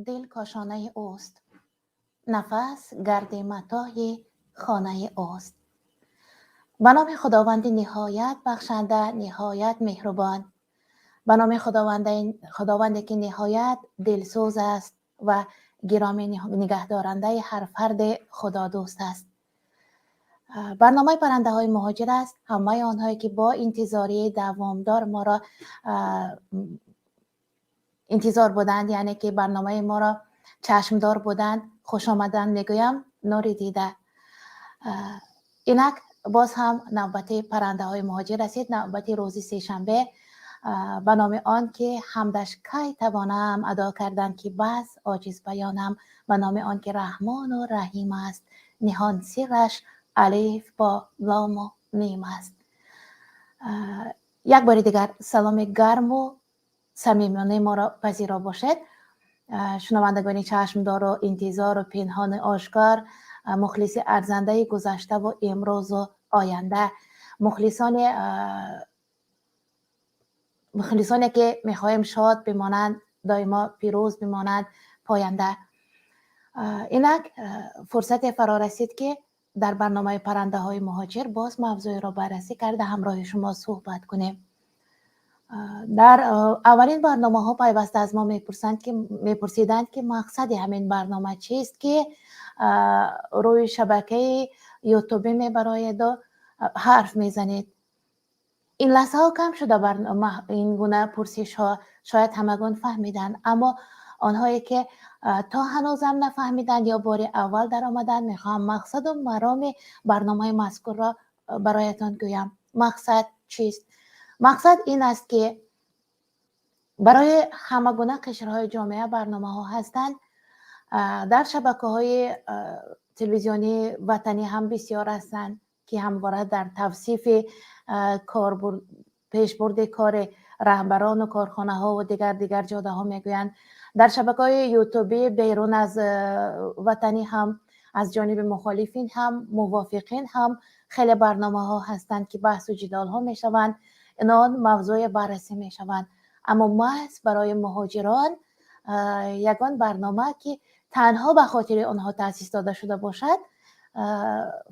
Дил кошонаи ӯст, нафас гарди матои хонаи ӯст. Ба номи Худованди ниҳоят бахшанда, ниҳоят меҳрубон, ба номи Худованде ки ниҳоят дилсӯз аст ва гиромӣ нигаҳдорандаи ҳар фарди худодӯст аст. Барномаи «Паррандаҳои муҳоҷир» аст. Ҳамаи онҳое ки бо интизории давомдор моро интизор буданд, яъне ки барномаи моро чашмдор буданд, хушомаданд мегӯям, нури дида. Инак боз ҳам навбати «Паррандаҳои муҳоҷир» расид, навбати рӯзи сешанбе. Ба номи он ки ҳамдаш кай тавонам адо кардан, ки бас оҷиз баёнам, ба номи он ки Раҳмону Раҳим аст, ниҳон сирраш алиф бо лому мим аст. Як бори дигар саломи гарму самимонаи моро пазиро бошед, шунавандагони чашмдору интизору пинҳону ошкор, мухлиси арзандаи гузаштаву имрӯзу оянда, мухлисоне ки мехоҳем шод бимонанд, доимо пирӯз бимонанд, поянда. Инак фурсате фаро расид, ки дар барномаи «Паррандаҳои муҳоҷир» боз мавзӯеро баррасӣ карда, ҳамроҳи шумо суҳбат кунем. Дар аввалин барномаҳо пайваста аз мо мепурсанд ки мепурсиданд, ки мақсади ҳамин барнома чист, ки рӯи шабакаи ютубӣ мебароеду ҳарф мезанед. Ин лаҳзаҳо кам шуда ин гуна пурсишҳо, шояд ҳамагон фаҳмиданд, аммо онҳое ки то ҳанӯзам нафаҳмиданд ё бори аввал даромаданд, мехоҳам мақсаду мароми барномаи мазкурро бароятон гӯям. Мақсад чист? Мақсад ин аст, ки барои ҳама гуна қишрҳои ҷомеа барномаҳо ҳастанд. Дар шабакаҳои телевизионии ватанӣ ҳам бисёр ҳастанд, ки ҳамвора дар тавсифи пешбурди кори раҳбарону корхонаҳову дигар ҷодаҳо мегӯянд. Дар шабакаҳои ютубӣ берун аз ватанӣ ҳам аз ҷониби мухолифин ҳам, мувофиқин ҳам хеле барномаҳо ҳастанд, ки баҳсу ҷидолҳо мешаванд, инон мавзӯе баррасӣ мешаванд, аммо маҳз барои муҳоҷирон ягон барнома, ки танҳо ба хотири онҳо таъсис дода шуда бошад,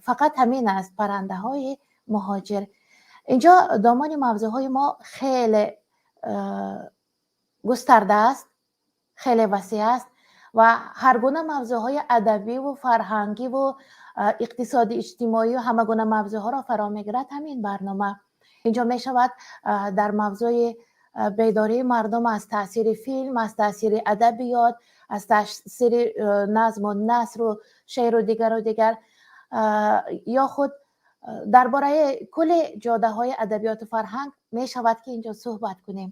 фақат ҳамин аст: «Паррандаҳои муҳоҷир». Инҷо домони мавзӯъҳои мо хеле густарда аст, хеле васеъ аст ва ҳар гуна мавзӯъҳои адабиву фарҳангиву иқтисоди, иҷтимоию ҳама гуна мавзӯъҳоро фаро мегирад ҳамин барнома. Инҷо мешавад дар мавзӯи бедории мардум аз таъсири филм, аз таъсири адабиёт, аз таъсири назму насру шеъру дигару дигар, ё худ дар бораи кулли ҷодаҳои адабиёту фарҳанг мешавад, ки инҷо суҳбат кунем.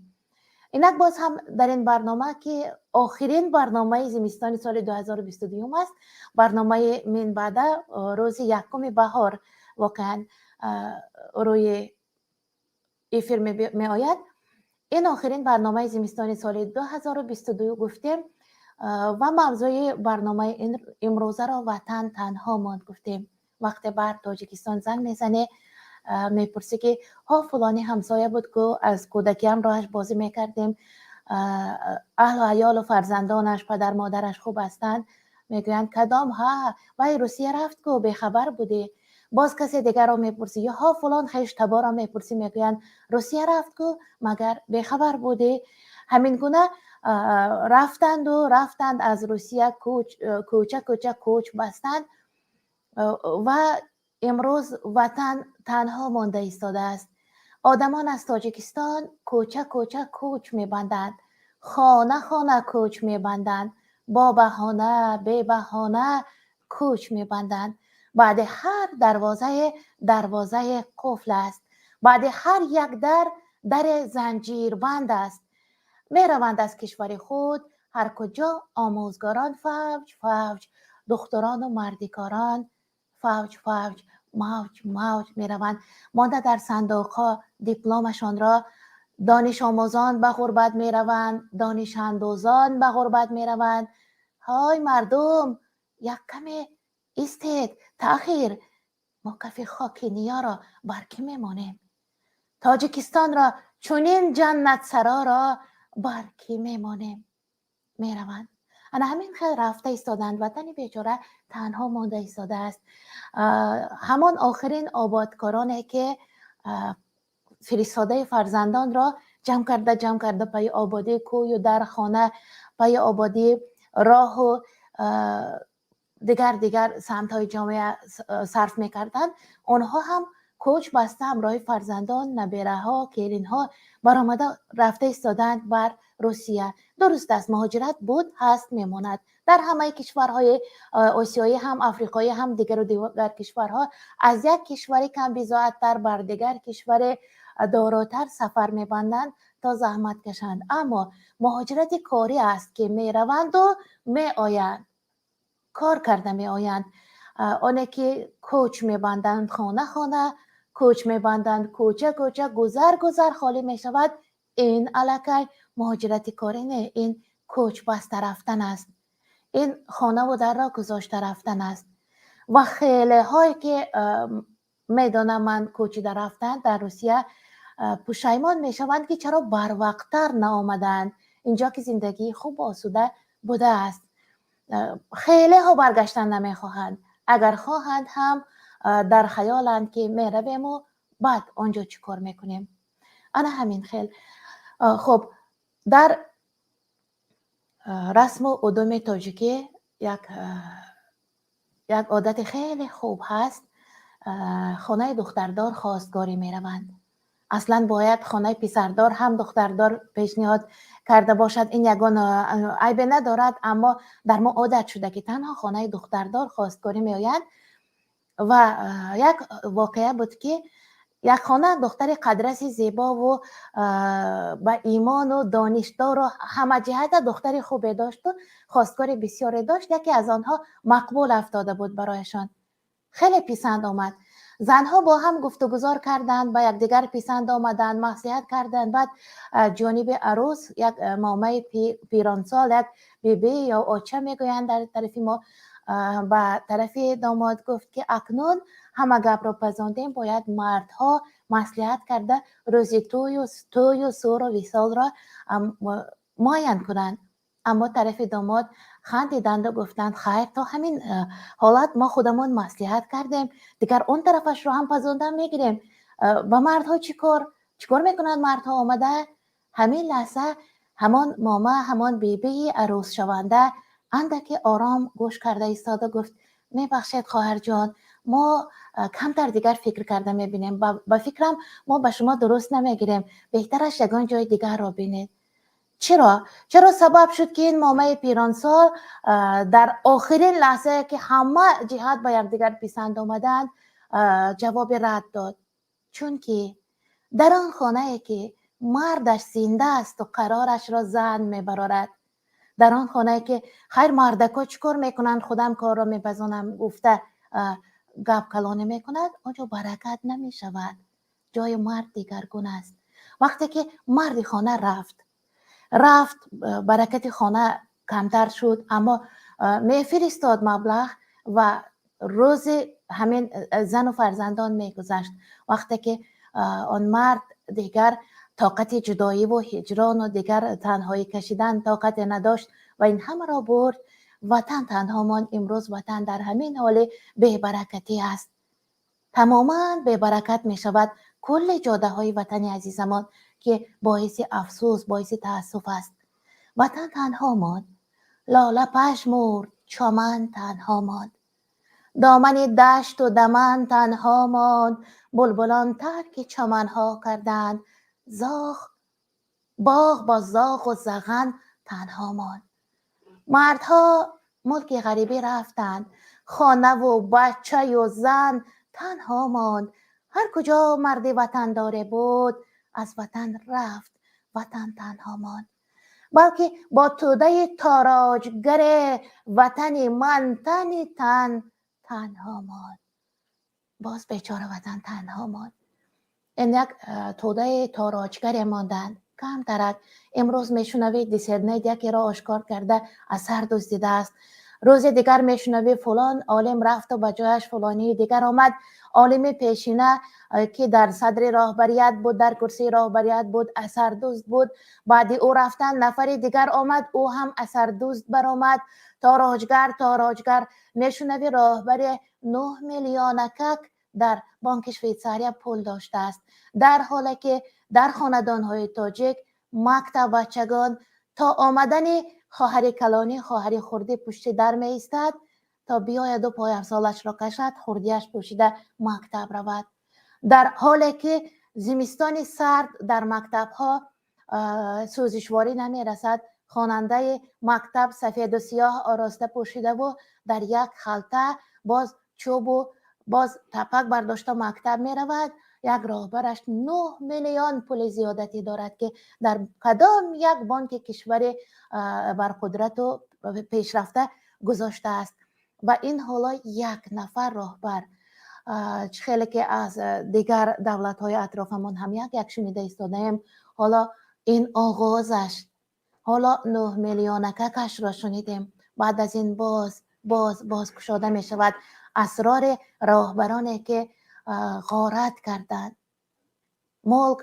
Инак боз ҳам дар ин барнома, ки охирин барномаи зимистони соли 2022 аст, барномаи минбаъда рӯзи якуми баҳор воқеан рӯи эфир меояд. Ин охирин барномаи зимистони соли 2022 гуфтем ва мавзӯи барномаи имрӯзаро «Ватан танҳо монд» гуфтем. Вақте бар Тоҷикистон занг мезанӣ, мепурсӣ, ки ҳо, фулони ҳамсоя буд ку, аз кӯдакиам роҳаш бозӣ мекардем, аҳлу аёлу фарзандонаш, падар модараш хуб ҳастанд? Мегӯянд: «Кадом? Ҳа, вай Русия рафт ку, бехабар будӣ?» Боз касе дигарро мепурсӣ ё ҳо, фулон хештаборро мепурсӣ, мегӯянд: «Русия рафт ку, магар бехабар будӣ?» Ҳамин гуна рафтанду рафтанд аз Русия, кӯча кӯча кӯч бастанд ва имрӯз ватан танҳо монда истодааст. Одамон аз Тоҷикистон кӯча кӯча кӯч мебанданд, хона хона кӯч мебанданд, бо баҳона, бебаҳона кӯч мебанданд. Баъди ҳар дарвозае дарвозаи қуфл аст, баъди ҳар як дар даре занҷирбанд аст. Мераванд аз кишвари худ ҳар куҷо омӯзгорон фавҷ фавҷ, духтурону мардикорон фавҷ фавҷ, мавҷ мавҷ мераванд, монда дар сандуқҳо дипломашонро. Донишомӯзон ба ғурбат мераванд, донишандӯзон ба ғурбат мераванд. Ҳой мардум, як каме истед, таъхир, мо кафи хоки ниёро бар кӣ мемонем? Тоҷикистонро, чунин ҷаннатсароро бар кӣ мемонем? Мераванд. Ана ҳамин хел рафта истоданд. Ватани бечора танҳо монда истодааст. Ҳамон охирин ободкороне, ки фиристодаи фарзандонро ҷамъ карда, ҷамъ карда, пайи ободии кӯю дар, хона, пайи ободии роҳу дигар дигар самтҳои ҷомеа сарф мекарданд, онҳо ҳам кӯч баста, ҳамроҳи фарзандон, набераҳо, келинҳо баромада рафта истодаанд бар Русия. Дуруст аст, муҳоҷират буд, ҳаст, мемонад. Дар ҳамаи кишварҳои осиёӣ ҳам, африқоӣ ҳам, дигару дигар кишварҳо аз як кишвари камбизоаттар бар дигар кишвари доротар сафар мебанданд, то заҳмат кашанд. Аммо муҳоҷирати корӣ аст, ки мераванду меоянд, кор карда меоянд. Оне ки кӯч мебанданд, хона хона кӯч мебанданд, кӯча кӯча, гузар гузар холӣ мешавад, ин аллакай муҳоҷирати корӣ не, ин кӯч баста рафтан аст, ин хонаву дарро гузошта рафтан аст. Ва хелеҳое ки медонам ман, кӯчида рафтанд дар Русия, пушаймон мешаванд, ки чаро барвақттар наомаданд инҷо, ки зиндагии хубу осуда будааст. Хелеҳо баргаштан намехоҳанд. Агар хоҳанд ҳам, дар хаёланд, ки меравему баъд он ҷо чӣ кор мекунем. Ана ҳамин хел. Хуб, дар расму удуми тоҷикӣ як одати хеле хуб ҳаст. Хонаи духтардор хостгорӣ мераванд. Аслан бояд хонаи писардор ҳам духтардор пешниҳод карда бошад, ин ягон айбе надорад, аммо дар мо одат шуда, ки танҳо хонаи духтардор хостгорӣ меояд. Ва як воқеа буд, ки як хона духтари қадраси, зебову ба имону донишдору ҳамаҷиҳата духтари хубе дошту хостгори бисёре дошт. Яке аз онҳо мақбул афтода буд, барояшон хеле писанд омад. Занҳо бо ҳам гуфтугузор карданд, ба якдигар писанд омаданд, маслиҳат карданд. Баъд ҷониби арӯс як момаи пиронсол, як бибӣ ё оча мегӯянд дар тарафи мо, ба тарафи домод гуфт, ки акнун ҳама гапро пазондем, бояд мардҳо маслиҳат карда, рӯзи тӯю суру висолро муайян кунанд. Аммо тарафи домод хандиданду гуфтанд: «Хайр, то ҳамин ҳолат мо худамон маслиҳат кардем, дигар он тарафашро ҳам пазондан мегирем, ба мардҳо чӣ кор? Чӣ кор мекунанд мардҳо омада?» Ҳамин лаҳза ҳамон мома, ҳамон бибии арӯсшаванда андаке ором гӯш карда истода гуфт: «Мебахшед, хоҳарҷон, мо камтар дигар фикр карда мебинем. Ба фикрам, мо ба шумо дуруст намегирем, беҳтараш ягон ҷои дигарро бинед». Чаро? Чаро сабаб шуд, ки ин момаи пиронсол дар охирин лаҳзае, ки ҳама ҷиҳат ба якдигар писанд омаданд, ҷавоби рад дод? Чунки дар он хонае, ки мардаш зинда асту қарорашро зан мебарорад, дар он хонае, ки «хайр, мардако чӣ кор мекунанд, худам корро мепазонам» гуфта гап калонӣ мекунад, он ҷо баракат намешавад. Ҷои мард дигаргун аст. Вақте ки марди хона рафт, рафт, баракати хона камтар шуд, аммо мефиристод маблағ ва рӯзи ҳамин зану фарзандон мегузашт. Вақте ки он мард дигар тоқати ҷудоиву ҳиҷрону дигар танҳоӣ кашидан тоқате надошт ва ин ҳамаро бурд, ватан танҳо монд. Имрӯз ватан дар ҳамин ҳоли бебаракатӣ аст. Тамоман бебаракат мешавад кулли ҷодаҳои ватани азизамон, ки боиси афсӯс, боиси таассуф аст. Ватан танҳо монд. Лола пажмурд, чаман танҳо монд, домани дашту даман танҳо монд. Булбулон тарки чаманҳо карданд, зоғ боғ бо зоғу заған танҳо монд. Мардҳо мулки ғарибӣ рафтанд, хонаву бачаю зан танҳо монд. Ҳар куҷо марди ватандоре буд, аз ватан рафт, ватан танҳо монд. Балки бо тӯдаи тороҷгаре ватани ман тани тан танҳо монд. Боз бечора ватан танҳо монд. Ин як тӯдаи тороҷгаре монданд камтарак. Имрӯз мешунавед, диссернет якеро ошкор карда, асар дуздидааст. Рӯзи дигар мешунавӣ, фулон олим рафту ба ҷояш фулонии дигар омад. Олими пешина, ки дар садри роҳбарият буд, дар курсии роҳбарият буд, асардӯст буд, баъди ӯ рафтан нафари дигар омад, ӯ ҳам асардӯст баромад. Тороҷгар, тороҷгар. Мешунавӣ, роҳбари 9 миллионакак дар бонки Швейтсария пул доштааст, дар ҳоле ки дар хонадонҳои тоҷик мактаббачагон то омадани хоҳари калонӣ, хоҳари хурдӣ пушти дар меистад, то биёяду пойафзолашро кашад, хурдиаш пӯшида мактаб равад, дар ҳоле ки зимистони сард дар мактабҳо сӯзишворӣ намерасад. Хонандаи мактаб сафеду сиёҳ ороста пӯшидаву дар як халта боз чӯбу боз тапак бардошта мактаб меравад. Як роҳбараш 9 миллион пули зиёдатӣ дорад, ки дар кадом як бонки кишвари барқудрату пешрафта гузоштааст. Ва ин ҳоло як нафар роҳбар. Чӣ хеле ки аз дигар давлатҳои атрофамон ҳам як як шунида истодаем. Ҳоло ин оғозаш, ҳоло 9 миллионакакашро шунидем. Баъд аз ин боз, боз, боз кушода мешавад асрори роҳбароне, ки ғорат карданд мулк,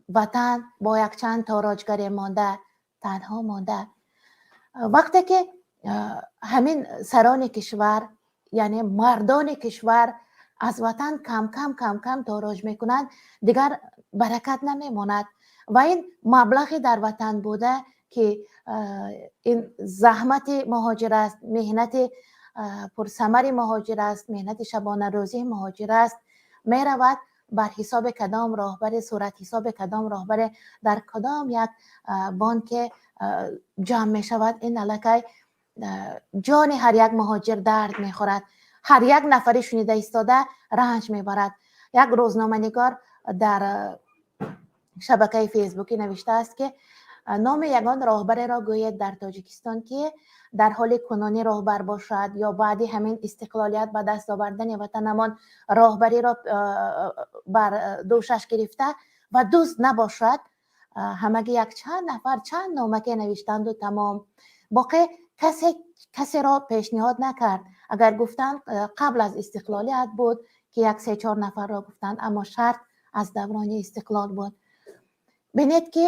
ватан бо якчанд тороҷгаре монда, танҳо монда. Вақте ки ҳамин сарони кишвар, яъне мардони кишвар, аз ватан камкам, камкам тороҷ мекунанд, дигар баракат намемонад ва ин маблағи дар ватан буда, ки ин заҳмати муҳоҷир аст, меҳнати пурсамари муҳоҷир аст, меҳнати шабонарӯзии муҳоҷир аст, меравад бар ҳисоби кадом роҳбари, суратҳисоби кадом роҳбаре дар кадом як бонке ҷамъ мешавад. Ин аллакай ҷони ҳар як муҳоҷир дард мехӯрад, ҳар як нафари шунида истода ранҷ мебарад. Як рӯзноманигор дар шабакаи Фейсбукӣ навиштааст, ки номи ягон роҳбареро гӯед дар Тоҷикистон, ки дар ҳоли кунунӣ роҳбар бошад ё баъди ҳамин истиқлолият ба даст овардани ватанамон роҳбариро бар дӯшаш гирифта ва дузд набошад. Ҳамагӣ якчанд нафар чанд номаке навиштанду тамом. Боқӣ касе касеро пешниҳод накард. Агар гуфтанд, қабл аз истиқлолият буд, ки як се чор нафарро гуфтанд, аммо шарт аз даврони истиқлол буд. Бинед, ки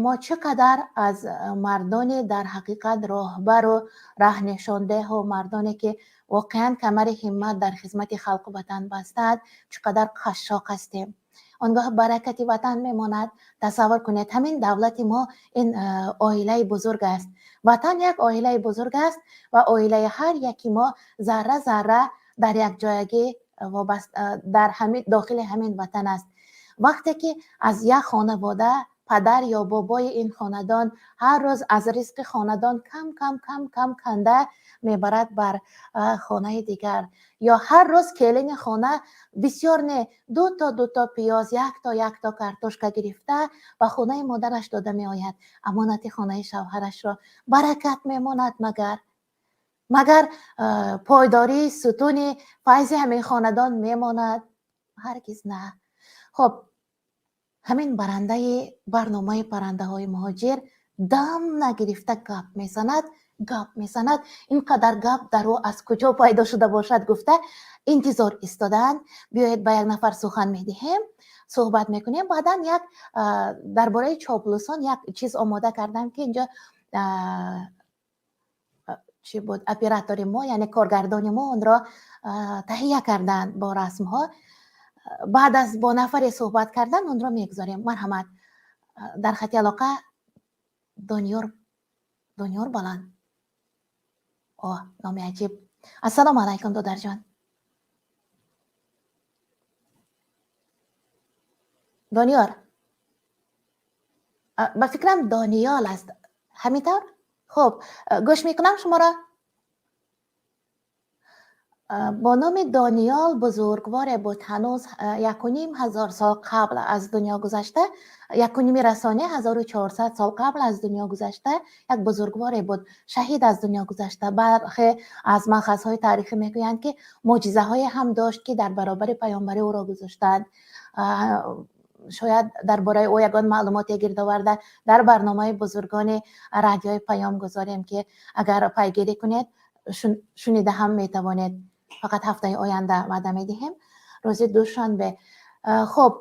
мо чӣ қадар аз мардони дар ҳақиқат роҳбару раҳнишондеҳу мардоне, ки воқеан камари ҳиммат дар хизмати халқу ватан бастаанд, чӣ қадар қашшоқ ҳастем. Он гоҳ баракати ватан мемонад? Тасаввур кунед, ҳамин давлати мо ин оилаи бузург аст. Ватан як оилаи бузург аст ва оилаи ҳар яки мо зарра зарра дар якҷоягӣ дар дохили ҳамин ватан аст. Вақте ки аз як хонавода падар ё бобои ин хонадон ҳар рӯз аз ризқи хонадон кам, кам, кам, кам канда мебарад бар хонаи дигар, ё ҳар рӯз келини хона бисёр не, дуто дуто пиёз, якто якто картошка гирифта ба хонаи модараш дода меояд, амонати хонаи шавҳарашро, баракат мемонад магар? Магар пойдории сутуни файзи ҳамин хонадон мемонад? Ҳаргиз на. Хуб, ҳамин барандаи барномаи «Паррандаҳои муҳоҷир» дам нагирифта гап мезанад, гап мезанад. Ин қадар гап дар ӯ аз куҷо пайдо шуда бошад, гуфта интизор истодаанд. Биёед, ба як нафар сухан медиҳем, суҳбат мекунем. Баъдан як дар бораи чоплусон як чиз омода кардам, ки инҷо чӣ буд, оператори мо, яъне коргардони мо, онро таҳия карданд бо расмҳо. Баъд аз бо нафаре суҳбат кардан онро мегузорем. Марҳамат, дар хати алоқа Дониёр, Дониёр Баланд. О, номи аҷиб! Ассалому алайкум, додарҷон. Дониёр, ба фикрам, Дониёл аст, ҳамин тавр? Хуб, гӯш мекунам шуморо. Бо номи Дониёл бузургворе буд, ҳанӯз 1500 сол қабл аз дунё гузашта, якуними расоне, 1400 сол қабл аз дунё гузашта як бузургворе буд, шаҳид аз дунё гузашта. Бархе аз манхазҳои таърихӣ мегӯянд, ки мӯъҷизаҳое ҳам дошт, ки дар баробари паёмбарӣ ӯро гузоштанд. Шояд дар бораи ӯ ягон маълумоте гирд оварда дар барномаи бузургони радиои Паём гузорем, ки агар пайгирӣ кунед. Шунида ҳам метавонед. Фақат ҳафтаи оянда ваъда медиҳем, рӯзи душанбе. Хуб,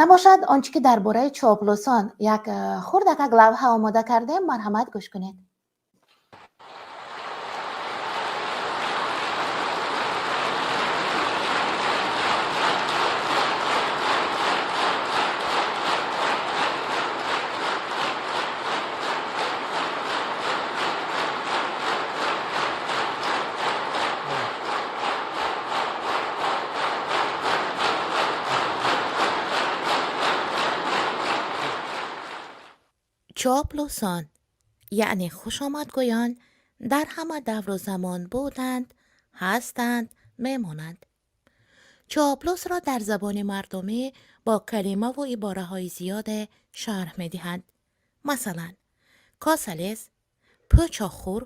набошад, он чӣ ки дар бораи чоплусон як хурдакак лавҳа омода кардем, марҳамат, гӯш кунед. Чоплусон, яъне хушомадгӯён, дар ҳама давру замон буданд, ҳастанд, мемонанд. Чоплусро дар забони мардумӣ бо калимаву ибораҳои зиёде шарҳ медиҳанд. Масалан, косалез, пӯчохӯр,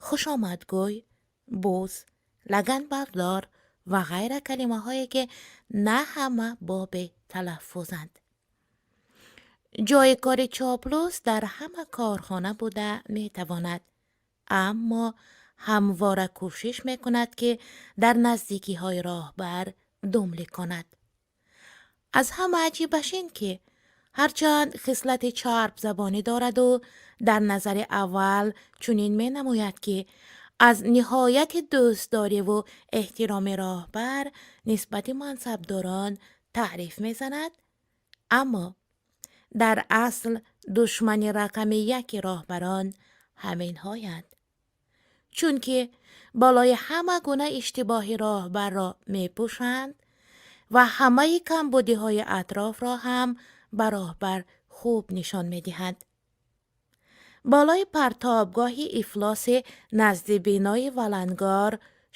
хушомадгӯй, буз, лаганбардор ва ғайра, калимаҳое ки на ҳама боби талаффузанд. Ҷойи кори чоплус дар ҳама корхона буда метавонад, аммо ҳамвора кӯшиш мекунад, ки дар наздикиҳои роҳбар думлӣ кунад. Аз ҳама аҷибаш ин ки ҳарчанд хислати чарбзабонӣ дораду дар назари аввал чунин менамояд, ки аз ниҳояти дӯстдориву эҳтироми роҳбар нисбати мансабдорон таъриф мезанад, аммо дар асл душмани рақами яки роҳбарон ҳаминҳоянд, чунки болои ҳама гуна иштибоҳи роҳбарро мепӯшанд ва ҳамаи камбудиҳои атрофро ҳам ба роҳбар хуб нишон медиҳанд. Болои партобгоҳи ифлоси назди бинои валангор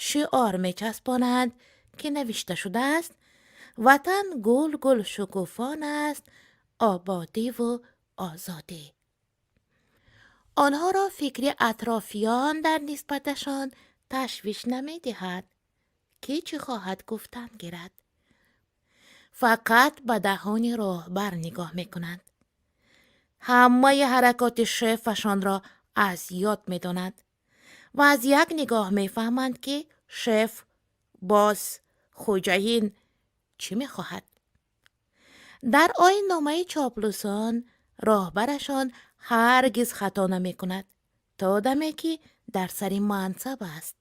шиор мечаспонанд, ки навишта шудааст: «Ватан гул гул шукуфон аст, ободиву озодӣ». Онҳоро фикри атрофиён дар нисбаташон ташвиш намедиҳад, ки чӣ хоҳад гуфтан гирад. Фақат ба даҳони роҳбар нигоҳ мекунанд. Ҳамаи ҳаракоти шефашонро аз ёд медонанд ва аз як нигоҳ мефаҳманд, ки шеф, боз хӯҷаин чӣ мехоҳад. Дар оинномаи чоплусон роҳбарашон ҳаргиз хато намекунад, то даме ки дар сари мансаб аст.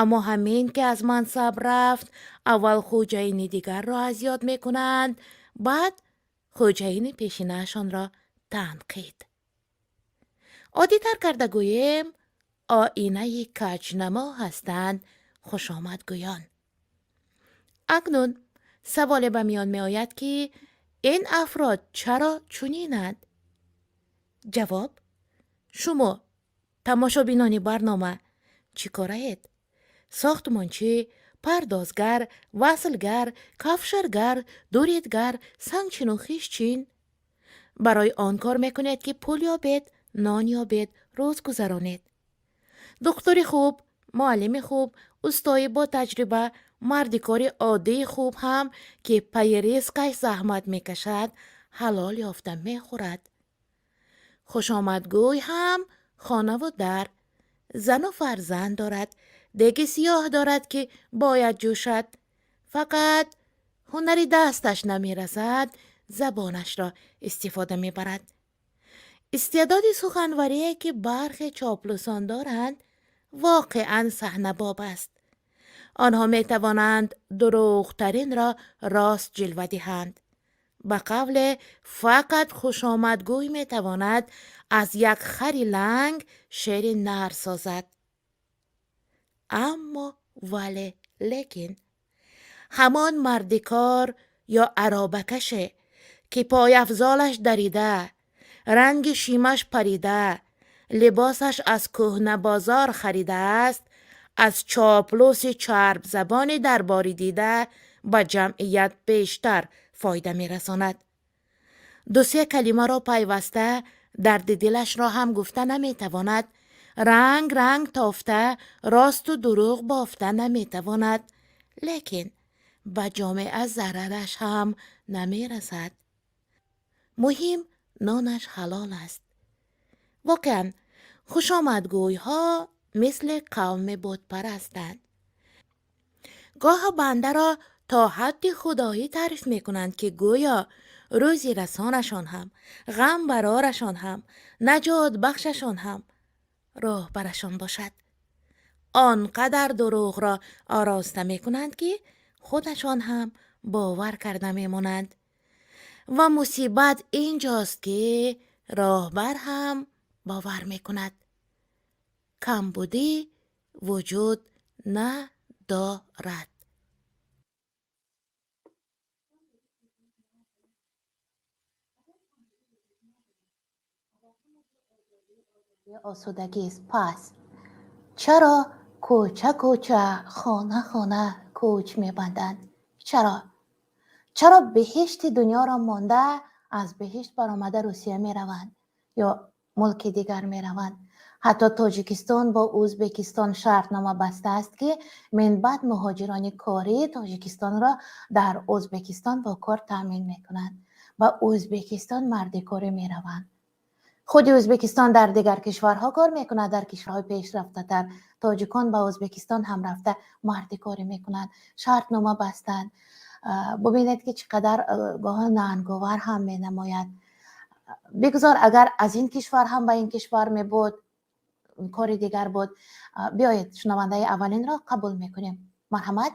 Аммо ҳамин ки аз мансаб рафт, аввал хӯҷаини дигарро аз ёд мекунанд, баъд хӯҷаини пешинаашонро танқид. Оддитар карда гӯем, оинаи каҷнамо ҳастанд хушомадгӯён. Акнун саволе ба миён меояд, ки ин афрод чаро чунинанд? Ҷавоб: шумо, тамошобинони барнома, чӣ кораед? Сохтмончӣ, пардозгар, васлгар, кафшаргар, дуридгар, сангчину хишчин. Барои он кор мекунед, ки пул ёбед, нон ёбед, рӯз гузаронед. Духтури хуб, муаллими хуб, устои бо таҷриба, марди кори оддии хуб ҳам, ки пайи ризқаш заҳмат мекашад, ҳалол ёфта мехӯрад. Хушомадгӯй ҳам хонаву дар, зану фарзанд дорад, деги сиёҳ дорад, ки бояд ҷӯшад. Фақат ҳунари дасташ намерасад, забонашро истифода мебарад. Истеъдоди суханварие, ки бархе чоплусон доранд, воқеан саҳнабоб аст. Онҳо метавонанд дурӯғтаринро рост ҷилва диҳанд. Ба қавле, фақат хушомадгӯй метавонад аз як хари ланг шери нар созад. Аммо вале лекин ҳамон мардикор ё аробакаше, ки пойафзолаш дарида, ранги шимаш парида, либосаш аз кӯҳнабозор харидааст, аз чоплуси чарбзабони дарборӣ дида ба ҷамъият бештар фоида мерасонад. Дусе калимаро пайваста дарди дилашро ҳам гуфта наметавонад, ранг ранг тофта росту дурӯғ бофта наметавонад, лекин ба ҷомеа зарараш ҳам намерасад. Муҳим, нонаш ҳалол аст. Воқеан, хушомадгӯйҳо Мисли қавми бутпарастанд. Гоҳо бандаро то ҳадди худоӣ таъриф мекунанд, ки гӯё рӯзи расонашон ҳам, ғам барорашон ҳам, наҷот бахшашон ҳам роҳбарашон бошад. Он қадар дурӯғро ороста мекунанд, ки худашон ҳам бовар карда мемонанд. Ва мусибат инҷост, ки роҳбар ҳам бовар мекунад. Камбудӣ вуҷуд надорад. Осудагист. Пас чаро кӯча кӯча, хона хона кӯч мебанданд? Чаро? Чаро биҳишти дунёро монда, аз биҳишт баромада Русия мераванд ё мулки дигар мераванд? Ҳатто Тоҷикистон бо Ӯзбекистон шартнома бастааст, ки минбаъд муҳоҷирони кории Тоҷикистонро дар Ӯзбекистон бо кор таъмин мекунанд. Ба Ӯзбекистон мардикорӣ мераванд. Худи Ӯзбекистон дар дигар кишварҳо кор мекунад, дар кишварҳои пешрафтатар. Тоҷикон ба Ӯзбекистон ҳам рафта мардикорӣ мекунанд, шартнома бастанд. Бубинед, ки чӣ қадар гоҳо нанговар ҳам менамояд. Бигзор, агар аз ин кишвар ҳам ба ин кишвар мебуд, кори дигар буд. Биёед, шунавандаи аввалинро қабул мекунем. Марҳамат,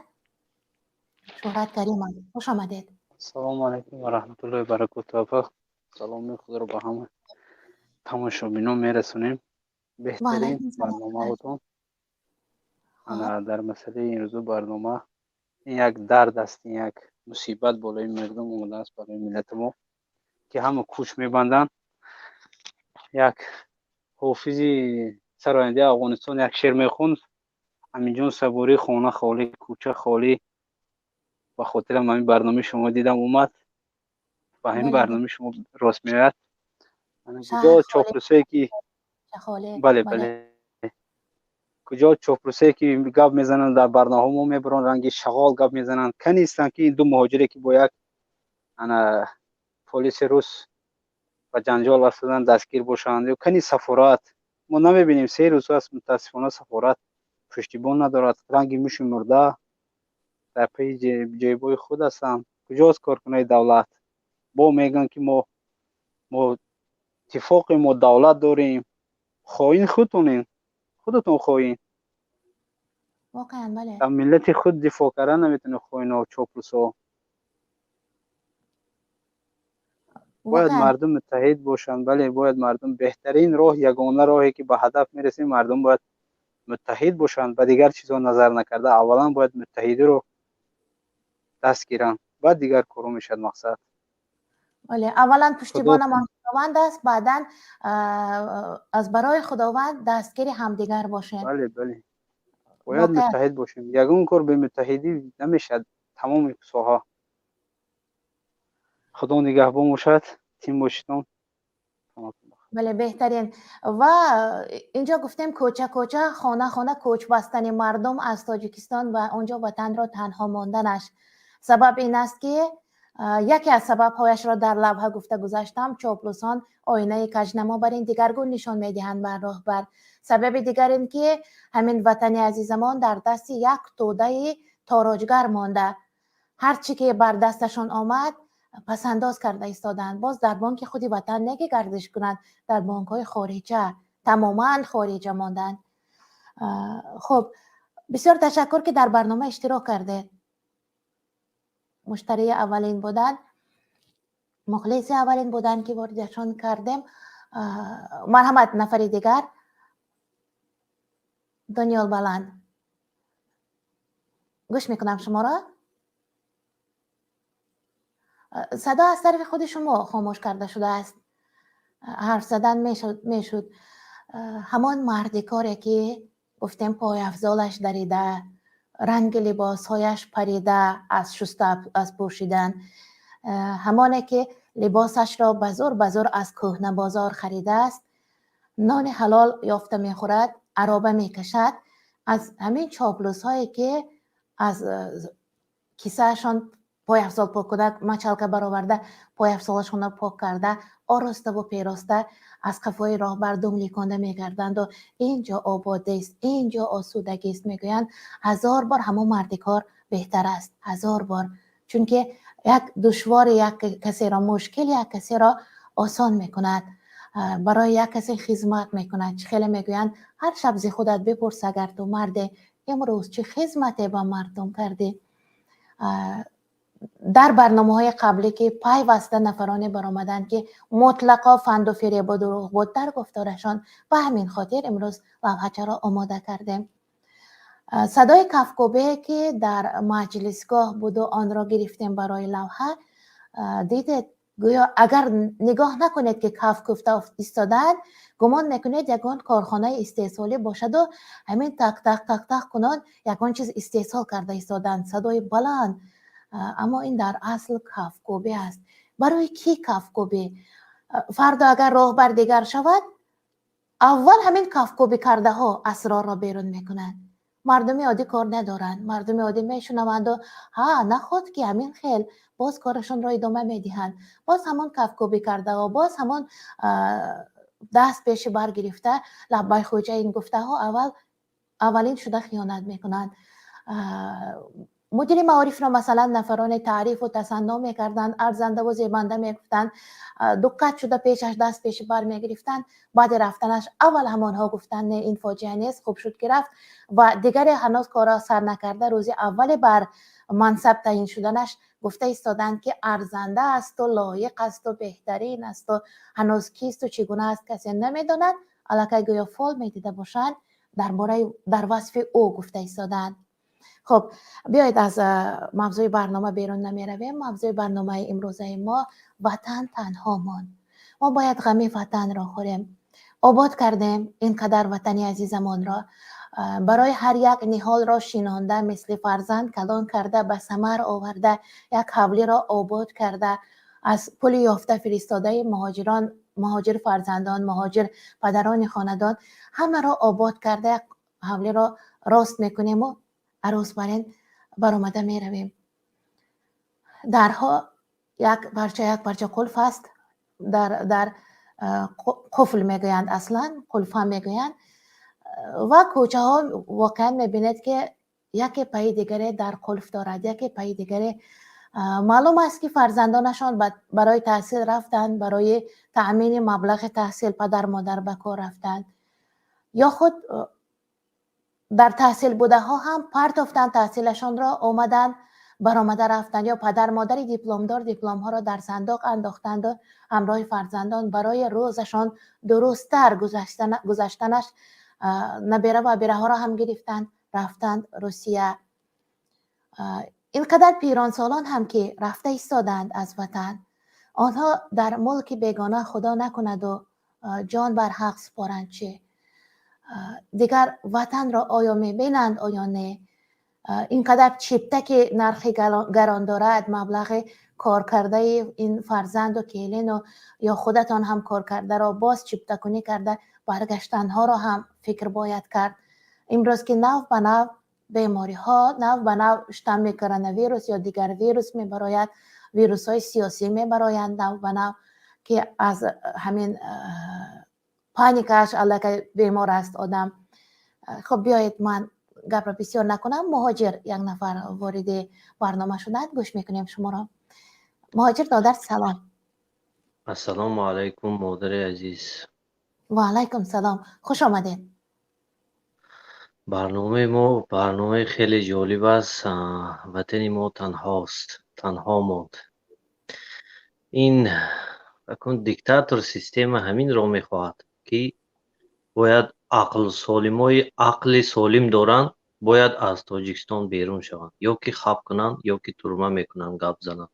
Шӯҳрат Каримов, хуш омадед. Ассалому алайкум ва раҳматуллоҳи ва баракотуҳ. Саломи худро ба ҳама тамошобинон мерасонем. Беҳтарин барномаотон. Ана дар масъалаи имрӯзу барнома, ин як дард аст, ин як мусибат болои мардум омадааст, барои миллати мо, ки ҳама кӯч мебанданд. Як ҳофизи сарояндаи Афғонистон як шеър мехонд: «Аминҷон Сабурӣ, хона холӣ, кӯча холӣ». Ба хотирам ҳамин барномаи шумо дидам омад, ба ҳамин барномаи шумо рост меояд. Куҷо чоплусое ки, бале, бале, куҷо чоплусое ки гап мезананд дар барномаҳо, мо мебарон, ранги шағол гап мезананд. Канистанд, ки ин ду муҳоҷире ки бо як ана полиси рус ба ҷанҷол афтоданд, дастгир бошанд? Ё кани сафорат? Мо намебинем, 3 рӯз аст, мутаассифона, сафорат пуштибон надорад. Ранги муши мурда дар пайи ҷойбои худ ҳастанд. Куҷост коркунои давлат? Бо мегӯянд, ки мо иттифоқи мо давлат дорем. Хоин худтонем, худатон хоин. Воқеан, бале. Дар миллати худ дифоъ кардан наметавонед, хоино, чоплусо. Бояд мардум муттаҳид бошанд. Бале, бояд мардум, беҳтарин роҳ, ягона роҳе ки ба ҳадаф мерасем, мардум бояд муттаҳид бошанд, ба дигар чизҳо назар накарда, аввалан бояд муттаҳидиро даст гиранд, баъд дигар корҳо мешавад, мақсад. Бале, аввалан пуштибонамон Худованд аст, баъдан аз барои Худованд дастгири ҳамдигар бошем. Бале, бояд муттаҳид бошем. Ягон кор бемуттаҳидӣ намешавад, тамоми соҳа. Худо нигаҳбон бошад, тим бошитон. Бале, беҳтарин. Ва инҷо гуфтем, кӯча кӯча, хона хона кӯч бастани мардум аз Тоҷикистон ва онҷо ватанро танҳо монданаш. Сабаб ин аст, ки яке аз сабабҳояшро дар лавҳа гуфта гузаштам: чоплусон оинаи кажнамо бар ин дигаргун нишон медиҳанд бар роҳбар. Сабаби дигар ин ки ҳамин ватани азизамон дар дасти як тӯдаи тороҷгар монда, ҳар чӣ ки бар дасташон омад, пасандоз карда истоданд. Боз дар бонки худи ватан не ки гардиш кунанд, дар бонкҳои хориҷа, тамоман хориҷа монданд. Хуб, бисёр ташаккур, ки дар барнома иштирок кардед. Муштарии аввалин буданд, мухлиси аввалин буданд, ки воридашон кардем. Марҳамат, нафари дигар, Дониёл Баланд, гӯш мекунам шуморо. Садо аз тарафи худи шумо хомӯш карда шудааст, ҳарф задан мешуд. Ҳамон мардикоре ки гуфтем, пойафзолаш дарида, ранги либосҳояш парида аз шуста, аз пӯшидан, ҳамоне ки либосашро ба зӯр ба зӯр аз кӯҳна бозор харидааст, нони ҳалол ёфта мехӯрад, ароба мекашад, аз ҳамин чоплусҳое ки аз кисаашон Пойафзол поккунак мочалка бароварда, пойафзолашонро пок карда, ороставу пероста аз қафои роҳбар дум ликонда мегарданду ин ҷо ободист, ин ҷо осудагист мегӯянд. Ҳазор бор ҳамон мардикор беҳтар аст, ҳазор бор, чунки як душвори як касеро, мушкили як касеро осон мекунад, барои як касе хизмат мекунад. Чӣ хеле мегӯянд: ҳар шаб зи худат бипурс, агар ту марде, имрӯз чӣ хизмате ба мардум кардӣ? Дар барномаҳои қаблӣ, ки пайваста нафароне баромаданд, ки мутлақо фанду фиребу дурӯғ буд дар гуфторашон, ба ҳамин хотир имрӯз лавҳачаро омода кардем. Садои кафкӯбе, ки дар маҷлисгоҳ буду онро гирифтем барои лавҳа, дидед, гӯё агар нигоҳ накунед, ки каф кӯфта истодаанд, гумон мекунед, ягон корхонаи истеҳсолӣ бошаду ҳамин так так так так кунон ягон чиз истеҳсол карда истодаанд, садои баланд. Аммо ин дар асл кафкӯбӣ аст. Барои кӣ кафкӯбӣ? Фардо агар роҳбар дигар шавад, аввал ҳамин кафкӯбӣ кардаҳо асрорро берун мекунанд. Мардуми оддӣ кор надоранд. Мардуми оддӣ мешунаванду ҳа, наход ки ҳамин хел боз корашонро идома медиҳанд. Боз ҳамон кафкӯбӣ кардаҳо, боз ҳамон даст пеши бар гирифта лаббай хоҷаин гуфтаҳо аввал аввалин шуда хиёнат мекунанд. Мудири маорифро, масалан, нафароне таърифу тасанно мекарданд, арзандаву зебанда мегуфтанд, дуққат шуда пешаш даст пеши бар мегирифтанд. Баъди рафтанаш аввал ҳамонҳо гуфтанд: не, ин фоҷиа нест, хуб шуд, ки рафт. Ва дигаре ҳанӯз корро сар накарда, рӯзи аввале бар мансаб таъйин шуданаш гуфта истоданд, ки арзанда асту лоиқ асту беҳтарин асту ҳанӯз кисту чӣ гуна аст, касе намедонад. Аллакай гӯё фол медида бошанд, дар бораи, дар васфи ӯ гуфта истодаанд. Хуб, биёед, аз мавзӯи барнома берун намеравем. Мавзӯи барномаи имрӯзаи мо: ватан танҳо монд. Мо бояд ғами ватанро хӯрем. Обод кардем ин қадар ватани азизамонро, барои ҳар як ниҳолро шинонда, мисли фарзанд калон карда, ба самар оварда, як ҳавлиро обод карда, аз пули ёфта фиристодаи муҳоҷирон, муҳоҷир фарзандон, муҳоҷир падарони хонадон, ҳамаро обод карда, як ҳавлиро рост мекунему арӯс барин баромада меравем. Дарҳо як парча, як парча қулф аст. Дар қуфл мегӯянд, аслан қулфа мегӯянд. Ва кӯчаҳо воқеан мебинед, ки яке пайи дигаре дар қулф дорад, яке пайи дигаре. Маълум аст, ки фарзандонашон барои таҳсил рафтанд, барои таъмини маблағи таҳсил падар модар ба кор рафтанд, ё худ дар таҳсил будаҳо ҳам партофтанд таҳсилашонро, омаданд, баромада рафтанд, ё падар модари дипломдор дипломҳоро дар сандуқ андохтанду ҳамроҳи фарзандон барои рӯзашон дурусттар гузаштанаш набера ва абираҳоро ҳам гирифтанд, рафтанд Русия. Ин қадар пиронсолон ҳам ки рафта истоданд аз ватан, онҳо дар мулки бегона, худо накунаду, ҷон бар ҳақ супоранд чӣ? Дигар ватанро оё мебинанд, оё не? Ин қадар чипта, ки нархи гарон дорад, маблағи коркардаи ин фарзанду келину ё худатон ҳам коркардаро боз чиптакунӣ карда баргаштанҳоро ҳам фикр бояд кард. Имрӯз ки нав ба нав бемориҳо, нав ба нав штамми коронавирус ё дигар вирус мебарояд, вирусҳои сиёсӣ мебароянд нав ба нав, ки аз ҳамин паникааш аллакай бемор аст одам. Хуб, биёед, ман гапро бисёр накунам. Муҳоҷир як нафар вориди барнома шуданд, гӯш мекунем шуморо. Муҳоҷир додар, салом. Ассалому алайкум, модари азиз. Ва алайкум салом, хуш омадед. Барномаи мо барномаи хеле ҷолиб аст. Ватани мо танҳост, танҳо монд. Ин акун диктатор, система ҳаминро мехоҳад, ки бояд ақлсолимои ақли солим доранд, бояд аз Тоҷикистон берун шаванд, ё ки хаб кунанд, ё ки турма мекунанд, гап зананд.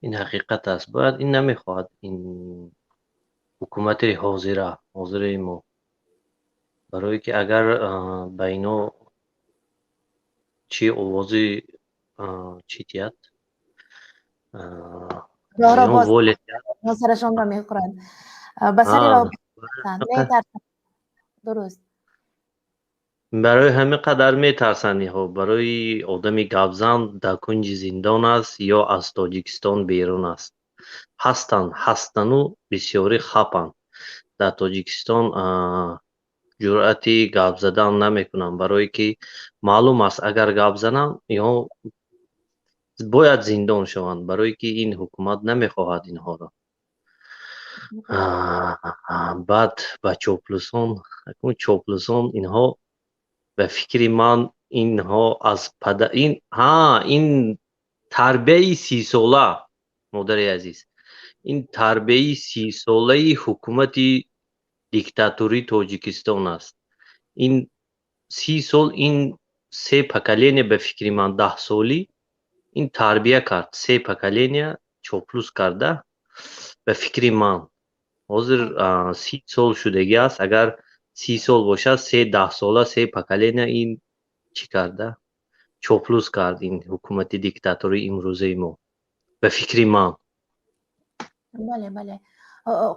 Ин ҳақиқат аст. Бояд ин намехоҳад ин ҳукумати ҳозира, ҳозираи мо, барое ки агар ба ино чӣ овози чӣ тиҳад, воля сарашонро мехӯранд, ба сари роҳ. Дуруст. Барои ҳамин қадар метарсанд инҳо. Барои одами гапзан дар кунҷи зиндон аст ё аз Тоҷикистон берун аст. Ҳастанд, ҳастану бисёрӣ хапанд. Дар Тоҷикистон ҷуръати гап задан намекунанд, барое ки маълум аст, агар гап зананд, инҳо бояд зиндон шаванд, барое ки ин ҳукумат намехоҳад инҳоро. Баъд ба чоплусон, чоплусон инҳо, ба фикри ман, инҳо аз пада ин ҳа, ин тарбияи 30-сола, модари азиз, ин тарбияи 30-солаи ҳукумати диктатории Тоҷикистон аст. Ин 30 сол, ин се поколения, ба фикри ман, 10-солӣ ин тарбия кард, се поколения чоплус карда. Ба фикри ман, ҳозир 30 сол шудагӣ аст. Агар 30 сол бошад, се 10-сола, се поколения ин чӣ карда, чоплус кард ин ҳукумати диктатории имрӯзаи мо, ба фикри ман. Бале,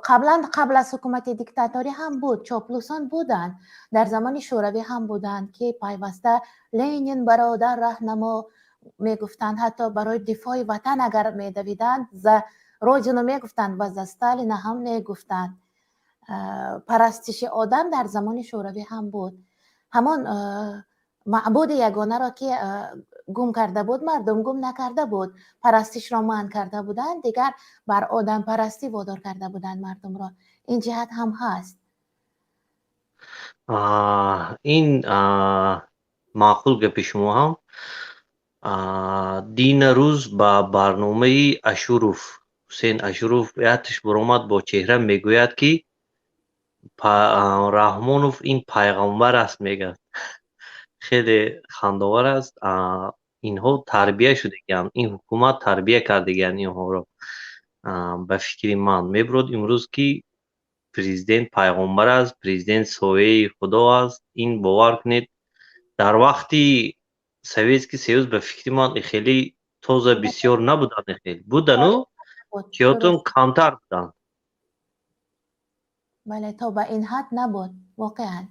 қаблан, қабл аз ҳукумати диктаторӣ ҳам буд, чоплусон буданд, дар замони Шӯравӣ ҳам буданд, ки пайваста «Ленин, бародар, раҳнамо» мегуфтанд. Ҳатто барои дифои ватан агар медавиданд, «За родину» мегуфтанд ва «За Сталина» ҳам мегуфтанд. Парастиши одам дар замони Шӯравӣ ҳам буд. Ҳамон маъбуди ягонаро, ки гум карда буд мардум, гум накарда буд, парастишро манъ карда буданд, дигар бар одампарастӣ водор карда буданд мардумро. Ин ҷиҳат ҳам ҳаст. Ин маъқул гапи шумо ҳам. Дина рӯз ба барномаи Ашуров, Ҳусейн Ашуров, ятиш баромад бо чеҳра, мегӯяд, ки Раҳмонов ин пайғамбар аст, мегӯяд. Хеле хандовар аст. Инҳо тарбия шудагианд, ин ҳукумат тарбия кардагианд инҳоро. Ба фикри ман, мебурод имрӯз, ки президент пайғомбар аст, президент сояи Худо аст. Ин, бовар кунед, дар вақти Советский Союз, ба фикри ман, хеле тоза бисёр набуданд, хел будану чиётон камтар буданд. Бале, то ба ин ҳад набуд. Воқеан,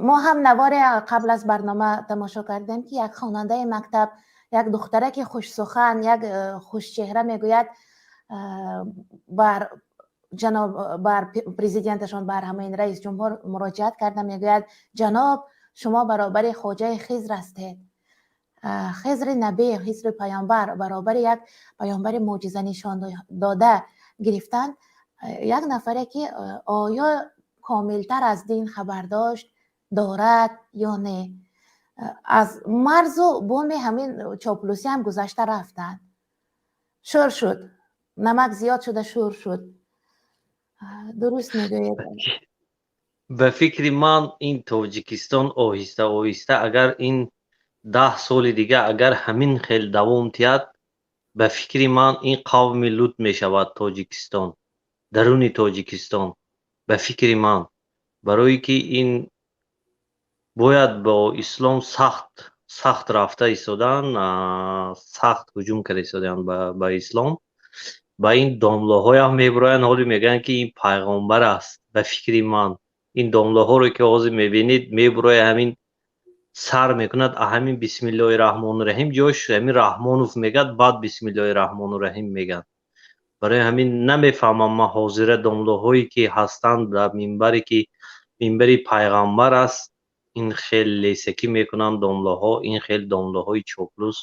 мо ҳам наворе қабл аз барнома тамошо кардем, ки як хонандаи мактаб, як духтараки хушсухан, як хушчеҳра мегӯяд бар ҷаноб, бар президенташон, бар ҳамаин раис ҷумҳур муроҷиат карда мегӯяд: «Ҷаноб, шумо баробари хоҷаи Хизр ҳастед». Хизри набӣ, Хизри паёмбар, баробари як паёмбари мӯъҷиза нишон дода гирифтанд. Як нафаре, ки оё комилтар аз дин хабар дошт, дорад ё не, аз марзу буми ҳамин чоплусӣ ҳам гузашта рафтанд. Шӯр шуд, намак зиёд шуда шӯр шуд. Дуруст мегӯед. Ба фикри ман, ин Тоҷикистон оҳиста оҳиста, агар ин 10 соли дига агар ҳамин хел давом тиҳад, ба фикри ман, ин қавми Лут мешавад Тоҷикистон, даруни Тоҷикистон, ба фикри ман. Барое ки ин бояд бо ислом сахт сахт рафта истодан, сахт ҳуҷум карда истодаанд ба ислом. Ба ин домлоҳоям мебуроянд, ҳоле мегӯянд, ки ин пайғомбар аст. Ба фикри ман, ин домлоҳоро, ки ҳозир мебинед, мебурояд, ҳамин сар мекунад, ҳамин «Бисмиллоҳи раҳмону раҳим» ҷош ҳамин Раҳмонов мегӯяд, баъд «Бисмиллоҳи раҳмону раҳим» мегӯяд. Барои ҳамин намефаҳмам ман, ҳозира домлоҳое ки ҳастанд дар минбаре, ки минбари пайғамбар аст, ин хел лесакӣ мекунанд домлоҳо, ин хел домлоҳои чоплус.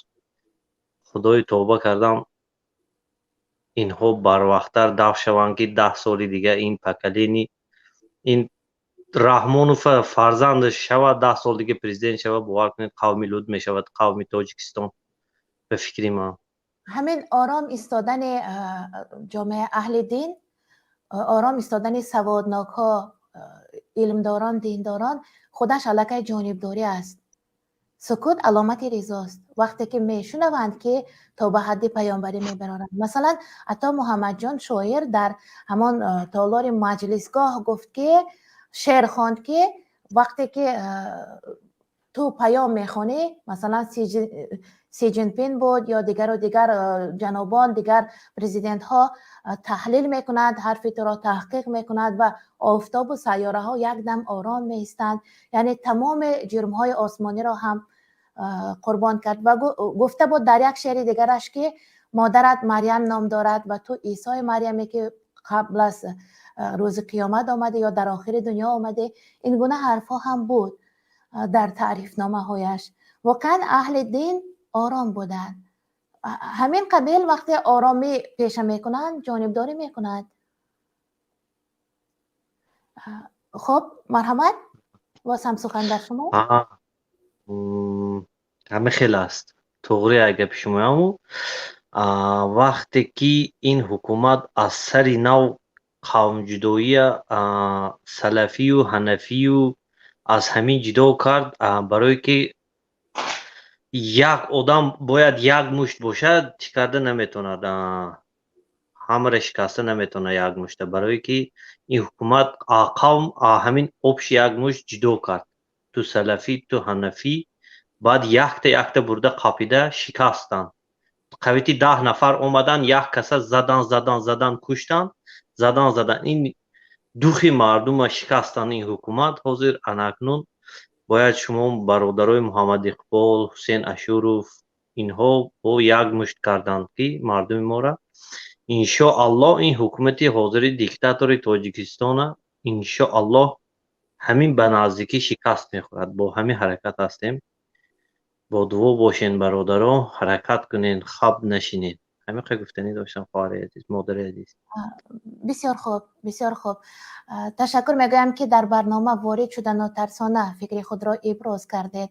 Худои тавба кардам, инҳо барвақттар дафт шаванд, ки 10 соли дига ин поколение, ин Раҳмонов фарзандаш шавад, 10 сол дига президент шавад, бовар кунед, қавми Лут мешавад қавми Тоҷикистон, ба фикри ман. Ҳамин ором истодани ҷомеаи аҳли дин, ором истодани саводнокҳо, илмдорон, диндорон худаш аллакай ҷонибдорӣ аст. Сукут аломати ризост. Вақте ки мешунаванд, ки то ба ҳадди паёмбарӣ мебароранд, масалан, Ато Муҳаммадҷон шоир дар ҳамон толори маҷлисгоҳ гуфт, ки шеър хонд, ки вақте ки Ту паём мехонӣ, масалан, Си Ҷинпин буд ё дигару дигар ҷанобон, дигар президентҳо таҳлил мекунанд, ҳарфи туро таҳқиқ мекунанд ва офтобу сайёраҳо якдам ором меистанд. Яъне тамоми ҷирмҳои осмониро ҳам қурбон кард. Ва гуфта буд дар як шеъри дигараш, ки модарат Марьям ном дорад ва ту Исои Марьяме, ки қабл аз рӯзи қиёмат омадӣ ё дар охири дунё омадӣ. Ин гуна ҳарфҳо ҳам буд дар таърифномаҳояш. Воқеан, аҳли дин ором буданд. Ҳамин қабил вақте оромӣ пеша мекунанд, ҷонибдорӣ мекунанд. Хуб, марҳамат, боз ҳам сухан дар шумо. Ҳама хел аст, туғри гапи шумояму. Вақте ки ин ҳукумат аз сари нав қавмҷудоия, салафию ҳанафию аз ҳамин ҷудо кард, барое ки як одам бояд як мушт бошад, чӣ карда наметавонад, ҳамаро шикаста наметавонад як мушта, барое ки ин ҳукумат қавм ҳамин общий як мушт ҷудо кард: ту салафӣ, ту ҳанафӣ. Баъд якта якта бурда қапида шикастанд. Қавити 10 нафар омадан, як каса задан, задан, задан, куштанд, задан, задан. Ин духи мардума шикастанд ин ҳукумат. Ҳозир анакнун бояд шумо бародарои Муҳаммад Иқбол, Ҳусен Ашуров, инҳо бо як мушт карданд, ки мардуми мора иншоаллоҳ ин ҳукумати ҳозири диктатори Тоҷикистона иншоаллоҳ ҳамин ба наздикӣ шикаст мехӯрад. Бо ҳамин ҳаракат ҳастем. Бо дуо бошен, бародаро, ҳаракат кунен, хаб нашинен. Ҳамин қадр гуфтанӣ доштам, хоҳари азиз, модари азиз. Бисёр хуб, бисёр хуб. Ташаккур мегӯям, ки дар барнома ворид шуда, нотарсона фикри худро иброз кардед.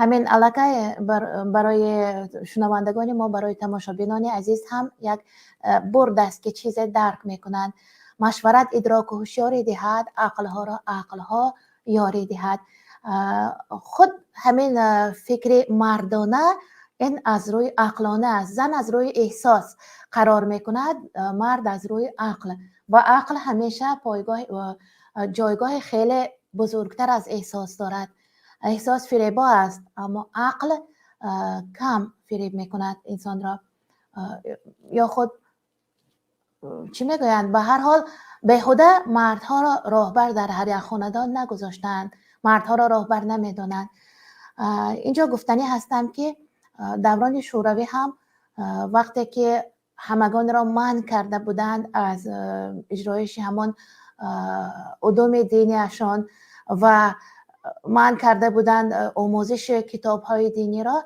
Ҳамин аллакай барои шунавандагони мо, барои тамошобинони азиз ҳам як бурд аст, ки чизе дарк мекунанд. Машварат идроку ҳушёрӣ диҳад, ақлҳоро ақлҳо ёрӣ диҳад. Худ ҳамин фикри мардона ин аз рӯи ақлона аст. Зан аз рӯи эҳсос қарор мекунад, мард аз рӯи ақл, ва ақл ҳамеша пойгоҳ, ҷойгоҳи хеле бузургтар аз эҳсос дорад. Эҳсос фиребо аст, аммо ақл кам фиреб мекунад инсонро. Ё худ чӣ мегӯянд, ба ҳар ҳол, беҳуда мардҳоро роҳбар дар ҳар як хонадон нагузоштаанд, мардҳоро роҳбар намедонанд. Инҷо гуфтанӣ ҳастам, ки даврони шӯравӣ ҳам, вақте ки ҳамагонро манъ карда буданд аз иҷроиши ҳамон удуми диниашон ва манъ карда буданд омӯзиши китобҳои диниро,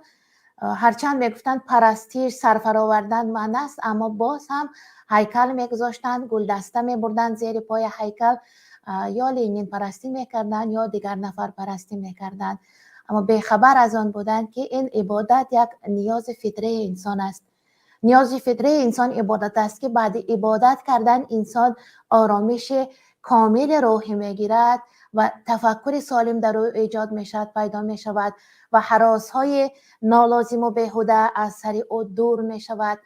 ҳарчанд мегуфтанд парастиш, сарфаровардан манъ аст, аммо боз ҳам ҳайкал мегузоштанд, гулдаста мебурданд зери пои ҳайкал, ё ленинпарастӣ мекарданд, ё дигар нафарпарастӣ мекарданд. Аммо бехабар аз он буданд, ки ин ибодат як ниёзи фитрии инсон аст. Ниёзи фитрии инсон ибодат аст, ки баъди ибодат кардан инсон оромиши комили рӯҳӣ мегирад ва тафаккури солим дар ӯ эҷод мешавад, пайдо мешавад ва ҳаросҳои нолозиму беҳуда аз сари ӯ дур мешавад.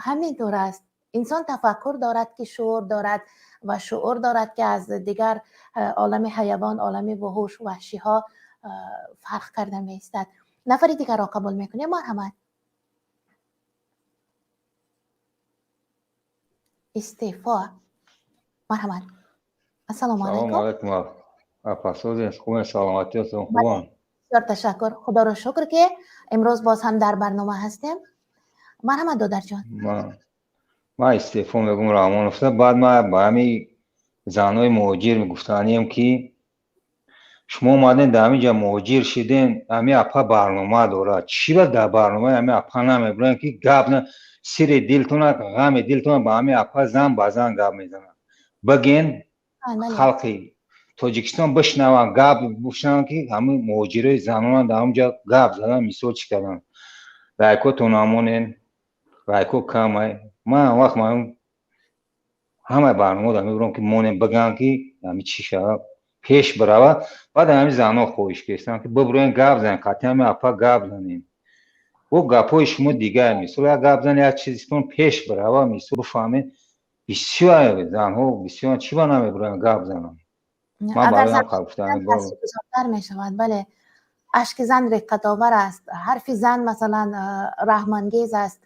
Ҳамин тур аст. Инсон тафаккур дорад, ки шуур дорад ва шуур дорад, ки аз дигар олами ҳайвон, олами вуҳуш, ваҳшиҳо фарқ карда меистад. Нафари дигарро қабул мекунем. Марҳамат. Истеъфо, марҳамат. Ассалому Салому алайкум. Алайкум, апа, созен, хубен, саломатиятон хубам? Бисёр ташаккур, худоро шукр, ки имрӯз боз ҳам дар барнома ҳастем. Марҳамат, додарҷон. Ман истеъфо мегӯм Раҳмоновда. Баъд ман ба ҳами занҳои муҳоҷир гуфтанием, ки шумо омаден дар ҳамин ҷа муҳоҷир шиден, ҳами апа барнома дорад, чӣ ба дар барномаи ҳами апа намебурен, ки гап на сири дилтона, ғами дилтона ба ҳами апа зан ба зан гап мезанад, биген, халқи Тоҷикистон бишнаванд, гап бишнаванд, ки ҳамин муҳоҷирои занона дар ҳамҷа гап задан, мисол чӣ кардан. Лайкотон намонен, лайко камай. Ман он вақт ман ҳамаи барномаро мебурам, ки монем, биган, ки ҳами чӣ шавад, пеш бирава. Баъд ҳами занҳо хоҳиш кардам, ки бибуроен, гап занем, қатъи ҳами апа гап занем. Бо гапҳои шумо дигар, мисол, як гап зан, як чизтон пеш бирава, мисол, бифаҳмед. Бисёр занҳо бисёр чӣ ба намебуранд гап зананд? Ман Агар барои зан ҳам гуфтам. таъсиргузортар мешавад, бале. Ашки зан реққатовар аст, ҳарфи зан масалан раҳмангез аст.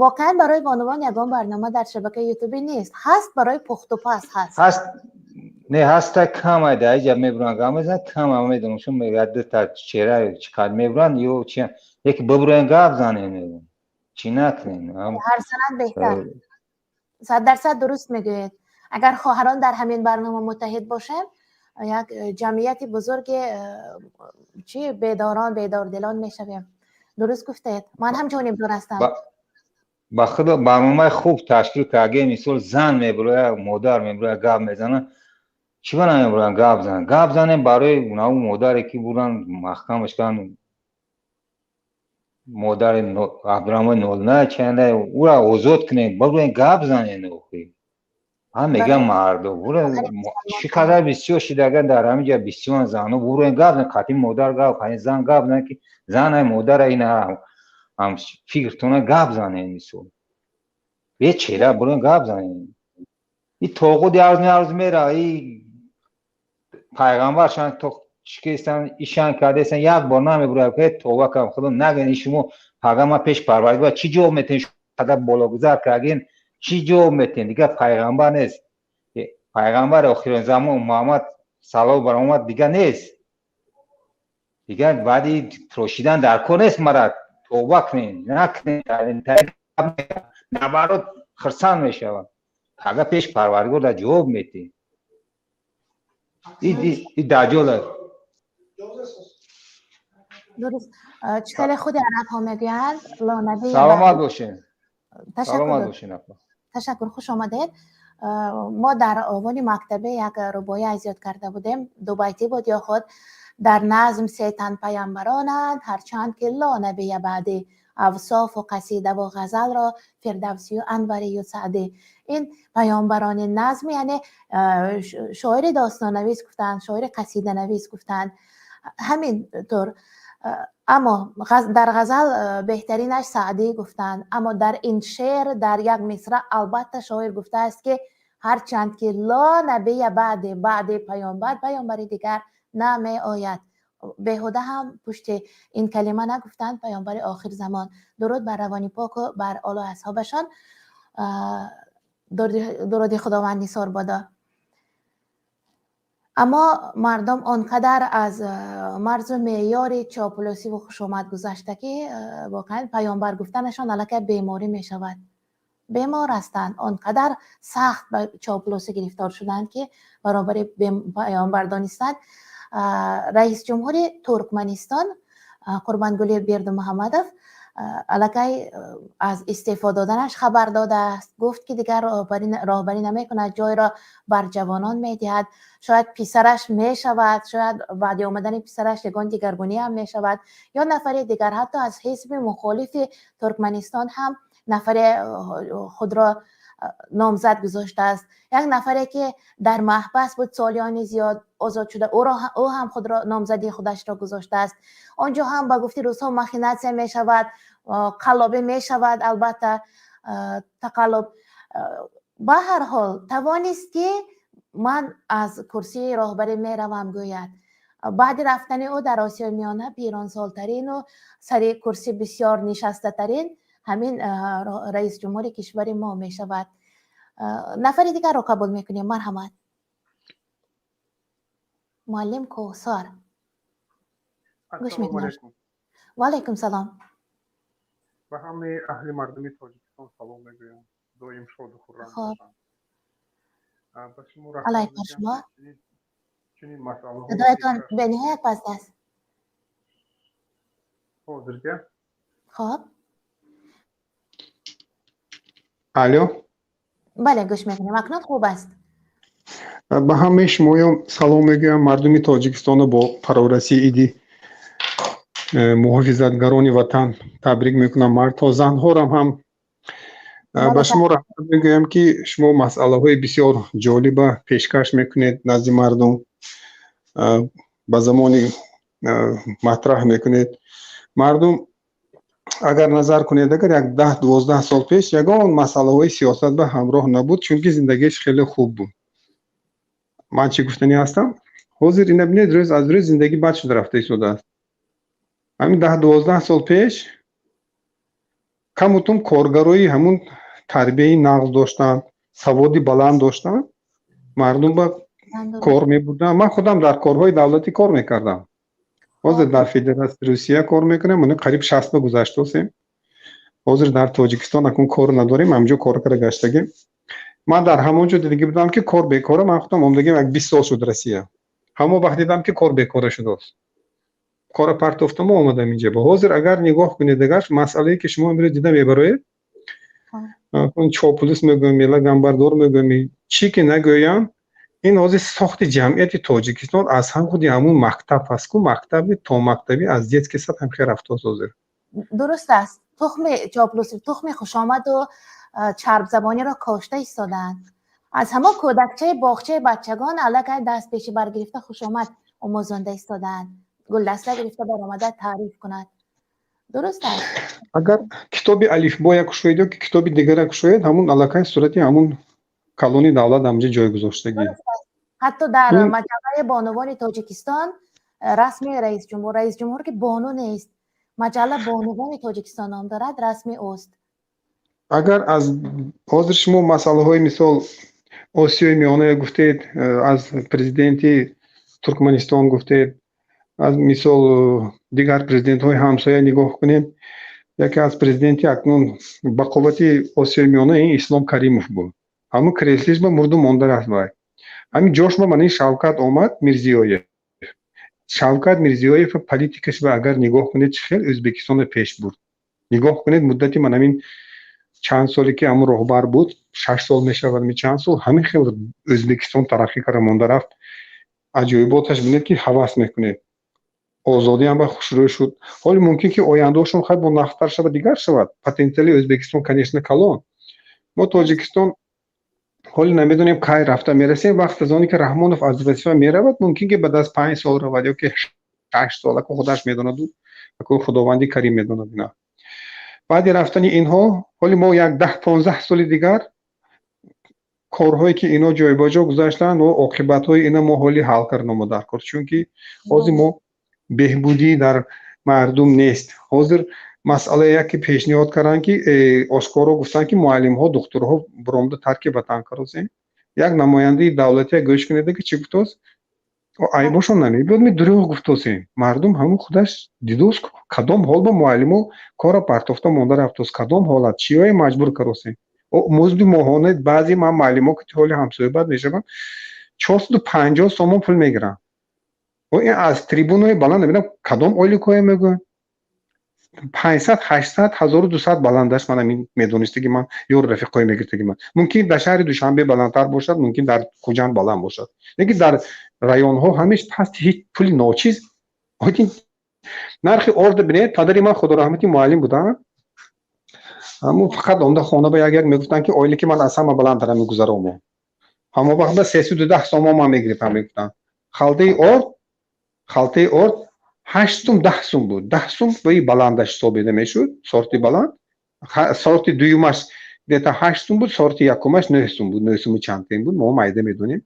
Воқеан барои бонувон ягон барнома дар шабакаи ютубӣ нест. Ҳаст, барои пухтупаз ҳаст. Ҳаст, не, ҳаста, камай дар иҷа мебуранд, гап мезананд, кама медонам, чун мегӯяд дута чера чӣ қадр мебуранд ё чи, яке бибурен, гап занем, мегӯям, чӣ накунем. Ҳар санад беҳтар, 100% дуруст мегӯед. Агар хоҳарон дар ҳамин барнома муттаҳид бошем, як ҷамъияти бузурги чи бедорон, бедордилон мешавем. Дуруст гуфтед, ман ҳам ҷонибдор ҳастам. Ба худо, барномаи хуб ташкил кардем. Мисол, зан мебурояд, модар мебурояд, гап мезанад. Чӣ ба намебуроянд гап зананд? Гап занем барои нав модаре ки бурдан, маҳкамаш карданд, модари Абдураҳмони нолна чанда, ура озод кунем, бибурем, гап занем. Охи ҳам мегӯям, мардо чӣ қадар бисёр шида, агар дар ҳамин ҷа бисёр зано бурем, гап зан, қатъи модар гап, зан гап зан, ки зана модара ина ҳам фикртона гап занем. Мисол, бечера бурем, гап занем. И тоғуди арз арз мера, и пайғамбаршан то чикестан, ишан кардесан, як бор намебурад, тоба кардам, худо нагӯен, шумо пага ман пеш Парвардигор чӣ ҷавоб метиҳен? Қадар бологузар кардин, чӣ ҷавоб метиҳен? Дигар пайғамбар нест. Пайғамбари охирин замон Муҳаммад салом бар омад, дигар нест. Дигар баъди трошидан дар кор нест. Мара тоба кунен, накунен, наоборот, хирсанд мешавад. Пага пеш Парвардигор дар ҷавоб метиҳ. И даҷҷол. Дуруст, чӣ хеле худи арабҳо мегӯянд. Лонаби. Саломат бошен, саломат бошен, апа. Ташаккур, хуш омадед. Мо дар овони мактабе як рубоӣ аз ёд карда будем, дубайтӣ буд ё худ: дар назм се тан паямбаронанд, ҳарчанд ки ло набия баъдӣ, авсофу қасидаву ғазалро Фирдавсию Анварию Саъдӣ. Ин паёмбарони назм, яъне шоири достоннавис гуфтанд, шоири қасиданавис гуфтанд, ҳамин тур. Аммо дар ғазал беҳтаринаш Саъдӣ гуфтанд. Аммо дар ин шеър, дар як мисра, албатта шоир гуфтааст, ки ҳарчанд ки ло набия баъди, баъди паёмбар паёмбари дигар намеояд. Беҳуда ҳам пушти ин калима нагуфтанд паёмбари охир замон. Дуруд бар равони поку бар олу асҳобашон, дуруди Худованд нисор бодо. Аммо мардум он қадар аз марзу меъёри чоплусиву хушомад гузашта, ки воқеан паёмбар гуфтанашон аллакай беморӣ мешавад. Бемор ҳастанд, он қадар сахт ба чоплусӣ гирифтор шуданд, ки баробари паёмбар донистанд. Раис ҷумҳури Туркманистон Қурбангули Бердумуҳаммадов аллакай аз истеъфо доданаш хабар додааст. Гуфт, ки дигар роҳбарӣ намекунад, ҷойро бар ҷавонон медиҳад. Шояд писараш мешавад, шояд баъди омадани писараш ягон дигаргунӣ ҳам мешавад ё нафари дигар. Ҳатто аз ҳизби мухолифи Туркманистон ҳам нафаре худро номзад гузоштааст. Як нафаре, ки дар маҳбас буд солиёни зиёд, озод шуда, ӯ ҳам худро номзадии худашро гузоштааст. Он ҷо ҳам ба гуфти рӯзҳо махинатсия мешавад, қаллобӣ мешавад, албатта тақаллуб. Ба ҳар ҳол, тавонист, ки ман аз курсии роҳбарӣ меравам гӯяд. Баъди рафтани ӯ дар Осиёи Миёна пиронсолтарину сари курсӣ бисёр нишастатарин ҳамин раис ҷумҳури кишвари мо мешавад. Нафари дигарро қабул мекунем. Марҳамат, муаллим Кӯҳсор, гӯш мекунам. Ваалайкум салом. Ба ҳамаи аҳли мардуми Тоҷикистон салом мегӯям, доим шоду хуррам бошанд. Ба шумо Алайк бар шумо. Чунин масъалаҳо Садоятон бениҳоят паст аст. Ҳозирга? Хоб. Алё. Бале, гӯш мекунем, акнун хуб аст. Ба ҳамаи шумоён салом мегӯям. Мардуми Тоҷикистонро бо фарорасии иди муҳофизатгарони ватан табрик мекунам, мардҳо, занҳорам ҳам. Ба шумо раҳмат мегӯям, ки шумо масъалаҳои бисёр ҷолиба пешкаш мекунед назди мардум, ба замони матраҳ мекунед. Мардум, агар назар кунед, агар як 10-12 сол пеш ягон масъалаҳои сиёсат ба ҳамроҳ набуд, чунки зиндагиаш хеле хуб буд. Ман чӣ гуфтанӣ ҳастам? Ҳозир ина бинед, рӯз аз рӯз зиндагӣ бад шуда рафта истодааст. Ҳамин 10-12 сол пеш камутум коргарои ҳамун тарбияи нағз доштанд, саводи баланд доштанд, мардум ба кор мебурданд. Ман худам дар корҳои давлатӣ кор мекардам. Ҳозир дар Федератсияи Русия кор мекунем, мо қариб 60 ба гузаштосем. Ҳозир дар Тоҷикистон акун кор надорем, ҳамҷо кор карда гаштагем. Ман дар ҳамон ҷо дидагӣ будам, ки кор бекора. Ман худам омдагим, як 20 сол шуд Россия. Ҳамон вақт дидам, ки кор бекора шудааст. Кора партофтаму омадам инҷа. Ба ҳозир агар нигоҳ кунед, агар масъалае, ки шумо имрӯз дида мебароед, чоплус мегӯям, мела гамбардор мегӯям, чӣ ки нагӯям, ин ҳозир сохти ҷамъияти Тоҷикистон аз ҳам худи ҳамун мактаб аст ку, мактаби томактабӣ, аз детский сад ҳам хел рафтааст ҳозир. Дуруст аст. Тухми чоплусӣ, тухми хушомаду чарбзабониро кошта истодаанд. Аз ҳамон кӯдакчаи боғчаи бачагон аллакай даст пеши баргирифта хушомад омӯзонда истодаанд, гулдаста гирифта баромада таъриф кунад. Дуруст аст. Агар китоби алифбоя кушоед ё ки китоби дигара кушоед, ҳамун аллакай сурати ҳамун калони давлат ҳамҷа ҷой гузоштагӣ. Ҳатто дар маҷаллаи бонувони Тоҷикистон расми раисҷумҳур, раисҷумҳур ки бону нест, маҷалла «Бонувони Тоҷикистон» ном дорад, расми ӯст. Агар аз ҳозир шумо масъалаҳои, мисол, Осиёи Миёна гуфтед, аз президенти Туркманистон гуфтед, аз мисол дигар президентҳои ҳамсоя нигоҳ кунем, яке аз президенти акнун ба қуввати Осиёи Миёна ин Ислом Каримов буд. Ҳамун креслиш ба мурду монда рафт. Вай ҳамин ҷошма мана ин Шавкат омад, Мирзиёев. Шавкат Мирзиёев политикаш ба агар нигоҳ кунед, чӣ хел Ӯзбекистонро пеш бурд. Нигоҳ кунед, муддати ман ҳамин чанд соле ки ҳамун роҳбар буд, 6 сол мешавад, ми чанд сол, ҳамин хел Ӯзбекистон тараққӣ карда монда рафт. Аҷоиботаш бинед, ки ҳавас мекунед. Озодӣ ҳам ба хушрӯй шуд. Ҳоли мумкин ки ояндаошон хай бо нағзтар шавад, дигар шавад. Потенсиали Ӯзбекистон, конечно, калон. Мо Тоҷикистон ҳоли намедонем, кай рафта мерасем. Вақт аз оне ки Раҳмонов аз вазифа меравад, мумкин ки баъд аз 5 сол равад ё ки 6 сол, аку худаш медонаду аку Худованди Карим медонад. Ина баъди рафтани инҳо ҳоли мо як 10-15 соли дигар корҳое ки ино ҷойбаҷо гузаштанд ва оқибатҳои ина мо ҳоли ҳал карда мо дар кор, чунки ҳозир мо беҳбудӣ дар мардум нест. Ҳозир масъалае яке пешниҳод карданд, ки ошкоро гуфтанд, ки муаллимҳо, духтурҳо буромда тарки ватан карозем. Як намояндаи давлатия гӯш кунеда, ки чӣ гуфтост. Айбошон намебиёд, ми дурӯғ гуфтосем. Мардум ҳамун худаш дидост, кадом ҳол ба муаллимо кора партофта монда рафтост, кадом ҳолат чиёе маҷбур каросем. Музди моҳона баъзе ман муаллимо, ки ҳоли ҳамсӯҳбат мешавам, 450 сомон пул мегиранд. Ин аз трибунаи баланд намедонам кадом ойликое мегӯянд, 500, 800, 1200 баландаш. Ман ҳамин медонистаги, ман ёру рафиқҳое мегирифтаги ман. Мумкин дар шаҳри Душанбе баландтар бошад, мумкин дар Хуҷанд баланд бошад, лекин дар районҳо ҳамеш паст, ҳеҷ пули ночиз. Нархи орда бинед. Падари ман, худо раҳмати, муаллим буданд. Ҳамун фақат омда хона ба як як мегуфтанд, ки ойлики ман аз ҳама баландтара мегузаромам. Ҳамон вақт ба 310 сомон ман мегирифтам, мегуфтанд. Халтаи орд 8 сум, 10 сум буд. 10 сум вои баландаш ҳисобида мешуд, сорти баланд. Сорти дуюмаш где-то 8 сум буд, сорти якумаш 9 сум буд, 9 суму чандтин буд, мо майда медонем.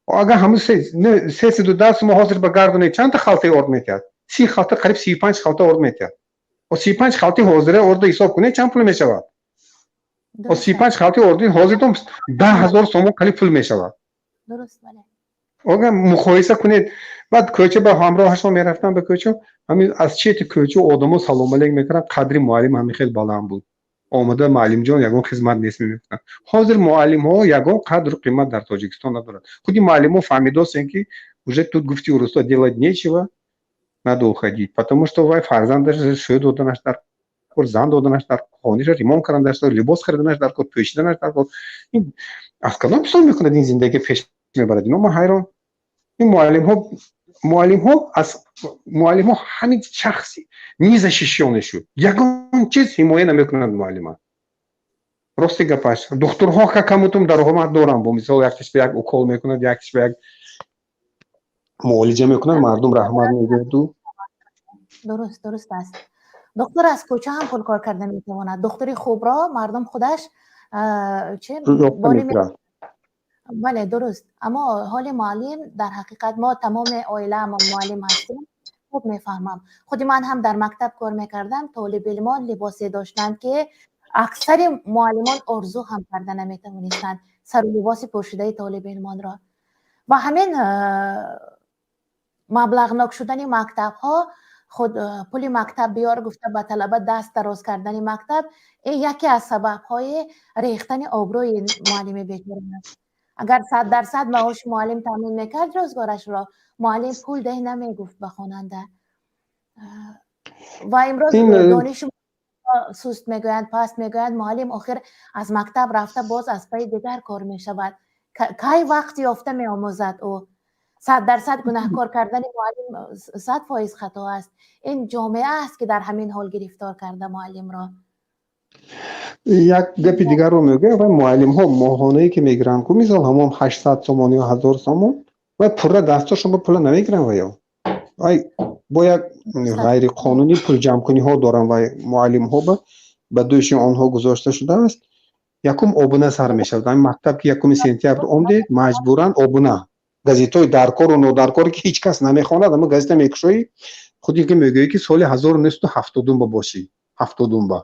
Агар ҳамун 310 сум ҳозир ба гардонед, чандта халтаи орд метиҳад? 30 халта, қариб 35 халта орд метиҳад. 35 халти ҳозира ордо ҳисоб кунед, чанд пул мешавад? 35 халти орди ҳозиртон 10 000 сомон қариб пул мешавад. Агар муқоиса кунед, баъд кӯча ба ҳамроҳашон мерафтам, ба кӯча, ҳамин аз чети кӯча одамо салом алейк мекарданд. Қадри муаллим ҳамин хел баланд буд. Омада: «Муаллимҷон, ягон хизмат нест?» мегуфтанд. Ҳозир муаллимҳо ягон қадру қимат дар Тоҷикистон надоранд. Худи муаллимҳо фаҳмидостем, ки уже тут, гуфти урусо, делать нечего, надо уходить, потому что вай фарзандаш шӯ доданаш дар кор, зан доданаш дар хониша ремонт карданаш дар, либос хариданаш дар кор, пӯшиданаш дар кор. Ин аз кадом ҳисоб мекунад, ин зиндагӣ пеш мебарад? Ино ман ҳайрон. Ин муаллимҳо аз муаллимҳо ҳамин шахси незащищённый шуд, ягон чиз ҳимоя намекунад муаллима. Рости гапаш, духтурҳо какамутум даромад доранд, бо мисол якиш ба як укол мекунад, якиш ба як муолиҷа мекунад, мардум раҳмат мегӯяду. Дуруст аст. Духтур аз кӯча ҳам пул кор карда метавонад. Духтури хубро мардум худаш чи. Бале, дуруст. Аммо ҳоли муаллим, дар ҳақиқат, мо тамоми оилаамон муаллим ҳастем, хуб мефаҳмам. Худи ман ҳам дар мактаб кор мекардам. Толибилмон либосе доштанд, ки аксари муаллимон орзу ҳам карда наметавонистанд сару либоси пӯшидаи толибилмонро. Ва ҳамин маблағнок шудани мактабҳо, худ пули мактаб биёр гуфта ба талаба даст дароз кардани мактаб, ин яке аз сабабҳои рехтани обрӯи муаллими бечора аст. Агар 100% маоши муаллим таъмин мекард рӯзгорашро, муаллим пул деҳ намегуфт ба хонанда. Ва имрӯз дониши суст мегӯянд, паст мегӯянд. Муаллим охир аз мактаб рафта, боз аз пайи дигар кор мешавад. Кай вақт ёфта меомӯзад ӯ? 100% гунаҳкор кардани муаллим 100% хато аст. Ин ҷомеа аст, ки дар ҳамин ҳол гирифтор карда муаллимро. Як гапи дигарро мегӯям: вай муаллимҳо моҳонае ки мегиранд ку, мисол, ҳамон 800 сомон ё 1000 сомон, вай пурра дастошон ба пула намегиранд. Ваё вай бо як ғайриқонунӣ пулҷамъкуниҳо доранд. Вай муаллимҳо ба дӯши онҳо гузошта шудааст. Якум обуна сар мешавад. Ҳамин мактаб ки 1 сентябр омдед, маҷбуран обуна, газетҳои даркору нодаркоре, ки ҳеҷ кас намехонад, аммо газета мекушоӣ, худи ки мегӯӣ, ки соли 1970 ба бошӣ, ҳафтодум ба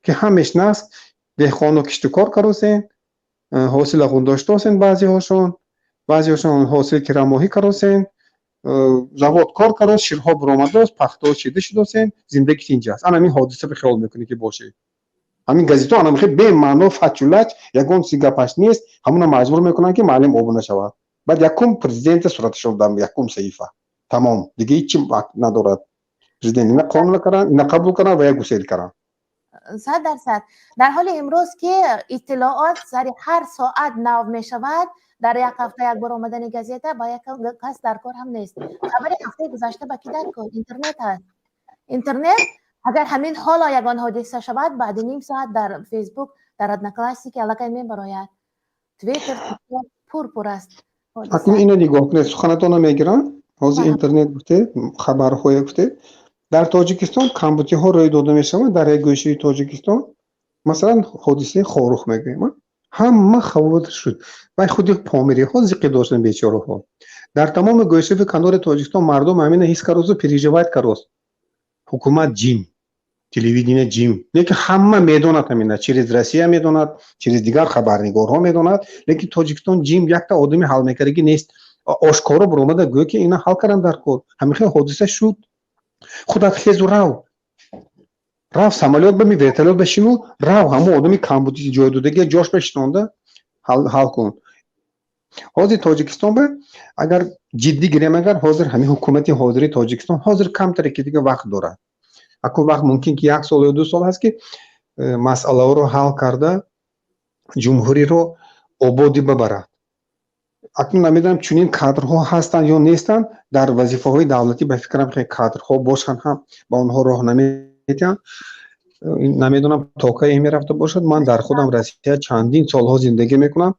ки ҳамеш наст, деҳқону киштукор каросен, ҳосила дошта, баъзеҳошон ҳосили тирамоҳӣ каросен, завод кор карос, ширҳо буромадост, пахтаҳо чида шудосен, зиндагӣ тинҷ аст. Ана ҳамин ҳодиса ба хиёл мекунӣ, ки бошӣ. Ҳамин газетҳо ана хел бемаъно, фачулач, ягон чизи гапаш нест. Ҳамуна маҷбур мекунанд, ки муаллим обуна шавад. Баъд якум президента сураташон дар якум саҳифа, тамом, дига ҳеҷ чи надорад президент. Ина қонун каранд, ина қабул каранд ва як гусел каранд. 100%. Дар ҳоли имрӯз, ки иттилоот сари ҳар соат нав мешавад, дар як ҳафта як бор омадани газета ба як кас дар кор ҳам нест. Хабари ҳафтаи гузашта ба ки дар кор? Интернет ҳаст. Интернет, агар ҳамин ҳоло ягон ҳодиса шавад, баъди ним соат дар Фейсбук, дар Одноклассники аллакай мебарояд. Твиттер пур пур аст. Акнун ина нигоҳ кунед, суханатонро мегирам. Ҳозир интернет гуфтед, хабарҳое гуфтед. Дар Тоҷикистон камбудиҳо рӯй дода мешаванд дар як гӯшаи Тоҷикистон, масалан, ҳодисаи Хорух мегӯем, ҳама хавотир шуд. Вай худи помириҳо зиқӣ доштанд, бечораҳо. Дар тамоми гӯшави канори Тоҷикистон мардум ҳамина ҳис карозу переживать карост. Ҳукумат ҷим, телевидение ҷим. Лекин ҳама медонад ҳамина, через Россия медонад, через дигар хабарнигорҳо медонад, лекин Тоҷикистон ҷим, якта одами ҳал мекардагӣ нест. Ошкоро буромада гӯё, ки ина ҳал кардан дар кор. Ҳамин хел ҳодиса шуд, худат хезу рав, рав, самолёт ба ми вертолёт ба шину, рав, ҳамон одами камбуди ҷойдодагия ҷош ба шинонда ҳал кун. Ҳозир Тоҷикистон ба агар ҷиддӣ гирем, агар ҳозир ҳамин ҳукумати ҳозири Тоҷикистон ҳозир камтаре ки дига вақт дорад, акун вақт мумкин ки як сол ё 2 сол ҳаст, ки масъалаҳоро ҳал карда, ҷумҳуриро ободӣ бабарад. Акнун намедонам, чунин кадрҳо ҳастанд ё нестанд дар вазифаҳои давлатӣ. Ба фикрам, хеле кадрҳо бошанд ҳам, ба онҳо роҳ намедиҳанд. Намедонам, то кай мерафта бошад. Ман дар худам Россия чандин солҳо зиндагӣ мекунам.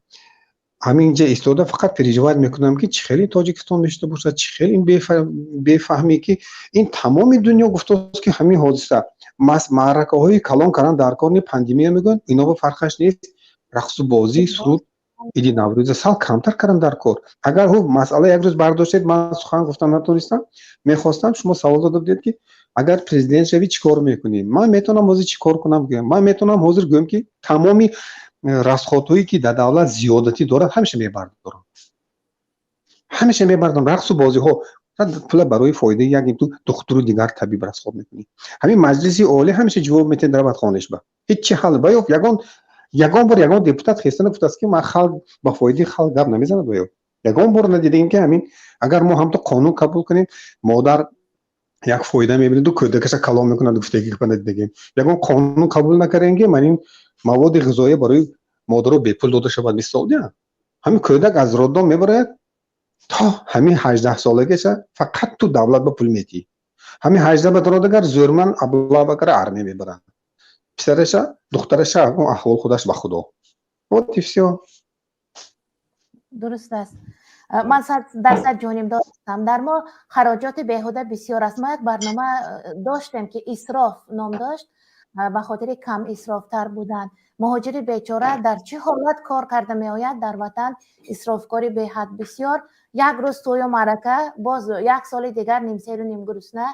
Ҳамин ҷа истода фақат переживать мекунам, ки чӣ хеле Тоҷикистон мешуда бошад, чӣ хеле ин бефаҳмӣ, ки ин тамоми дунё гуфтааст, ки ҳамин ҳодиса маъракаҳои калон кардан дар кор не, пандемия мегӯянд, ино ба фарқаш нест. Рақсу бозӣ, суруд, иди Наврӯза сал камтар кардан дар кор. Агар ҳу масъала як рӯз бардоштед, ман сухан гуфтан натонистам, мехостам. Шумо савол дода будед, ки агар президент шавӣ, чӣ кор мекунӣ? Ман метавонам ҳозир чӣ кор кунам гӯям? Ман метавонам ҳозир гӯям, ки тамоми расходҳое, ки дар давлат зиёдатӣ дорад, ҳамеша мебардорам, ҳамеша мебардорам. Рақсу бозиҳо, пула барои фоидаи як духтуру дигар табиб расход мекунӣ. Ҳамин Маҷлиси Олӣ ҳамеша ҷавоб метиҳад, равад хонишба, ҳеҷ ҳал ба ягон ягон бор ягон депутат хеста нагуфтааст, ки ман халқ ба фоидаи халқ гап намезанад. Ё ягон бор надидем, ки ҳамин агар мо ҳамто қонун қабул кунем, модар як фоида мебинаду кӯдакаша калон мекунад, гуфтаги гапа надидагем. Ягон қонун қабул накардем, ки ман ин маводи ғизоия барои модаро бепул дода шавад, мисол. Ҳамин кӯдак аз роддом мебарояд, то ҳамин 18 солагиша фақат ту давлат ба пул метиҳӣ. Ҳамин 18 ба дарод, агар зӯрман аблава кара, армия мебаранд писараша, духтараша, аҳвол худаш ба Худо. Вот и всё. Дуруст аст. Ман 100% ҷонибдор ҳастам. Дар мо хароҷоти беҳуда бисёр аст. Мо як барнома доштем, ки «Исроф» ном дошт. Ба хотири кам исрофтар будан. Муҳоҷири бечора дар чӣ ҳолат кор карда меояд дар ватан, исрофкори беҳад бисёр. Як рӯз тӯю маърака, боз як соли дигар нимсеру нимгурусна.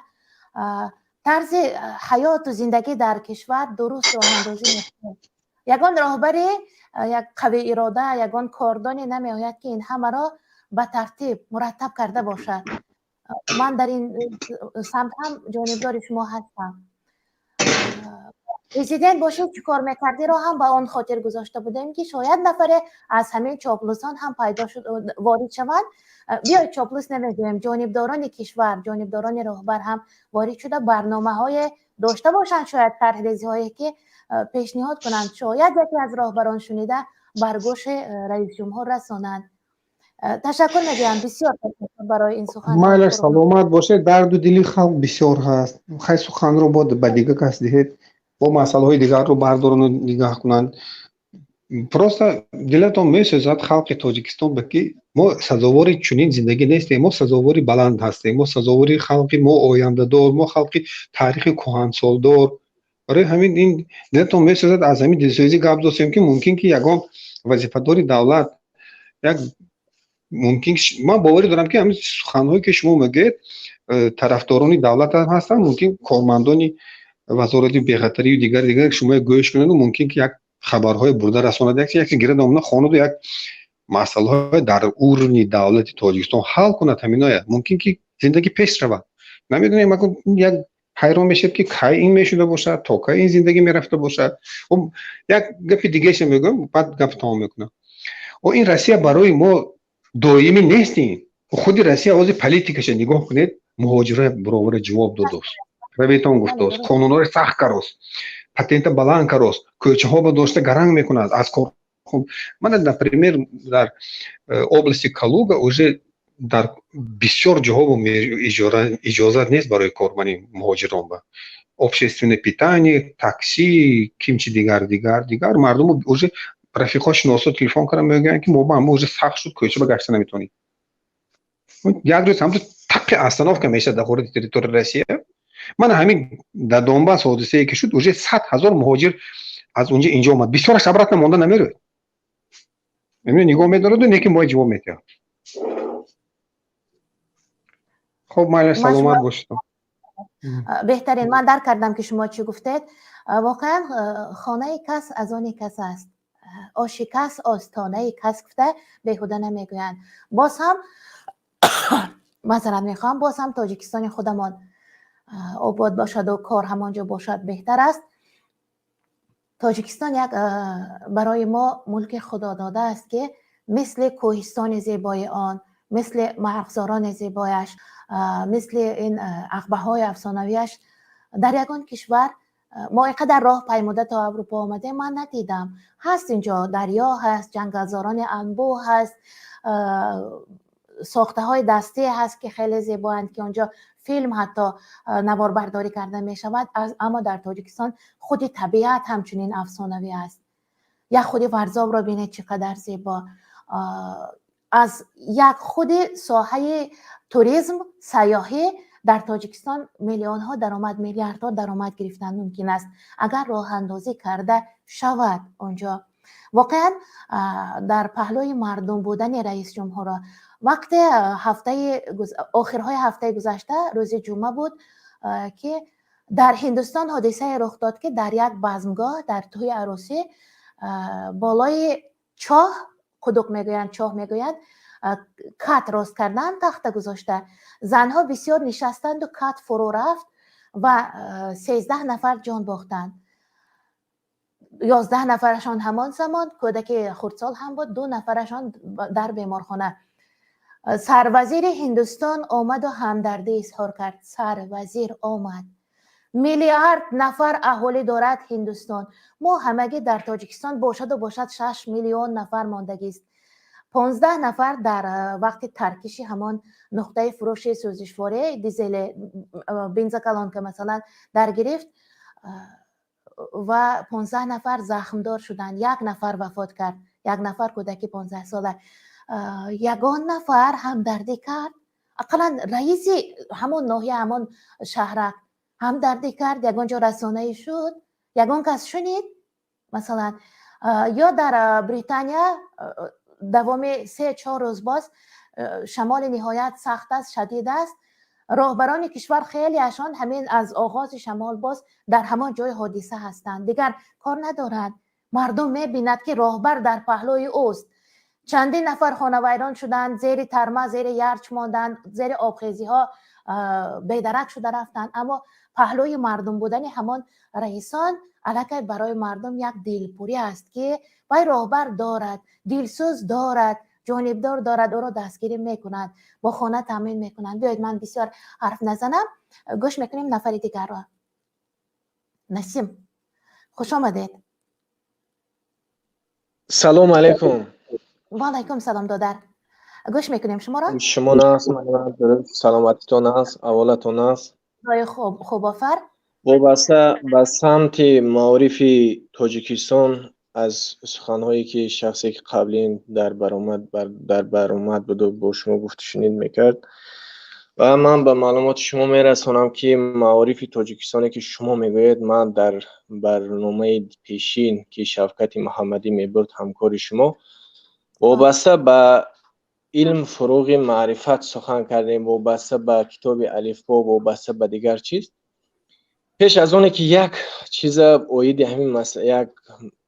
Тарзи ҳаёту зиндагӣ дар кишвар дуруст роҳандозӣ мешавад. Ягон роҳбаре, як қавӣ ирода, ягон кордоне намеояд, ки ин ҳамаро ба тартиб мураттаб карда бошад. Ман дар ин самт ҳам ҷонибдори шумо ҳастам. Президент бошед, чӣ кор мекардиро ҳам ба он хотир гузошта будем, ки шояд нафаре аз ҳамин чоплусон ҳам пайдо шуд, ворид шаванд. Биёед, чоплус намегӯем, ҷонибдорони кишвар, ҷонибдорони роҳбар ҳам ворид шуда, барномаҳое дошта бошанд, шояд тарҳрезиҳое, ки пешниҳод кунанд, шояд яке аз роҳбарон шунида, бар гӯши раисҷумҳур расонанд. Ташаккур мегӯям, бисёр ташаккур барои ин сухан. Майлаш, саломат бошед. Дарду дили халқ бисёр ҳаст. Хай, суханро бод ба дига кас диҳед, бо масъалаҳои дигарро бардорану нигаҳ кунанд. Просто дилатон месӯзад халқи Тоҷикистон ба, ки мо сазовори чунин зиндагӣ нестем, мо сазовори баланд ҳастем, мо сазовори халқи мо ояндадор, мо халқи таърихи кӯҳансолдор. Барои ҳамин ин дилатон месӯзад. Аз ҳамин дилсӯзӣ гап достем, ки мумкин ки ягон вазифадори давлат як мумкин, ман боварӣ дорам, ки ҳамин суханҳое, ки шумо мегӯед, тарафдорони давлат ҳам ҳастанд, мумкин кормандони вазорати бехатарию дигар дигар шумо гӯш кунанду мумкин ки як хабарҳое бурда расонад, як гирад, омада хонаду як масъалаҳое дар уровни давлати Тоҷикистон ҳал кунад. Ҳаминоя мумкин ки зиндагӣ пеш равад. Намедонем, як ҳайрон мешавед, ки кай ин мешуда бошад, то кай ин зиндагӣ мерафта бошад. Як гапи дигаша мегӯям, баъд гап тамом мекунам. О, ин Россия барои мо доимӣ нест. Ин худи Россия ҳозир политикаша нигоҳ кунед, муҳоҷира баровара ҷавоб додост, раветон гуфтост, қонунҳои сахт карост, патента баланд карост, кӯчаҳо дошта гаранг мекунад аз кор. Мана, например, дар области Калуга уже дар бисёр ҷоҳо иҷозат нест барои кормани муҳоҷирон ба общественное питание, такси, кимчи, дигар, дигар, дигар. Мардуму уже рафиқо, шиносо телефон кардам, мегӯянд, ки мо ба ҳама уже сахт шуд, кӯча ба гашта наметавонем. Як рӯз ҳамту тақи остановка мешавад дар хораи территорияи Россия. Мана ҳамин дар Донбасс ҳодисае ки шуд, уже 100 000 муҳоҷир аз унҷа инҷо омад. Бисёраш обратно монда намерояд, нигоҳ медораду неки мо ҷавоб медиҳад. Хуб, майли, саломат бошед. Беҳтарин, ман дарк кардам, ки шумо чӣ гуфтед. Воқеан, хонаи кас аз они кас аст, оши кас остонаи кас гуфта беҳуда намегӯянд. Боз ҳам маъзарат мехоҳам, боз ҳам Тоҷикистони худамон обод бошаду кор ҳамон ҷо бошад, беҳтар аст. Тоҷикистон як барои мо мулки худодода аст, ки мисли кӯҳистони зебои он, мисли марғзорони зебояш, мисли ин ағбаҳои афсонавиаш дар ягон кишвар, мо ин қадар роҳ паймуда то Аврупо омадем, ман надидам. Ҳаст инҷо дарё, ҳаст ҷангалзорони анбӯҳ, ҳаст сохтаҳои дастӣ ҳаст, ки хеле зебоанд, ки онҷо филм ҳатто наворбардорӣ карда мешавад. Аммо дар Тоҷикистон худи табиат ҳамчунин афсонавӣ аст. Як худи Варзобро бинед, чӣ қадар зебо. Аз як худи соҳаи туризм, сайёҳӣ дар Тоҷикистон миллионҳо даромад, миллиардҳо даромад гирифтан мумкин аст, агар роҳандозӣ карда шавад. Онҷо воқеан дар паҳлӯи мардум будани раисҷумҳурро вақте ҳафтаи охирҳои ҳафтаи гузашта, рӯзи ҷумъа буд, ки дар Ҳиндустон ҳодисае рух дод, ки дар як базмгоҳ, дар тӯи арӯсӣ, болои чоҳ, қудуқ мегӯянд, чоҳ мегӯянд, кат рост кардан, тахта гузошта, занҳо бисёр нишастанду кат фурӯ рафт ва 13 нафар ҷон бохтанд. 11 нафарашон ҳамон замон, кӯдаки хурдсол ҳам буд, ду нафарашон дар беморхона. Сарвазири Ҳиндустон омаду ҳамдардӣ изҳор кард. Сарвазир омад. Миллиард нафар аҳолӣ дорад Ҳиндустон. Мо ҳамагӣ дар Тоҷикистон бошаду бошад 6 миллион нафар мондагист. 15 нафар дар вақти таркиши ҳамон нуқтаи фурӯши сӯзишворӣ, дизеле, бензоколонка масалан, даргирифт ва 15 нафар захмдор шуданд, як нафар вафот кард, як нафар кӯдаки 15-сола. Ягон нафар ҳамдардӣ кард? Ақаллан раиси ҳамон ноҳия, ҳамон шаҳрак ҳамдардӣ кард? Ягон ҷо расонаӣ шуд? Ягон кас шунид? Масалан, ё дар Британия давоми 3-4 рӯз боз шамоли ниҳоят сахт аст, шадид аст. Роҳбарони кишвар хелеашон ҳамин аз оғози шамол боз дар ҳамон ҷои ҳодиса ҳастанд, дигар кор надоранд. Мардум мебинад, ки роҳбар дар паҳлӯи ӯст. Чандин нафар хонавайрон шуданд, зери тарма, зери ярч монданд, зери обхезиҳо бедарак шуда рафтанд, аммо паҳлӯи мардум будани ҳамон раисон аллакай барои мардум як дилпурӣ аст, ки вай роҳбар дорад, дилсӯз дорад, ҷонибдор дорад, ӯро дастгирӣ мекунад, бо хона таъмин мекунанд. Биёед, ман бисёр ҳарф назанам, гӯш мекунем нафари дигарро. Насим, хуш омадед. Салом алейкум. Ваалайкум салом, додар, гӯш мекунем шуморо. Шумо наст, саломатитон аст, аволатон аст? Худои хуб, хуб офар. Вобаста ба самти маорифи Тоҷикистон, аз суханҳое ки шахсе ки қаблин дар баромад буду бо шумо гуфтушунид мекард, ва ман ба маълумоти шумо мерасонам, ки маорифи Тоҷикистоне ки шумо мегӯед, ман дар барномаи пешин, ки Шавкати Муҳаммадӣ мебурд, ҳамкори шумо, вобаста ба илм, фуруғи маърифат сухан кардем, вобаста ба китоби алифбо, вобаста ба дигар чиз. Пеш аз оне ки як чиза оиди ҳамин як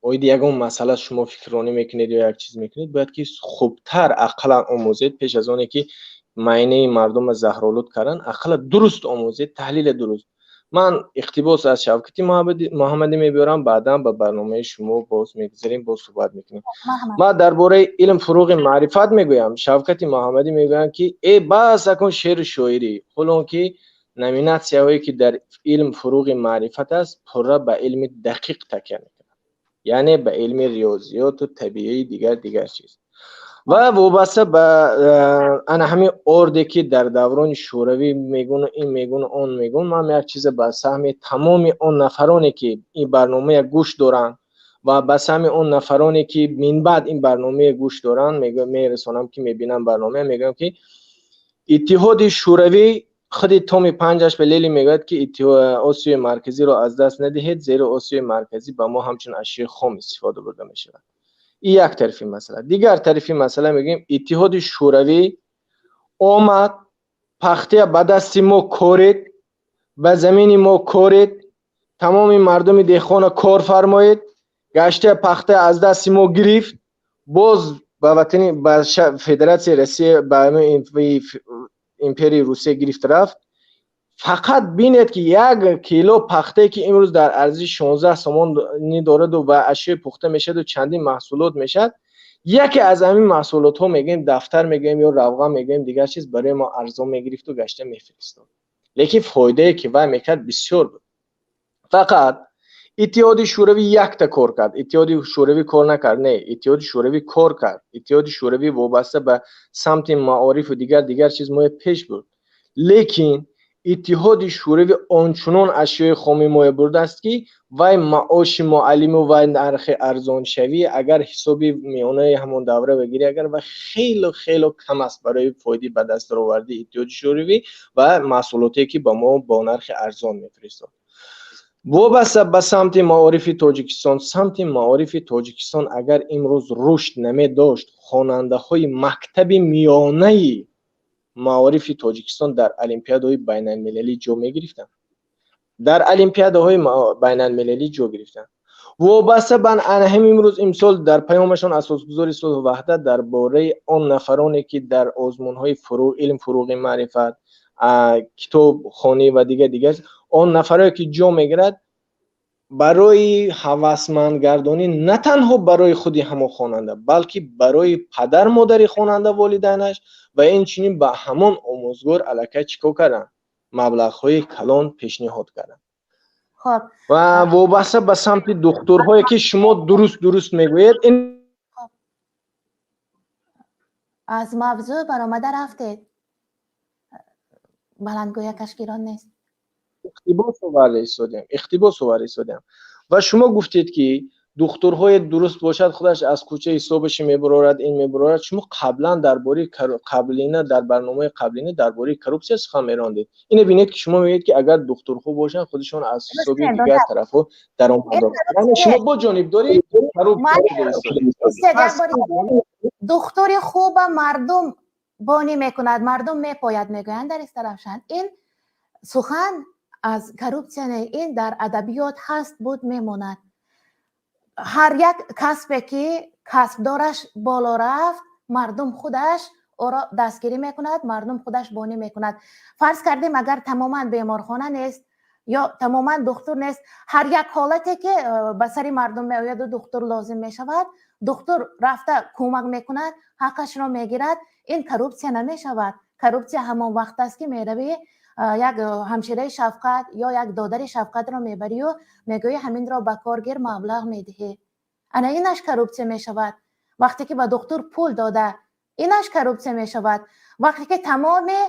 оиди ягон масъала шумо фикрронӣ мекунед ё як чиз мекунед, бояд ки хубтар ақаллан омӯзед. Пеш аз оне ки майнаи мардумро заҳролуд кардан, ақаллан дуруст омӯзед, таҳлили дуруст. Ман иқтибос аз Шавкати Муҳаммадӣ мебиёрам, баъдан ба барномаи шумо боз мегузарем, боз суҳбат мекунем. Ман дар бораи илм, фуруғи маърифат мегӯям. Шавкати Муҳаммадӣ мегӯянд, ки э бас акун шеъру шоирӣ, ҳолон ки номинатсияҳое ки дар илм, фуруғи маърифат аст, пурра ба илми дақиқ такя мекунад, яъне ба илми риёзиёту табиӣ, дигар дигар чиз. Ва вобаста ба ана ҳамин орде, ки дар даврони шӯравӣ мегӯну ин мегӯну он мегӯн, ман як чиза ба саҳми тамоми он нафароне, ки ин барномая гӯш доранд, ва ба саҳми он нафароне, ки минбаъд ин барномая гӯш доранд, мерасонам, ки мебинам барномая, мегӯям, ки Иттиҳоди Шӯравӣ худи томи панҷаш ба Ленин мегӯяд, ки Осиёи Марказиро аз даст надиҳед, зеро Осиёи Марказӣ ба мо ҳамчун ашёи хом истифода бурда мешавад. Ин як тарафи масъала. Дигар тарафи масъала, мегӯем, Иттиҳоди Шӯравӣ омад, пахтия ба дасти мо корид, ба замини мо корид, тамоми мардуми деҳқона кор фармоед, гаштия пахта аз дасти мо гирифт, боз ба ватани, ба Федератсияи Россия, ба империяи Русия гирифт, рафт. Фақат бинед, ки 1 кило пахтае, ки имрӯз дар арзиши 16 сомонӣ дораду ва ашёи пухта мешаваду чандин маҳсулот мешавад, яке аз ҳамин маҳсулотҳо, мегӯем, дафтар мегӯем ё равған мегӯем, дигар чиз, барои мо арзон мегирифту гашта мефиристод, лекин фоидае, ки вай мекард, бисёр буд. Фақат Иттиҳоди Шӯравӣ якта кор кард. Иттиҳоди Шӯравӣ кор накард? Не, Иттиҳоди Шӯравӣ кор кард. Иттиҳоди Шӯравӣ вобаста ба самти маорифу дигар дигар чиз моя пеш бурд, лекин Иттиҳоди Шӯравӣ ончунон ашёи хоми моя бурдааст, ки вай маоши муаллиму вай нархи арзоншавӣ, агар ҳисоби миёнаи ҳамон давра бигирӣ, агар вай хело хело кам аст барои фоидаи ба даст дароварди Иттиҳоди Шӯравӣ ва маҳсулоте, ки ба мо бо нархи арзон мефиристод. Вобаста ба самти маорифи Тоҷикистон, самти маорифи Тоҷикистон агар имрӯз рушд намедошт, хонандаҳои мактаби миёнаи маорифи Тоҷикистон дар олимпиадаҳои байналмилалӣ ҷо мегирифтанд? Дар олимпиадаҳои байналмилалӣ ҷо гирифтанд. Вобаста ба ҳамин, имрӯз, имсол дар паёмашон Асосгузори сулҳу ваҳдат дар бораи он нафароне, ки дар озмунҳои илм, фуруғи маърифат, китобхонӣ ва дигар дигар, он нафарое, ки ҷо мегирад, барои ҳавасмандгардонӣ на танҳо барои худи ҳамон хонанда, балки барои падар модари хонанда, волидайнаш ва инчунин ба ҳамон омӯзгор аллакай чӣ кор карданд? Маблағҳои калон пешниҳод карданд. Ва вобаста ба самти духтурҳое, ки шумо дуруст дуруст мегӯед, ин Аз мавзӯъ баромада рафтед, баландгӯякаш гирон нест. Иқтибос оварда истодем, иқтибос оварда истодем. Ва шумо гуфтед, ки Духтурҳои дуруст бошад, худаш аз кӯча ҳисобаш мебарорад, ин мебарорад. Шумо қаблан дар бораи қаблина, дар барномаи қаблина дар бораи коррупсия сухан мерондед. Ине бинед, ки шумо мегӯед, ки агар духтурҳо бошанд, худашон аз ҳисоби дигар тарафҳо даромад доранд. Яъне шумо бо ҷонибдори коррупсия. Духтури хуба мардум бонӣ мекунад, мардум мепояд, мегӯянд дар Истаравшан. Ин сухан аз коррупсия не, ин дар адабиёт ҳаст, буд, мемонад. Ҳар як касбе ки касбдораш боло рафт, мардум худаш ӯро дастгирӣ мекунад, мардум худаш бонӣ мекунад. Фарз кардем, агар тамоман беморхона нест ё тамоман духтур нест, ҳар як ҳолате ки ба сари мардум меояду духтур лозим мешавад, духтур рафта кӯмак мекунад, ҳаққашро мегирад. Ин коррупсия намешавад. Коррупсия ҳамон вақт аст, ки меравӣ, як ҳамшираи Шафқат ё як додари Шафқатро мебарию мегӯӣ: «Ҳаминро ба кор гир, маблағ медиҳӣ». Ана инаш коррупсия мешавад. Вақте ки ба духтур пул дода, инаш коррупсия мешавад. Вақте ки тамоми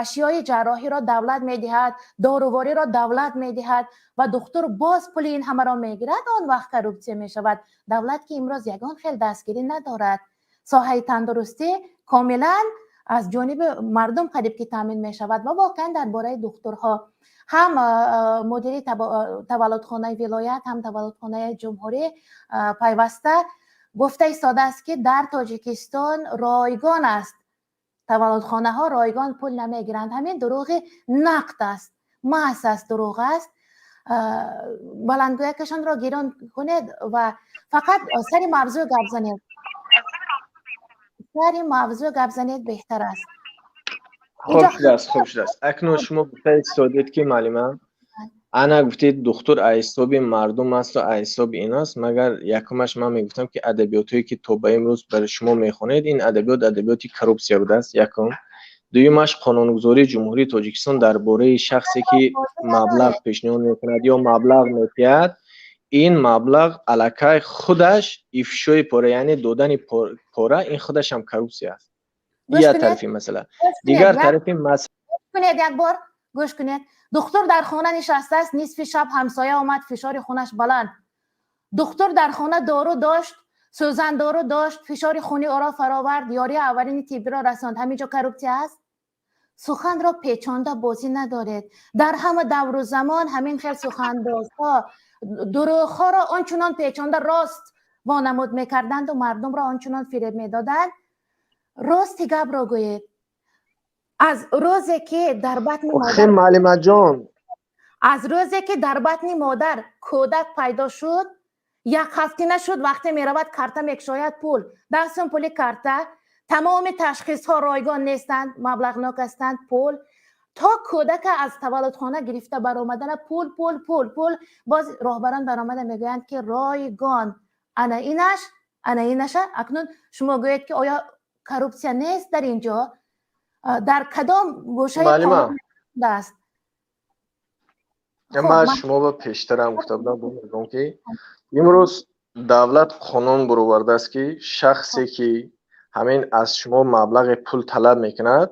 ашёи ҷарроҳиро давлат медиҳад, дорувориро давлат медиҳад ва духтур боз пули ин ҳамаро мегирад, он вақт коррупсия мешавад. Давлат ки имрӯз ягон хел дастгирӣ надорад. Соҳаи тандурустӣ комилан аз ҷониби мардум қариб ки таъмин мешавад. Ва воқеан дар бораи духтурҳо ҳам мудири таваллудхонаи вилоят, ҳам таваллудхонаи ҷумҳурӣ пайваста гуфта истодааст, ки дар Тоҷикистон ройгон аст, таваллудхонаҳо ройгон пул намегиранд. Ҳамин дурӯғи нақд аст, маҳз аст, дурӯғ аст. Баландгӯякашонро гирон кунед ва фақат сари мавзӯъ гап занед. Сари мавзӯъ гап занед, беҳтар аст. Хуб шудааст, хуб шудааст. Акнун шумо гуфта истодед, ки муаллима, ана гуфтед, духтур аз ҳисоби мардум асту аз ҳисоби ин аст. Магар якумаш ман мегуфтам, ки адабиётҳое ки то ба имрӯз барои шумо мехонед, ин адабиёт адабиёти коррупсия будааст, якум. Дуюмаш, қонунгузории Ҷумҳурии Тоҷикистон дар бораи шахсе ки маблағ пешниҳод мекунад ё маблағ медиҳад, ин маблағ аллакай худаш ифшои пора, яъне додани пора, ин худаш ҳам коррупсия аст. Як тарафи масъала. Дигар тарафи масъала. Кунед, як бор гӯш кунед. Духтур дар хона нишастааст, нисфи шаб ҳамсоя омад, фишори хунаш баланд. Духтур дар хона дору дошт, сӯзандору дошт, фишори хуни ӯро фаровард, ёрии аввалини тиббиро расонд. Ҳамин ҷо коррупсия аст? Суханро печонда бозӣ надоред. Дар ҳама давру замон ҳамин хел суханбозҳо дурӯғҳоро ончунон печонда рост вонамуд мекарданду мардумро ончунон фиреб медоданд. Рости гапро гӯед. Аз рӯзе ки дар батни модар, Муаллимаҷон, аз рӯзе ки дар батни модар кӯдак пайдо шуд, як ҳафта нашуд, вақте меравад, карта мекушояд, пул, 10 сум пули карта. Тамоми ташхисҳо ройгон нестанд, маблағнок ҳастанд, пул. То кӯдака аз таваллудхона гирифта баромадана пул, пул, пул, пул. Боз роҳбарон баромада мегӯянд, ки ройгон. Ана инаш, ана инаша акнун шумо гӯед, ки оё коррупсия нест дар ин ҷо? Дар кадом гӯшаи аст? Ман шумо ба пештарам гуфта будам, мегӯям, ки имрӯз давлат қонун баровардааст, ки шахсе ки ҳамин аз шумо маблағи пул талаб мекунад,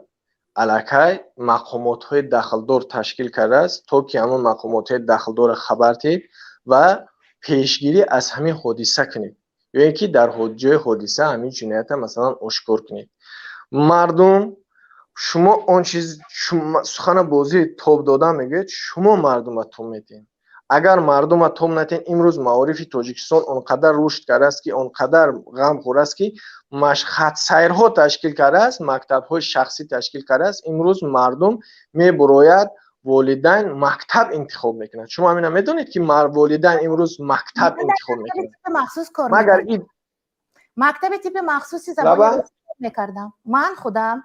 аллакай мақомотҳои дахлдор ташкил кардааст, то ки ҳамон мақомотҳои дахлдорро хабар диҳед ва пешгирӣ аз ҳамин ҳодиса кунед ё ин ки дар ҷои ҳодиса ҳамин ҷиноята, масалан, ошкор кунед. Мардум, шумо он чиз сухана бозӣ тоб додан мегӯед, шумо мардума тоб медиҳед. Агар мардума тоб надиҳед, имрӯз маорифи Тоҷикистон он қадар рушд кардааст, ки он қадар ғамхӯр аст, ки хатсайрҳо ташкил кардааст, мактабҳои шахсӣ ташкил кардааст. Имрӯз мардум мебурояд, волидайн мактаб интихоб мекунад. Шумо ҳамина медонед, ки волидайн имрӯз мактаб интихоб мекунад? Магар мактаби типи махсуси забони мекардам. Ман худам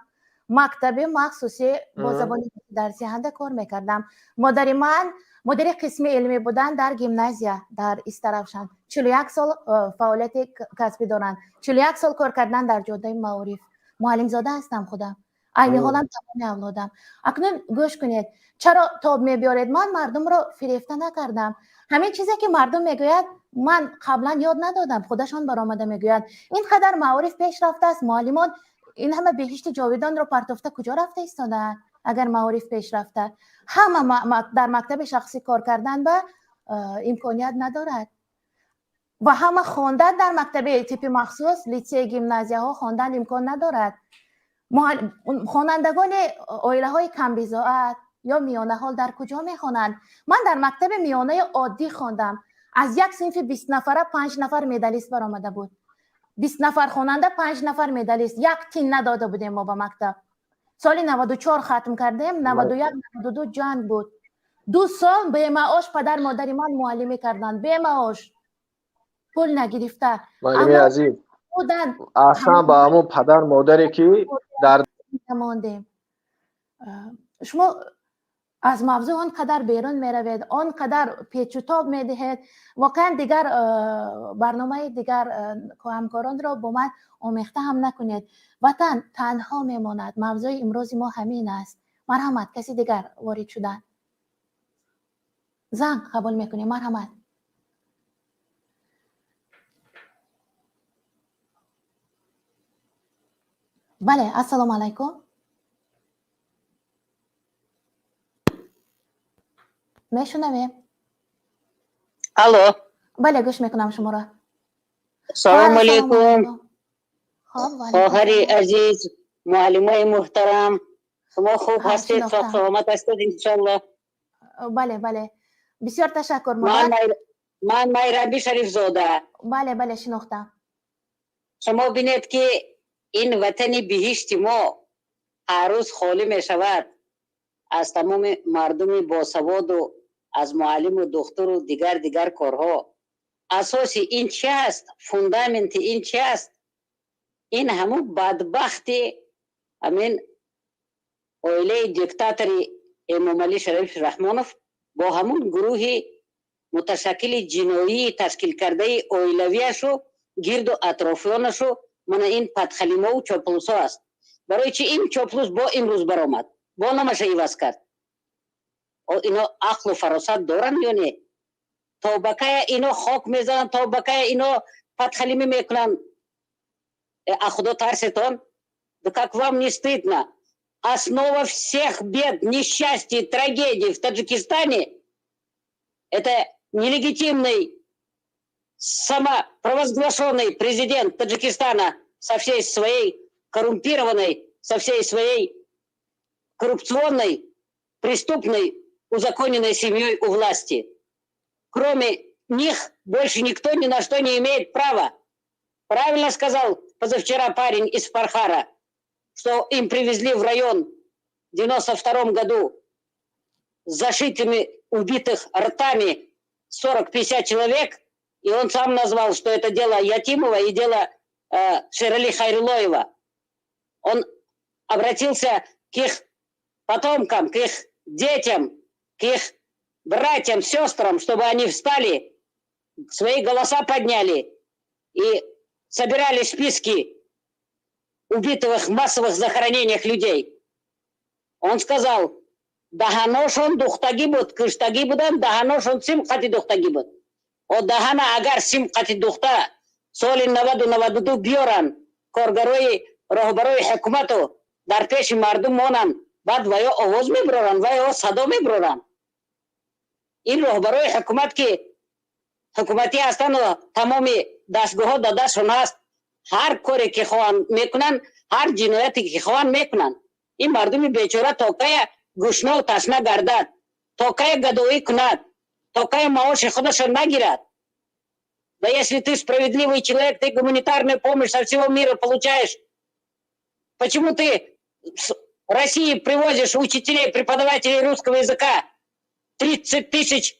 мактаби махсуси бо забони дарсиҳанда кор мекардам. Модари ман мудири қисми илмӣ буданд дар гимназия дар Истаравшан. 41 сол фаъолияти касбӣ доранд, 41 сол кор кардан дар ҷодаи маориф. Муаллимзода ҳастам худам, айни ҳолам тамоми авлодам. Акнун гӯш кунед, чаро тоб мебиёред? Ман мардумро фирефта накардам. Ҳамин чизе ки мардум мегӯяд, ман қаблан ёд надодам, худашон баромада мегӯянд. Ин қадар маориф пеш рафтааст, муаллимон ин ҳама беҳишти ҷовидонро партофта куҷо рафта истодаанд? Агар маориф пеш рафта, ҳама дар мактаби шахсӣ кор кардан ба имконият надорад. Ва ҳама хондан дар мактаби типи махсус, литсей, гимназияҳо хондан имкон надорад. Хонандагони оилаҳои камбизоат ё миёнаҳол дар куҷо мехонанд? Ман дар мактаби миёнаи оддӣ хондам. Аз як синфи 20 нафара 5 нафар медалист баромада буд. 20 нафар хонанда, 5 нафар медалист. Як тин надода будем мо ба мактаб. Соли 94 хатм кардем, 91, 92 ҷанг буд. 2 сол бемаош падар модари ман муаллимӣ карданд, бемаош, пул нагирифта. Муаллими азиз, аҳсан ба ҳамон падар модаре, ки дар Мондем. Шумо аз мавзӯъ он қадар берун меравед, он қадар печутоб медиҳед. Воқеан, дигар барномаи дигар ҳамкоронро бо ман омехта ҳам накунед. Ватан танҳо мемонад, мавзӯи имрӯзи мо ҳамин аст. Марҳамат, каси дигар ворид шудан. Занг қабул мекунем, марҳамат. Бале, ассалому алайкум, мешунавем. Алло. Бале, гӯш мекунам шуморо. Салому алейкум, хоҳари азиз, муаллимои муҳтарам. Шумо хуб ҳастед, саломат ҳастед, иншалло? Бале, бале, бисёр ташаккур. Ман Майраби Шарифзода. Бале, бале, шинохтам. Шумо бинед, ки ин ватани биҳишти мо ҳар рӯз холӣ мешавад аз тамоми мардуми босаводу, аз муаллиму духтуру дигар дигар корҳо. Асоси ин чи аст? Фундаменти ин чи аст? Ин ҳамун бадбахти ҳамин оилаи диктатори Эмомалӣ Шариф Раҳмонов бо ҳамун гурӯҳи муташаккили ҷиноии ташкилкардаи оилавиашу гирду атрофиёнашу, мана ин падхалимову чоплусо аст. Барои чи ин чоплус бо имрӯз баромад, бо номаша иваз кард? Ино ақлу фаросат доранд ё не? То ба кая ино хок мезананд? То ба кая ино падхалимӣ мекунанд? А худо тарсетон? Да как вам не стыдно? Основа всех бед, несчастий, трагедий в Таджикистане — это нелегитимный самопровозглашенный президент Таджикистана со всей своей коррумпированной, со всей своей коррупционной, преступной, узаконенной семьей у власти. Кроме них больше никто ни на что не имеет права. Правильно сказал позавчера парень из Фархара, что им привезли в район в 92 году с зашитыми убитых ртами 40-50 человек, и он сам назвал, что это дело Ятимова и дело Шерали Хайрулоева. Он обратился к их потомкам, к их детям, к их братьям, сестрам, чтобы они встали, свои голоса подняли и собирали списки убитых в массовых захоронениях людей. Он сказал, даҳаношон духтагӣ буд, киштагӣ буданд, даҳаношон сим қати духтагӣ буд. О даҳана агар сим қати духта соли 90-92 биёранд, коргарои роҳбарои ҳукумату дар пеши мардум монанд, баъд ваё овоз мебароранд, ваё садо мебароранд. Ин роҳбарои ҳукумат, ки ҳукуматӣ ҳастанду тамоми дастгоҳҳо дар дастшон ҳаст, ҳар коре ки хоҳанд мекунанд, ҳар ҷинояте ки хоҳанд мекунанд. Ин мардуми бечора то кая гушнаву ташна гардад, то кая гадоӣ кунад, то кая маоши худашро нагирад? Да если ты справедливый человек, ты гуманитарную помощь со всего мира получаешь. Почему ты с России привозишь учителей, преподавателей русского языка? 30 тысяч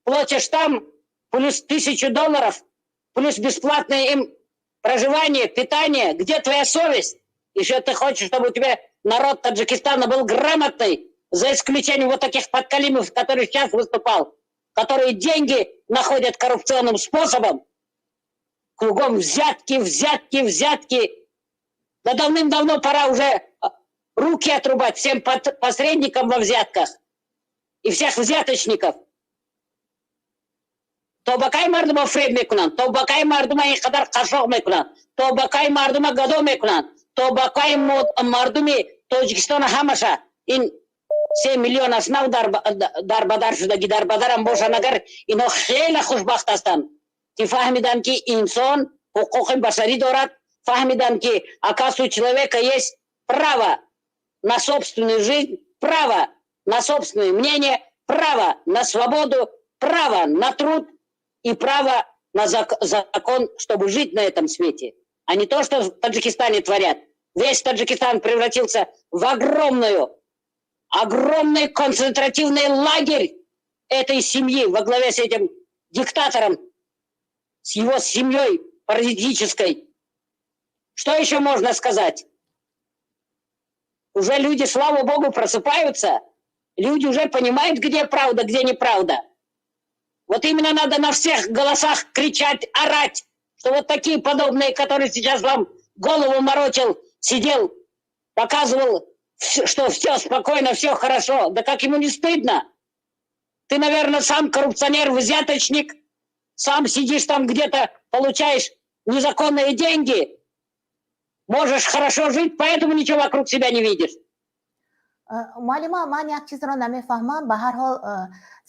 платишь там, плюс 1000 долларов, плюс бесплатное им проживание, питание. Где твоя совесть? Еще ты хочешь, чтобы у тебя народ Таджикистана был грамотный, за исключением вот таких подкалимов, который сейчас выступал, которые деньги находят коррупционным способом. Кругом взятки, взятки, взятки. Да давным-давно пора уже руки отрубать всем посредникам во взятках и всех взяточников. То ба кай мардума фреб мекунанд, то ба кай мардума ин қадар қашоқ мекунанд, то ба кай мардума гадо мекунанд, то ба кай мардуми Тоҷикистона ҳамаша, ин 3 миллион аст, нав дар бадар шудагӣ, дар бадарам бошанд агар, ино хеле хушбахт ҳастанд. Ки фаҳмиданд, ки инсон ҳуқуқи башарӣ дорад, фаҳмиданд, ки, оказывается, у человека есть право на собственную жизнь, право на собственное мнение, право на свободу, право на труд и право на закон, чтобы жить на этом свете. А не то, что в Таджикистане творят. Весь Таджикистан превратился в огромный концентративный лагерь этой семьи во главе с этим диктатором, с его семьей паразитической. Что еще можно сказать? Уже люди, слава богу, просыпаются. Люди уже понимают, где правда, где неправда. Вот именно надо на всех голосах кричать, орать, что вот такие подобные, которые сейчас вам голову морочил, сидел, показывал, что все спокойно, все хорошо. Да как ему не стыдно? Ты, наверное, сам коррупционер, взяточник, сам сидишь там где-то, получаешь незаконные деньги, можешь хорошо жить, поэтому ничего вокруг себя не видишь. Муаллима, ман як чизро намефаҳмам. Ба ҳар ҳол,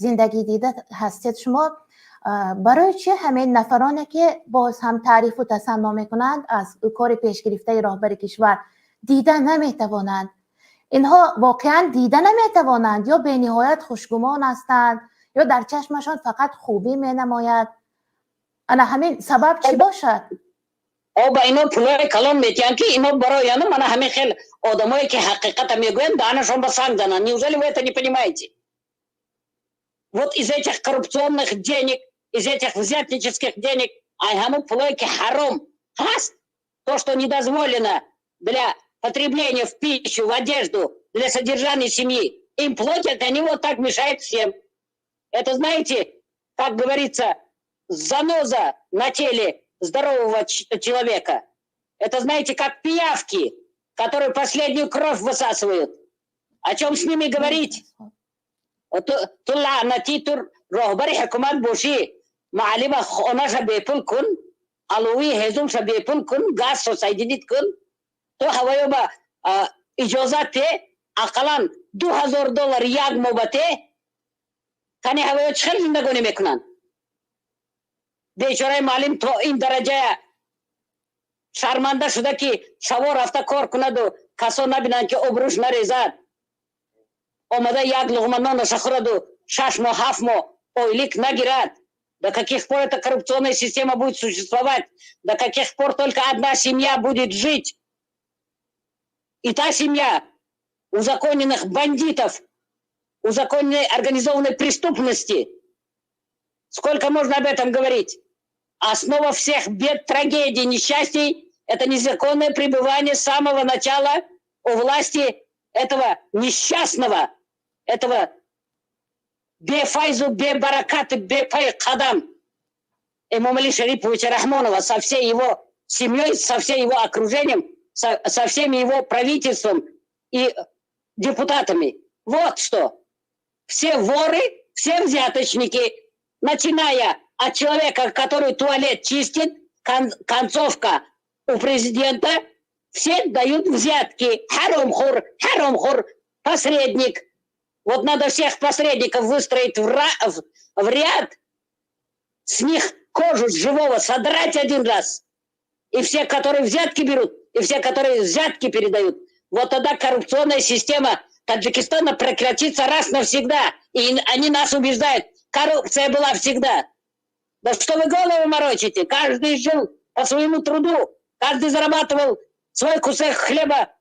зиндагӣ дида ҳастед шумо. Барои чӣ ҳамин нафароне, ки боз ҳам таърифу тасанно мекунанд аз кори пешгирифтаи роҳбари кишвар, дида наметавонанд? Инҳо воқеан дида наметавонанд ё бениҳоят хушгумон ҳастанд, ё дар чашмашон фақат хубӣ менамояд? Ана ҳамин сабаб чӣ бошад? О, ба ино пулои калон метиҳанд, ки ино барои яну мана ҳамин хел одамое, ки ҳақиқата мегӯянд, даҳанашон ба санг зананд. Неужели вы это не понимаете? Вот из этих коррупционных денег, из этих взятнических денег, ай ҳамун пулое, ки ҳаром ҳаст, то, что не дозволено для потребления в пищу, в одежду, для содержания семьи, им платят, они вот так мешают всем. Это, знаете, как говорится, заноза на теле здорового человека. Это, знаете, как пиявки, которые последнюю кровь высасывают. О чем с ними говорить? Ту лаънатӣ, ту роҳбари ҳукумат бошӣ, муаллима хонаша бепул кун, аловии ҳезумша бепул кун, газшо соединить кун, ту ҳавоё ба иҷозат те, ақаллан 2000 доллар як моҳ ба те. Кани, ҳавоё чӣ хел зиндагонӣ мекунанд? Бечораи муаллим то ин дараҷая шарманда шуда, ки шаво рафта кор кунаду касо набинанд, ки обрӯш нарезад, омада як луғма нонаша хӯраду 6 моҳ, 7 моҳ ойлик нагирад. До каких пор эта коррупционная система будет существовать? До каких пор только одна семья будет жить? И та семья узаконенных бандитов, узаконенной организованной преступности. Сколько можно об этом говорить? Основа всех бед, трагедий, несчастий – это незаконное пребывание с самого начала у власти этого несчастного, этого бефайзу, бебаракаты, бепай кадам Эмомали Шариповича Рахмонова со всей его семьей, со всем его окружением, со всем его правительством и депутатами. Вот что. Все воры, все взяточники, начиная от человека, который туалет чистит, концовка у президента, все дают взятки. Харомхур, харомхур, посредник. Вот надо всех посредников выстроить в ряд, с них кожу с живого содрать один раз. И все, которые взятки берут, и все, которые взятки передают. Вот тогда коррупционная система Таджикистана прекратится раз навсегда. И они нас убеждают: коррупция была всегда. Да что вы голову морочите? Каждый жил по своему труду. Каждый зарабатывал свой кусок хлеба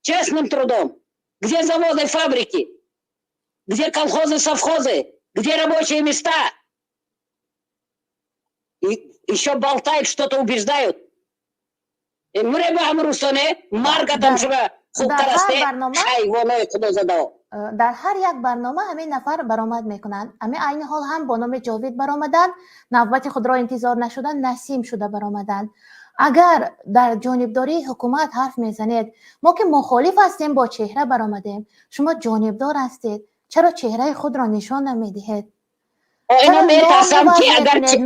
честным трудом. Где заводы, фабрики? Где колхозы, совхозы? Где рабочие места? И еще болтают, что-то убеждают. Маргатам шуба хубтар аст, ҳайвонои худозадао. Дар ҳар як барнома ҳамин нафар баромад мекунанд. Ҳамин айни ҳол ҳам бо номи Ҷовид баромаданд, навбати худро интизор нашуданд, Насим шуда баромаданд. Агар дар ҷонибдории ҳукумат ҳарф мезанед, мо ки мухолиф ҳастем, бо чеҳра баромадем, шумо ҷонибдор ҳастед, чаро чеҳраи худро нишон намедиҳед?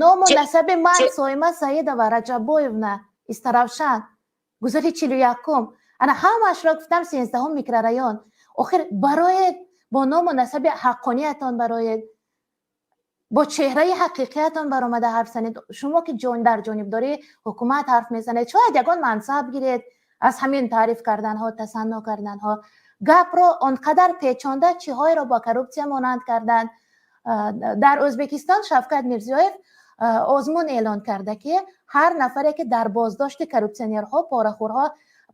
Ному насаби ман Соима Саидова Раҷабоевна, Истаравшан, гузари 41-ум, ана ҳамаашро гуфтам, 13-ум микрорайон. Охир бароед, бо ному насаби ҳаққониятон бароед. Бо чеҳраи ҳақиқиятон баромада ҳарф занед. Шумо ки дар ҷонибдории ҳукумат ҳарф мезанед, шояд ягон мансаб гиред аз ҳамин таъриф карданҳо, тасанно карданҳо. Гапро он қадар печонда, чиҳоеро бо коррупсия монанд карданд. Дар Ӯзбекистон Шавкат Мирзиёев озмун эълон карда, ки ҳар нафаре ки дар боздошти коррупсионерҳо, порахӯрҳо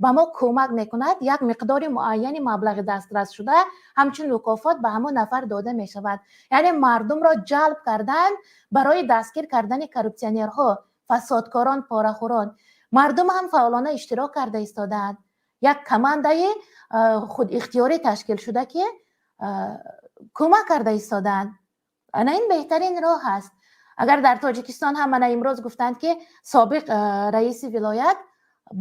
ба мо кӯмак мекунад, як миқдори муайяни маблағи дастрас шуда ҳамчун мукофот ба ҳамон нафар дода мешавад. Яъне мардумро ҷалб кардан барои дастгир кардани коррупсионерҳо, фасодкорон, порахӯрон. Мардум ҳам фаъолона иштирок карда истодаанд. Як командаи худихтиёрӣ ташкил шуда, ки кӯмак карда истодаанд. Ана ин беҳтарин роҳ аст. Агар дар Тоҷикистон ҳам ана имрӯз гуфтанд, ки собиқ раиси вилоят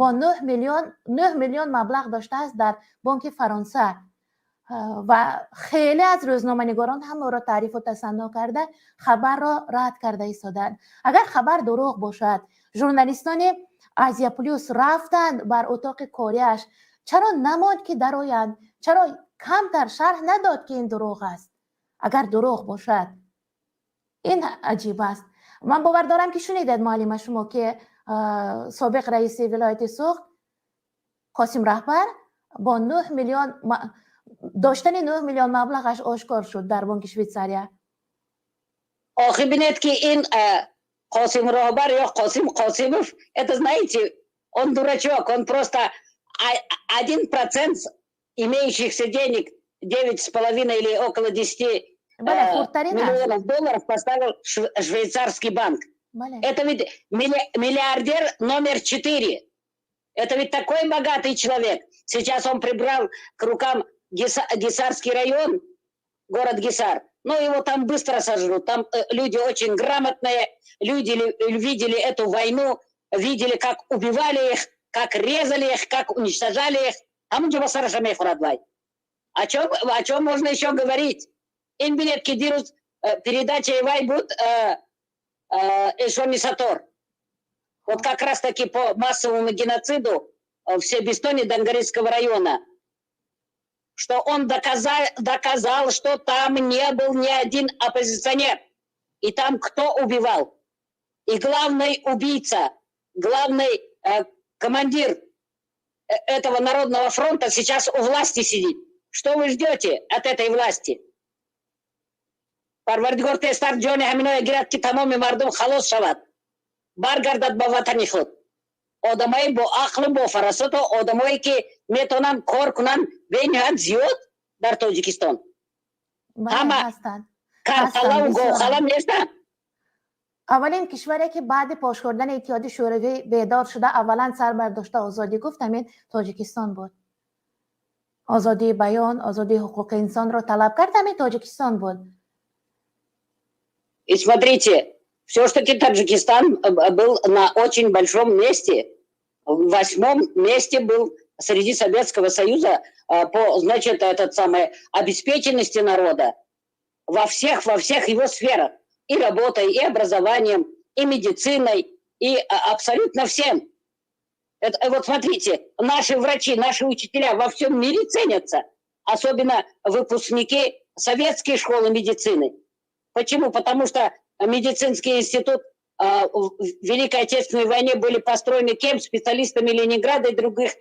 бо 9 миллион, 9 миллион маблағ доштааст дар бонки Фаронса ва хеле аз рӯзноманигорон ҳам ӯро таърифу тасанно карда, хабарро рад карда истодаанд. Агар хабар дурӯғ бошад, журналистони Азия Плюс рафтанд бар утоқи кориаш, чаро намонд, ки дароянд? Чаро камтар шарҳ надод, ки ин дурӯғ аст, агар дурӯғ бошад? Ин аҷиб аст. Ман бовар дорам, ки шунидед, муаллима, шумо, ки собиқ раиси вилояти Суғд Қосим Раҳбар бо 9 миллион доштани 9 миллион маблағаш ошкор шуд дар бонки Швейтсария. Охи, бинед, ки ин Қосим Роҳбар ё Қосим Қосимов, это, знаете, он дурачок, он просто 1% имеющихся денег, 9,5 или около 10 миллионов долларов, поставил швейцарский банк. Это ведь миллиардер номер 4. Это ведь такой богатый человек. Сейчас он прибрал к рукам Гисарский район, город Гисар. Но его там быстро сожрут. Там люди очень грамотные, люди видели эту войну, видели, как убивали их, как резали их, как уничтожали их. О чем можно еще говорить? Ин бинед, ки дирӯз передача вай буд, Эшони Сатор. Вот как раз таки по массовому геноциду в Себистоне Дангаринского района, что он доказал, что там не был ни один оппозиционер. И там кто убивал? И главный убийца, главный командир этого Народного фронта сейчас у власти сидит. Что вы ждете от этой власти? Парвардигор тезтар ҷони ҳаминоя гирад, ки тамоми мардум халос шавад, баргардад ба ватани худ. Одамои бо ақлу бо фарасату одамое, ки метавонанд кор кунанд, бениҳоят зиёд дар Тоҷикистон. Ҳама карқалаву говхала нестанд. Аввалин кишваре, ки баъди пош хӯрдани Иттиҳоди Шӯравӣ бедор шуда, аввалан сар бардошта озодӣ гуфт, ҳамин Тоҷикистон буд. Озодии баён, озодии ҳуқуқи инсонро талаб кард, ҳамин Тоҷикистон буд. И смотрите, все-таки Таджикистан был на очень большом месте, в восьмом месте был среди Советского Союза по, значит, этот самый, обеспеченности народа во всех его сферах. И работой, и образованием, и медициной, и абсолютно всем. Это, вот смотрите, наши врачи, наши учителя во всем мире ценятся, особенно выпускники советской школы медицины. Почему? Потому что медицинский институт в Великой Отечественной войне были построены кем? Специалистами Ленинграда и других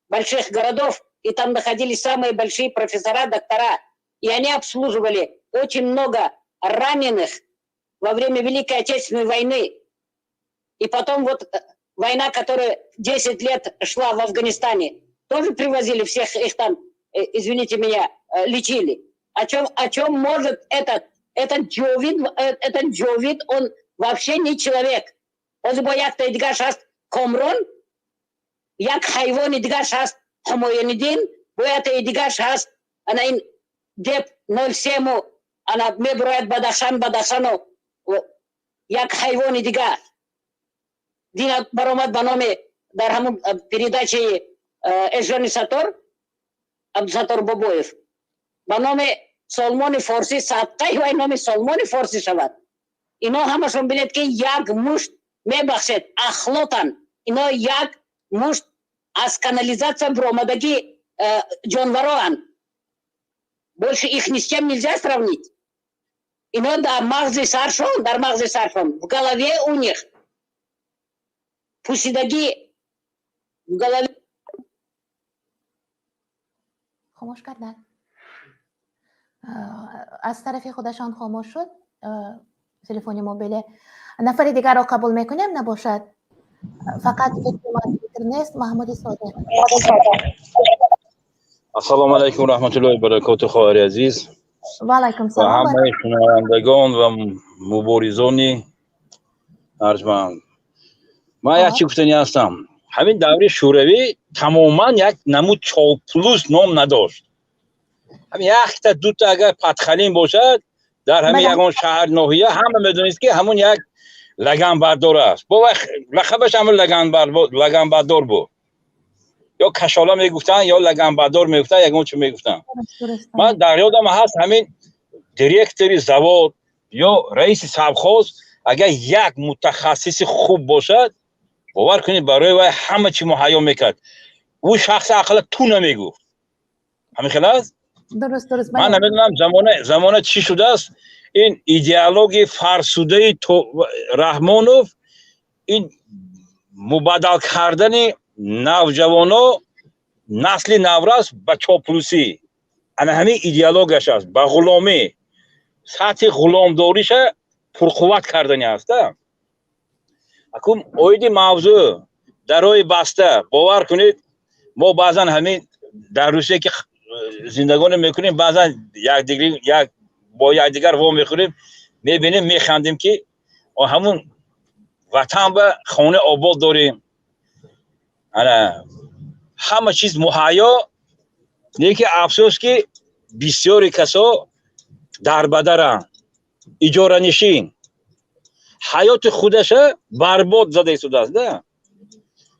больших городов, и там находились самые большие профессора, доктора. И они обслуживали очень много раненых во время Великой Отечественной войны. И потом вот война, которая 10 лет шла в Афганистане, тоже привозили всех их там, извините меня, лечили. О чем может этот Джовид, он вообще не человек. Ози бо якта дигаш ҳаст, Комрон, як ҳайвони дигаш ҳаст, Ҳумоюниддин, бо яктаи дигаш ҳаст, ана ин деп 07, ана меброяд Бадахшан, Бадахшану як ҳайвони дигар дина баромад ба номи дар ҳамун передачаи Эжони Сатор, Абдусатор Бобоев, ба номи Солмони Форсӣ, садқаи вай номи Солмони Форсӣ шавад. Ино ҳамашон, бинед, ки як мушт, мебахшед, ахлотан. Ино як мушт аз канализатсия биромадагӣ ҷонвароанд. Больше их ни с чем нельзя сравнить. Ино дар мағзи саршон, дар мағзи саршон, в голове у них пусидагӣ, в голове. Хомӯш кардан, аз тарафи худашон хомӯш шуд телефони мобиле. Нафари дигарро қабул мекунем, набошад, фақат фикр нест. Маҳмуди Содиқ. Ассалому алайкум раҳматуллоҳи баракоту, хоҳари азиз. Ва алайкум салом. Ва ҳамаи шунавандагон ва муборизони арҷманд. Ман як чӣ гуфтанӣ ҳастам. Ҳамин даври Шӯравӣ тамоман як намуд чоплус ном надошт. Ҳамин якта дута агар подхалим бошад дар ҳамин ягон шаҳр, ноҳия, ҳама медонист, ки ҳамун як лаганбардор аст. Бо лақабаш ҳамун лаганбардор буд. Ё кашола мегуфтанд, ё лаганбардор мегуфтанд, ягон чӣ мегуфтанд. Ман дар ёдам ҳаст, ҳамин директори завод ё раиси совхоз агар як мутахассиси хуб бошад, бовар кунед, барои вай ҳама чӣ муҳайё мекард. Ӯ шахси ақалла ту намегуфт. Ҳамин хел аст. Дуруст. Ман намедонам, замона чӣ шудааст. Ин идеологияи фарсудаи Раҳмонов, ин мубаддал кардани навҷавоно, насли наврас ба чоплусӣ, ана ҳамин идеологияш аст. Ба ғуломӣ, сатҳи ғуломдориша пурқувват кардани аст. Акун оиди мавзӯъ дарои баста, бовар кунед, мо баъзан ҳамин дар Русия ки зиндагонӣ мекунем, баъзан як бо якдигар во мехӯрем, мебинем, механдем, ки ҳамун ватан ба хона обод дорем, ана ҳама чиз муҳайё, лекин афсӯс, ки бисёри касо дарбадаранд, иҷоранишин, ҳаёти худаша барбод зада истодааст. Да,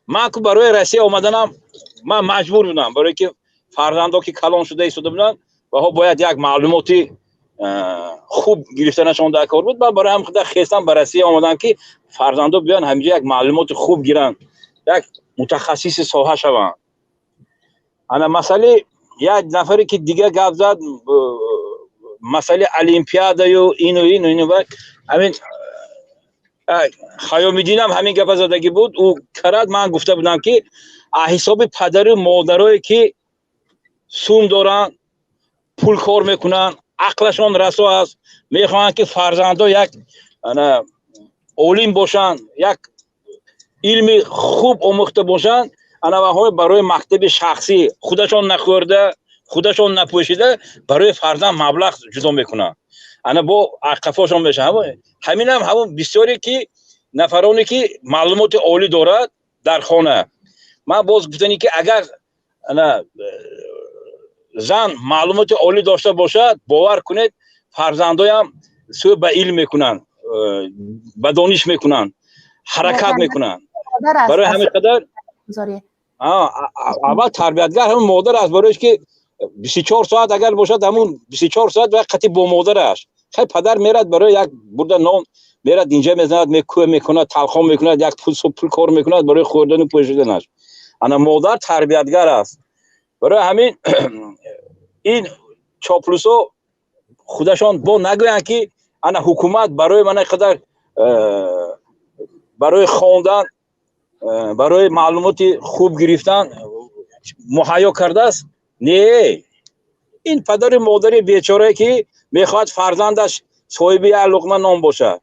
ман ку барои Россия омаданам ман маҷбур будам, барое ки фарзандо ки калон шуда истода буданд, ваҳо бояд як маълумоти хуб гирифтанашон дар кор буд. Ман барои ҳам худа хестам, ба Россия омадам, ки фарзандо биён, ҳаминҷо як маълумоти хуб гиранд, як мутахассиси соҳа шаванд. Ана масъалаи як нафаре ки дига гап зад, масъалаи олимпиадаю ину ину ину, ҳамин Хаёмиддинам ҳамин гапа задагӣ буд. Ӯ карад, ман гуфта будам, ки ҳисоби падару модарое ки сум доранд, пул кор мекунанд, ақлашон расо аст, мехоҳанд, ки фарзандо як олим бошанд, як илми хуб омӯхта бошанд, анаваҳои барои мактаби шахсӣ худашон нахӯрда, худашон напӯшида, барои фарзанд маблағ ҷудо мекунанд. Ана бо қафошон мешавад. Ҳаминам ҳамун бисёре ки нафароне ки маълумоти олӣ дорад дар хона. Ман боз гуфтани, ки агар ана зан маълумоти олӣ дошта бошад, бовар кунед, фарзандоям сӯ ба илм мекунанд, ба дониш мекунанд, ҳаракат мекунанд. Барои ҳамин қадар аввал тарбиятгар ҳамун модар аст, барои ки 24 соат агар бошад, ҳамун 24 соат вай қатъи бо модараш. Хай, падар мерад барои як бурда нон, мерад, инҷа мезанад, мекӯ мекунад, талхон мекунад, як пул кор мекунад барои хӯрдану пӯшиданаш. Ана модар тарбиятгар аст. Барои ҳамин ин чоплусо худашон бо нагӯянд, ки ана ҳукумат барои мана қадар барои хондан, барои маълумоти хуб гирифтан муҳайё кардааст. Не, ин падару модари бечорае ки мехоҳад фарзандаш соҳиби як луқма нон бошад.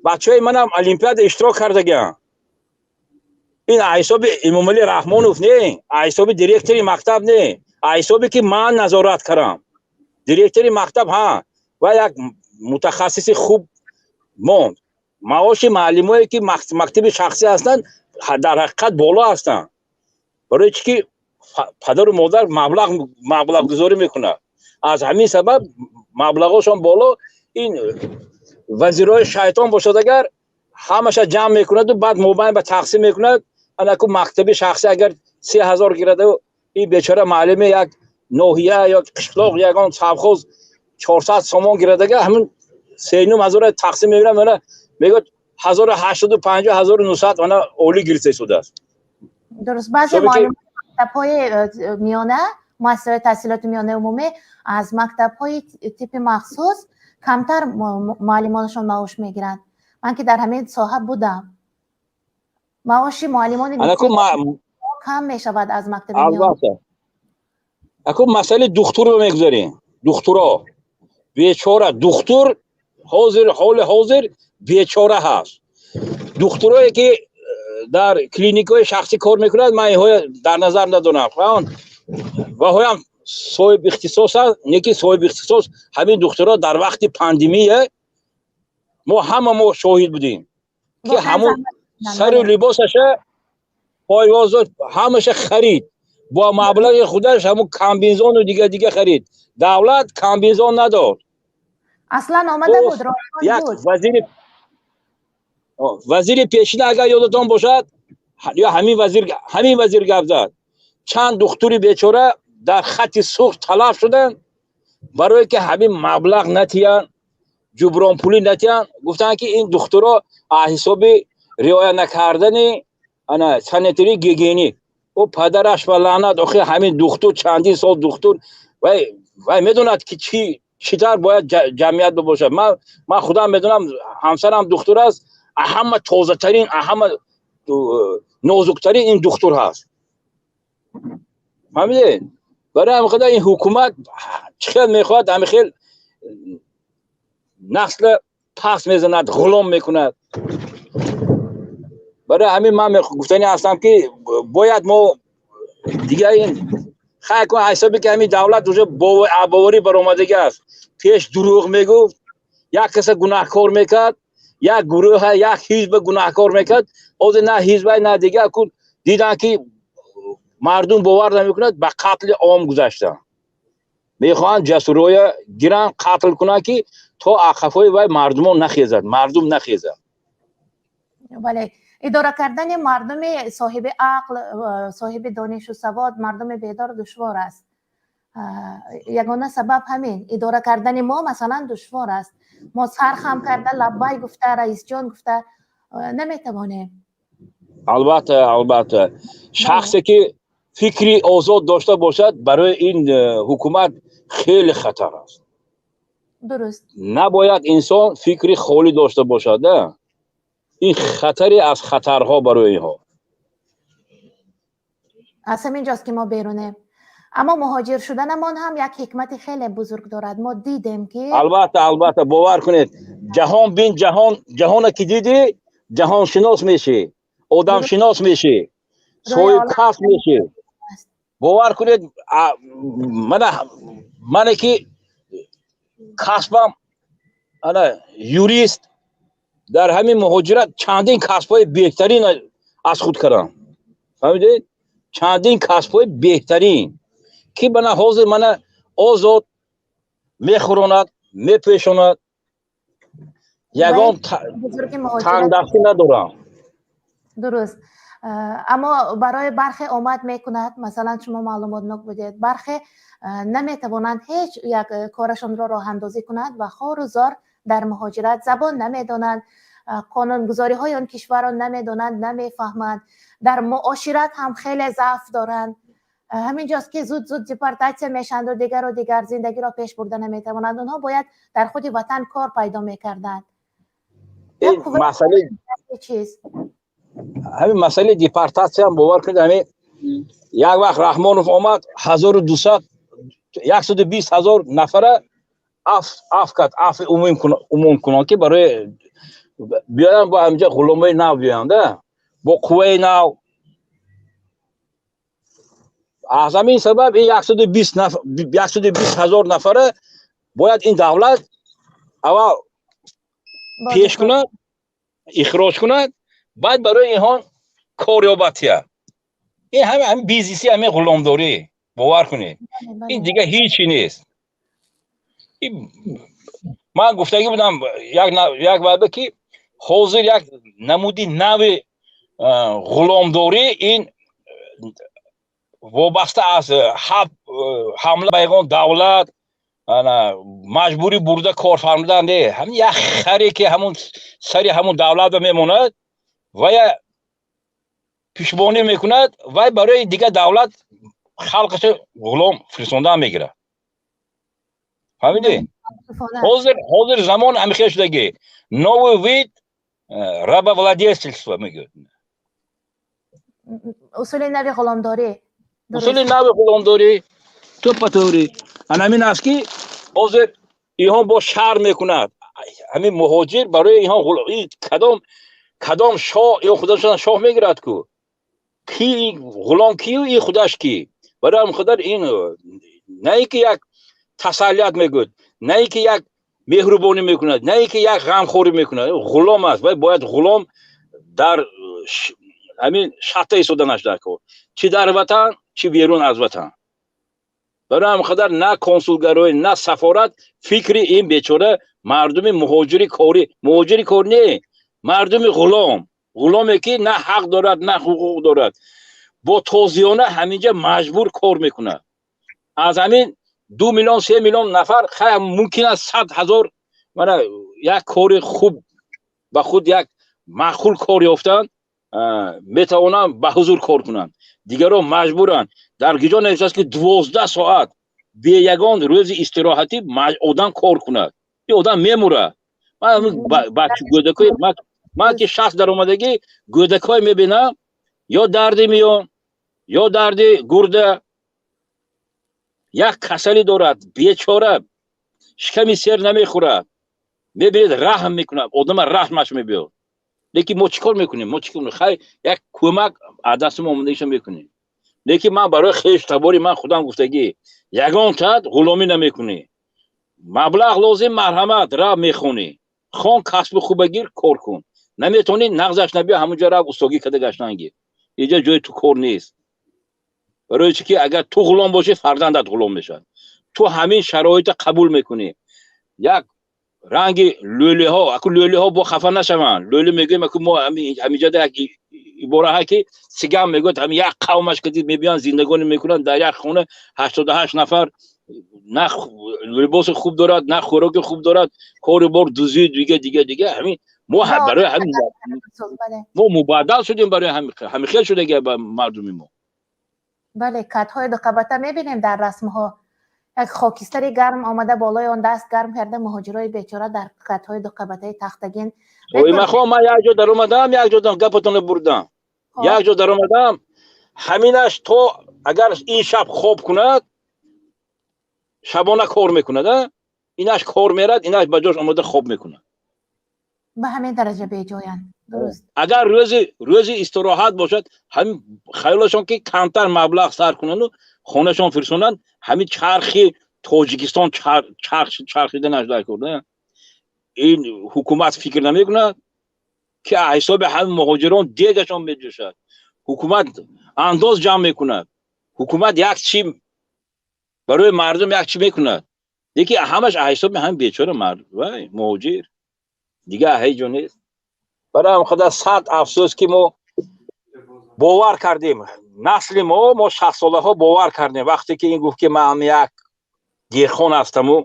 Бачаҳои манам олимпиада иштирок кардагианд. Ин ҳисоби Эмомалӣ Раҳмонов не, ҳисоби директори мактаб не, ҳисобе ки ман назорат кардам. Директори мактаб ҳа ва як мутахассиси хуб монд. Маоши муаллимое ки мактаби шахсӣ ҳастанд, дар ҳақиқат боло ҳастанд, барои чӣ ки падару модар маблағгузорӣ мекунад, аз ҳамин сабаб маблағҳошон боло. Ин вазирҳои шайтон бошад, агар ҳамаша ҷамъ мекунаду баъд мобайн ба тақсим мекунад. Анаку мактаби шахсӣ агар 3000 гираду, ин бечора муаллими як ноҳия ё қишлоқ, ягон совхоз 400 сомон гирадага, ҳамин сенум ҳазора тақсим мекунад, мана мегӯяд 1085, 1900, ана олӣ гирифта истодааст. Дуруст, баъзе мактабҳои миёна, муассисаҳои таҳсилоти миёнаи умумӣ аз мактабҳои типи махсус Камтар муаллимонашон маош мегиранд. Ман ки дар ҳамин соҳа будам, маоши муаллимони кам мешавад аз мактаби. Албатта, акун масъалаи духтурро мегузарем. Духтуро бечора, духтур ҳозир, ҳоли ҳозир бечора ҳаст. Духтурое ки дар клиникаҳои шахсӣ кор мекунад, ман инҳоя дар назар надорам, ваҳоям соҳиб ихтисос аст, не ки соҳиб ихтисос. Ҳамин духтурҳо дар вақти пандемия мо ҳама мо шоҳид будем, ки ҳамун сару либосаша, пойвозо, ҳамаша харид бо маблағи худаш, ҳамун комбинезону дига дига харид, давлат комбинезон надод. Аслан омада буд. Як вазири пешина, агар ёдатон бошад, ё ҳамин вазир гап зад, чанд духтури бечора дар хати сӯхт талаф шуданд, барое ки ҳамин маблағ натиянд, ҷубронпулӣ натиянд. Гуфтанд, ки ин духтуро аз ҳисоби риоя накардани ана санитарӣ гигиенӣ. Ӯ падараш ба лаънат. Охи ҳамин духтур чандин сол духтур, вай медонад, ки чӣ чӣ тавр бояд ҷамъият бошад. Ман худам медонам, ҳамсарам духтур аст. Ҳама тозатарин, ҳама нозуктарин ин духтур ҳаст, фаҳмидед? Барои ҳамин қадар ин ҳукумат чӣ хел мехоҳад, ҳамин хел насла пас мезанад, ғулом мекунад. Барои ҳамин ман гуфтанӣ ҳастам, ки бояд мо дига ин хай кун, ҳисоби ки ҳамин давлат уже боварӣ баромадагӣ аст. Пеш дурӯғ мегуфт, як каса гунаҳкор мекард, як гурӯҳа, як ҳизба гунаҳкор мекард. Ҳозир на ҳизба, на дига. Кун дидан, ки мардум бовар намекунад, ба қатли ом гузаштанд. Мехоҳанд ҷасурҳоя гиранд, қатл кунанд, ки то ақафҳои вай мардумон нахезад, мардум нахезад. Бале, идора кардани мардуми соҳиби ақл, соҳиби донишу савод, мардуми бедор душвор аст. Ягона сабаб ҳамин, идора кардани мо, масалан, душвор аст. Мо сар хам карда, лаббай гуфта, раисҷон гуфта наметавонем. Албатта, албатта, шахсе ки фикри озод дошта бошад, барои ин ҳукумат хеле хатар аст. Набояд инсон фикри холӣ дошта бошад, да, ин хатаре аз хатарҳо барои инҳо. Аз ҳамин ҷост, ки мо берунем, аммо муҳоҷир шуданамон ҳам як ҳикмати хеле бузург дорад. Мо дидем, ки Албатта, албатта, бовар кунед, ҷаҳон бин, ҷаҳон, ҷаҳона ки дидӣ, ҷаҳоншинос мешӣ, одамшинос мешӣ, соҳибкасб мешӣ. Бовар кунед, мана мане ки касбам ана юрист, дар ҳамин муҳоҷират чандин касбҳои беҳтарин аз худ кардам, фаҳмидед? Чандин касбҳои беҳтарин, ки мана ҳозир мана озод мехӯронад, мепешонад, ягон тангдастӣ надорам. Дуруст, аммо барои бархе омад мекунад. Масалан, шумо маълумотнок будед, бархе наметавонанд ҳеҷ як корашонро роҳандозӣ кунанд ва хору зор дар муҳоҷират, забон намедонанд, қонунгузориҳои он кишварро намедонанд, намефаҳманд, дар муошират ҳам хеле заъф доранд. Ҳамин ҷост, ки зуд зуд депортатсия мешаванду дигару дигар, зиндагиро пеш бурда наметавонанд. Онҳо бояд дар худи ватан кор пайдо мекарданд. Чиз ҳамин масъалаи депортатсиям, бовар кунед, ҳамин як вақт Раҳмонов омад, 1200, 120 000 нафара аф кард, афи умум кунон, ки барои биёянд, бо ҳаминҷа ғуломои нав биёянд, бо қувваи нав. Аз ҳамин сабаб ин 120 000 нафара бояд ин давлат аввал пеш кунад, ихроҷ кунад, баъд барои инҳо кор ёбад. Ин ҳамин бизнеси, ҳамин ғуломдорӣ, бовар кунед, ин дига ҳечи нест. Ман гуфтагӣ будам як ваъда, ки ҳозир як намуди нави ғуломдорӣ, ин вобаста аз ҳамла ба ягон давлат, маҷбурӣ бурда кор фармудан не, ҳамин як харе ки ҳамун сари ҳамун давлатро мемонад, вая пишбонӣ мекунад, вай барои дигар давлат халқаша ғулом фиристондан мегирад, фаҳмидӣ? Ҳозир замон ҳамихел шудагӣ, новый вид рабовладельства мегӯяд. Усули нави ғуломдорӣ. Усули нави ғуломдорӣ, тупа тӯри анамин аст, ки ҳозир иҳон бо шарм мекунад. Ҳамин муҳоҷир барои иҳон кадом шоҳ ё худашон шоҳ мегирад ку, ки ғулом кию, и худаш ки. Барои ҳамин қадар ин на ин ки як тасаллият мегӯяд, на ин ки як меҳрубонӣ мекунад, на ин ки як ғамхорӣ мекунад. Ғулом аст ва бояд ғулом дар ҳамин шатта истоданаш дар кор, чӣ дар ватан, чӣ берун аз ватан. Барои ҳамин қадар на консулгароӣ, на сафорат фикри ин бечора мардуми муҳоҷири корӣ, муҳоҷири кор не, мардуми ғулом, ғуломе ки на ҳақ дорад, на ҳуқуқ дорад, бо тозиёна ҳаминҷа маҷбур кор мекунад. Аз ҳамин 2 миллион, 3 миллион нафар, хай, мумкин аст 100 000 мана як кори хуб, ба худ як маъқул кор ёфтанд, метавонанд ба ҳузур кор кунанд. Дигарон маҷбуранд. Дар киҷо навиштааст, ки 12 соат бе ягон рӯзи истироҳатӣ одам кор кунад? И одам мемурад. Ман ки 60 даромадагӣ, гӯдакҳое мебинам, ё дарди миён, ё дарди гурда, як касалӣ дорад бечора, шиками сер намехӯрад. Мебинед, раҳм мекунад одама, раҳмаш мебиёд. Лекин мо чӣ кор мекунем? Мо чӣ кор? Хай, як кӯмак аз дасти мо омадагиша мекунем. Лекин ман барои хештабори ман худам гуфтагӣ: ягон тат ғуломӣ намекунӣ. Маблағ лозим, марҳамат, рав мехонӣ, хон, касби хуба гир, кор кун. Наметавонӣ, нағзаш набиё, ҳамунҷо рав, устогӣ када гаштан гир. Инҷа ҷои ту кор нест. Барои чӣ ки агар ту ғулом бошӣ, фарзандат ғулом мешавад. Ту ҳамин шароита қабул мекунӣ. Як ранги лӯлиҳо, аку лӯлиҳо бо хафа нашаванд. Лӯли мегӯем, аку мо ҳаминҷода як ибораҳа, ки сигам мегӯяд, ҳамин як қавмаш ки мебиёнд, зиндагонӣ мекунанд дар як хона 88 нафар, на либоси хуб дорад, на хӯроки хуб дорад, кору бор дузӣ, дига, дига, дига. Ҳамин мо барои ҳамин мо мубаддал шудем, барои ҳамин хел шудаги ба мардуми мо. Бале, катҳои дуқабата мебинем дар расмҳо. Як хокистари гарм омада, болои он даст гарм карда, муҳоҷирои бечора дар катҳои дуқабатаи тахтагин. Махо, ман як ҷо даромадам, як ҷо гапатонро бурдам, як ҷо даромадам. Ҳаминаш то агар ин шаб хоб кунад, шабона кор мекунад, инаш кор мерад, инаш ба ҷош омода хоб мекунад. Ба ҳамин дараҷа беҷоянд, дуруст. Агар рӯзи истироҳат бошад, ҳамин хаёлашон ки камтар маблағ сар кунанду хонашон фирсонанд. Ҳамин чархи Тоҷикистон чархиданаш дар кор. Ин ҳукумат фикр намекунад, ки ҳисоби ҳамин муҳоҷирон дегашон меҷӯшад. Ҳукумат андоз ҷамъ мекунад, ҳукумат як чи барои мардум як чи мекунад, лекин ҳамаш ҳисоби ҳамин бечора вай муҳоҷир, дигар ҳеҷ ҷо нест. Барои ҳамин қадар сад афсӯс, ки мо бовар кардем. Насли мо, мо 60-солаҳо бовар кардем, вақте ки ин гуфт, ки ман як деҳқон ҳастаму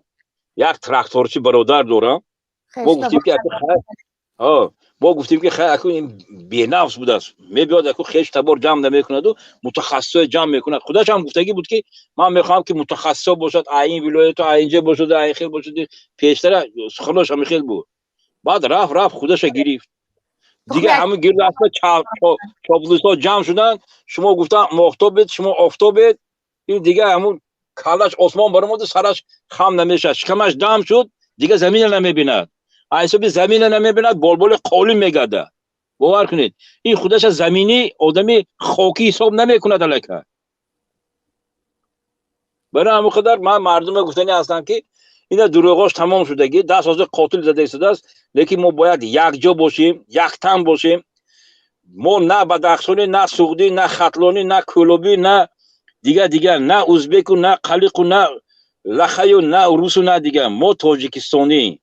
як тракторчи бародар дорам. Мо гуфтем, ки хай, аку ин бенафс будааст, мебиёд, аку хеш табор ҷамъ намекунаду мутахассисое ҷамъ мекунад. Худаш ҳам гуфтагӣ буд, ки ман мехоҳам, ки мутахассисо бошад, ин вилояту инҷа бошад, ин хел бошад. Пештара суханош ҳамин хел буд. Баъд рафт, рафт, худаша гирифт. Дига ҳамин гирду аста чоплусҳо ҷамъ шуданд. Шумо гуфтан моҳтобед, шумо офтобед. Ин дига ҳамун каллаш осмон баромаду сараш хам намешавад, шикамаш дам шуд, дига замина намебинад. Ҳисоби замина намебинад, болболи қолин мегардад. Бовар кунед, ин худаша заминӣ, одами хокӣ ҳисоб намекунад алака. Барои ҳамин қадар ман мардуме гуфтанӣ ҳастам, ки ина дурӯғош тамом шудагӣ, даст ҳозир қотил зада истодааст. Лекин мо бояд якҷо бошем, яктан бошем. Мо на бадахшонӣ, на суғдӣ, на хатлонӣ, на кӯлобӣ, на дигар, дигар, на узбеку, на қалиқу, на лахаю, на русу, на дигар. Мо тоҷикистонӣ.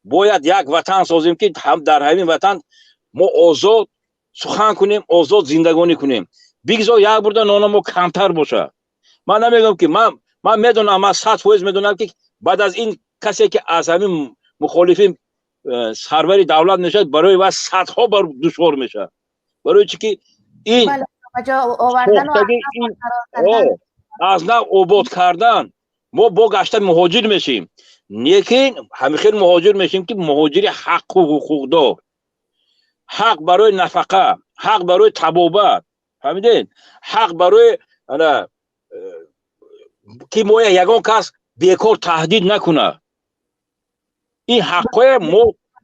Бояд як ватан созем, ки дар ҳамин ватан мо озод сухан кунем, озод зиндагонӣ кунем. Бигзор як бурда нона мо камтар бошад. Ман намегӯям, ки ман медонам, ман 100% медонам, ки баъд аз ин касе ки аз ҳамин мухолифин сарвари давлат мешавад, барои ва садҳо бар душвор мешавад. Барои чӣ ки ин аз нав обод кардан. Мо бо гашта муҳоҷир мешем, лекин ҳамихел муҳоҷир мешем, ки муҳоҷири ҳаққу ҳуқуқдор, ҳақ барои нафақа, ҳақ барои табобат, фаҳмидед, ҳақ барои ана ки моя ягон кас бекор таҳдид накунад. Ин ҳаққое мо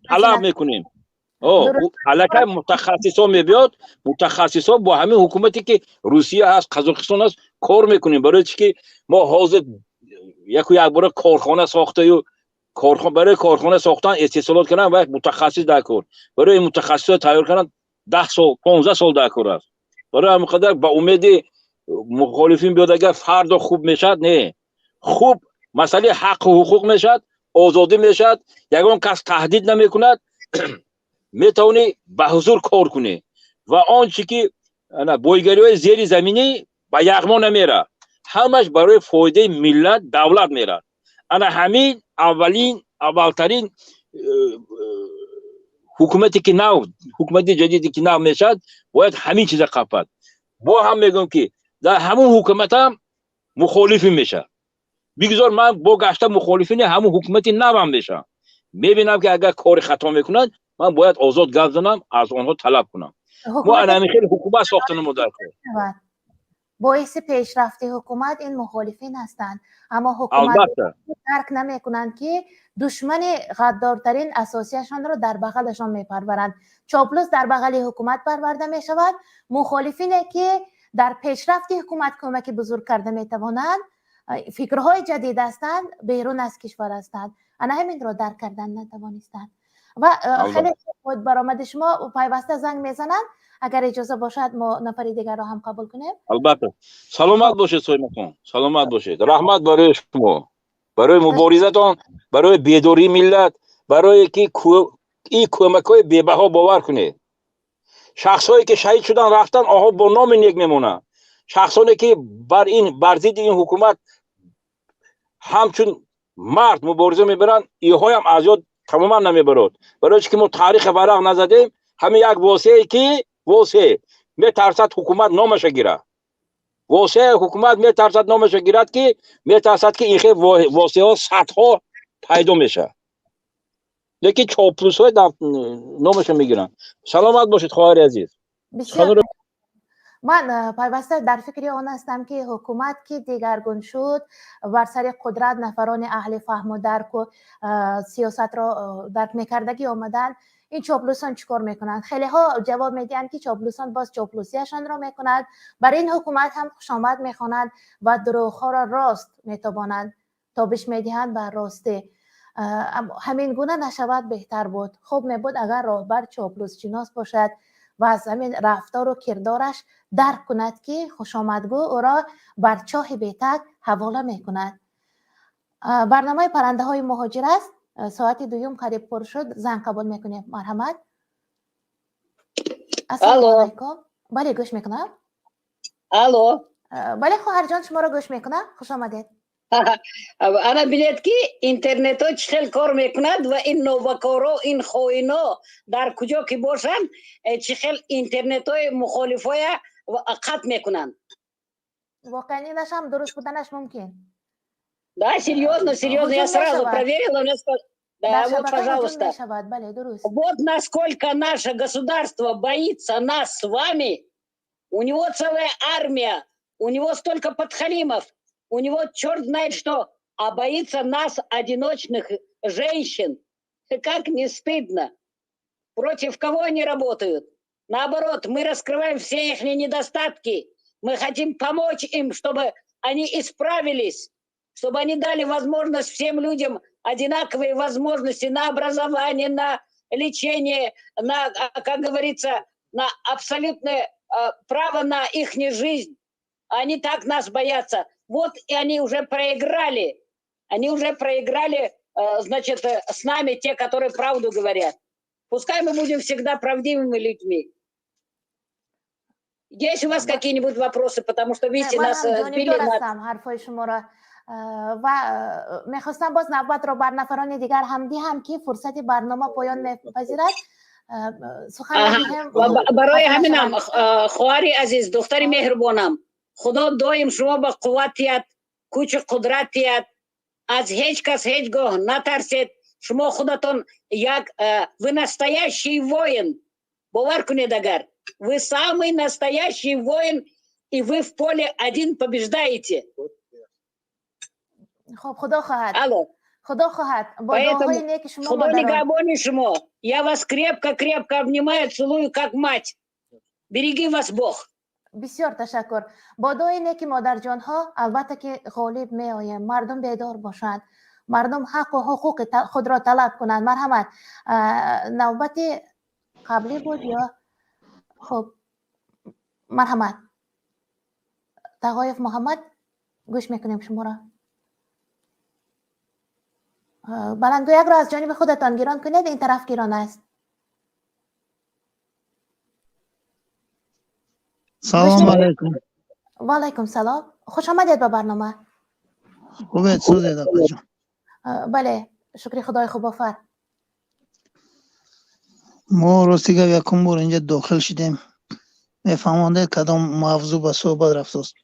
талаб мекунем. Аллакай мутахассисо мебиёд, мутахассисо бо ҳамин ҳукумате, ки Русия ҳаст, Қазоқистон ҳаст, кор мекунем. Барои чи ки мо ҳозир яку якбора корхона сохтаю, барои корхона сохтан, истеҳсолот кардан ва як мутахассис дар кор, барои мутахассисо тайёр кардан 10 сол, 15 сол дар кор аст. Барои ҳамин қадар ба умеди мухолифин биёд, агар фардо хуб мешавад, не, хуб масъалаи ҳаққу ҳуқуқ мешавад, озодӣ мешавад, ягон кас таҳдид намекунад, метавонӣ ба ҳузур кор кунӣ ва он чи ки бойгариҳои зери заминӣ ба яғмо намерад, ҳамаш барои фоидаи миллат, давлат мерад. Ана ҳамин аввалин, аввалтарин ҳукумате ки нав, ҳукумати ҷадиде ки нав мешавад, бояд ҳамин чиза қапад. Бо ҳам мегӯям, ки дар ҳамун ҳукуматам мухолифин мешавад. Бигзор ман бо гашта мухолифини ҳамун ҳукумати навам мешавам. Мебинам, ки агар кори хато мекунанд, ман бояд озод гап занам, аз онҳо талаб кунам. Мо ана ҳамин хеле ҳукумат сохтанемо дар кор. Боиси пешрафти ҳукумат ин мухолифин ҳастанд, аммо ҳукумат дарк намекунанд, ки душмани ғаддортарин асосияшонро дар бағалашон мепарваранд. Чоплус дар бағали ҳукумат парварда мешавад. Мухолифине, ки дар пешрафти ҳукумат кӯмаки бузург карда метавонанд, фикрҳои ҷадид ҳастанд, берун аз кишвар ҳастанд. Ана ҳаминро дарк кардан натавонистанд. Ва хеле худ баромади шумо, пайваста занг мезананд. Агар иҷоза бошад, мо нафари дигарро ҳам қабул кунем. Албатта, саломат бошед, Соимахон, саломат бошед. Раҳмат барои шумо, барои муборизатон, барои бедории миллат, барое ки ин кӯмакҳои бебаҳо. Бовар кунед, шахсҳое ки шаҳид шудан, рафтан, онҳо бо номи нек мемонанд. Шахсоне ки бар ин, бар зидди ин ҳукумат ҳамчун мард мубориза мебаранд, иҳоям аз ёд тамоман намебарод. Барои чи ки мо таъриха варақ назадем. Ҳамин як восее ки восе метарсад ҳукумат номаша гирад, восе ҳукумат метарсад номаша гирад, ки метарсад, ки ин хел восеҳо садҳо пайдо мешавад, лекин чоплусҳои номаша мегиранд. Саломат бошед, хоҳари азиз. Ман пайваста дар фикри он ҳастам, ки ҳукумат ки дигаргун шуд, бар сари қудрат нафарони аҳли фаҳму дарку сиёсатро дарк мекардагӣ омаданд, ин чоплусон чӣ кор мекунанд? Хелеҳо ҷавоб медиҳанд, ки чоплусон боз чоплусияшонро мекунанд, бар ин ҳукумат ҳам хушомад мехонанд ва дурӯғҳоро рост метобонанд, тобиш медиҳанд ба ростӣ. Ҳамин гуна нашавад, беҳтар буд. Хуб мебуд, агар роҳбар чоплусшинос бошад ва аз ҳамин рафтору кирдораш дарк кунад, ки хушомадгӯ ӯро бар чоҳи бетаг ҳавола мекунад. Барномаи паррандаҳои муҳоҷир аст. Соати дуюм қариб пур шуд. Занг қабул мекунем, марҳамат. Ассалому алайкум. Бале, гӯш мекунам. Алло. Бале, хоҳарҷон, шуморо гӯш мекунам, хуш омадед. Ана бинед, ки интернетҳо чӣ хел кор мекунад ва ин новакоро, ин хоино дар куҷо ки бошанд, чӣ хел интернетҳои мухолифоя қатъ мекунанд. Воқеан, инаш ҳам дуруст буданаш мумкин. Да, серьезно, серьезно, я сразу проверила. Да, вот, пожалуйста. Вот насколько наше государство боится нас с вами. У него целая армия, у него столько подхалимов, у него черт знает что, а боится нас, одиночных женщин. Как не стыдно? Против кого они работают? Наоборот, мы раскрываем все их недостатки. Мы хотим помочь им, чтобы они исправились, чтобы они дали возможность всем людям, одинаковые возможности на образование, на лечение, на, как говорится, на абсолютное право на их жизнь. Они так нас боятся. Вот и они уже проиграли. Они уже проиграли, значит, с нами, те, которые правду говорят. Пускай мы будем всегда правдивыми людьми. Есть у вас какие-нибудь вопросы? Потому что, видите, нас сбили на ва мехостам боз навбатро бар нафарони дигар ҳам диҳам, ки фурсати барнома поён мепазирад. Сухан. Барои ҳаминам, хоҳари азиз, духтари меҳрубонам, Худо доим шумо ба қувват тиҳад, кӯчи қудрат тиҳад. Аз ҳеҷ кас ҳеҷ гоҳ натарсед. Шумо худатон як, вы настоящий воин. Бовар кунед агар. Вы самый настоящий воин, и вы в поле один побеждаете. Хуб, худо хоҳад. Алло. Худо хоҳад. Бо дуоҳои неки шумо. Худо нигаҳбони шумо. Я вас крепко-крепко обнимаю, целую, как мать. Береги вас Бог. Бисёр ташаккур. Бо дуои неки модарҷонҳо, албатта ки ғолиб меоем. Мардум бедор бошанд, мардум ҳаққу ҳуқуқи худро талаб кунанд. Марҳамат, навбати қаблӣ буд ё? Хуб, марҳамат, Тағоев Муҳаммад, гӯш мекунем шуморо. Баландгӯякро аз ҷониби худатон гирон кунед, ин тараф гирон аст. Салом алайкум. Ва алайкум салом. Хуш омадед ба барнома. Хубед, сӯзед, апаҷон? Бале, шукри Худои хубофар. Мо рости гап якум бор инҷа дохил шидем. Мефаҳмондед, кадом мавзӯъ ба суҳбат рафтост?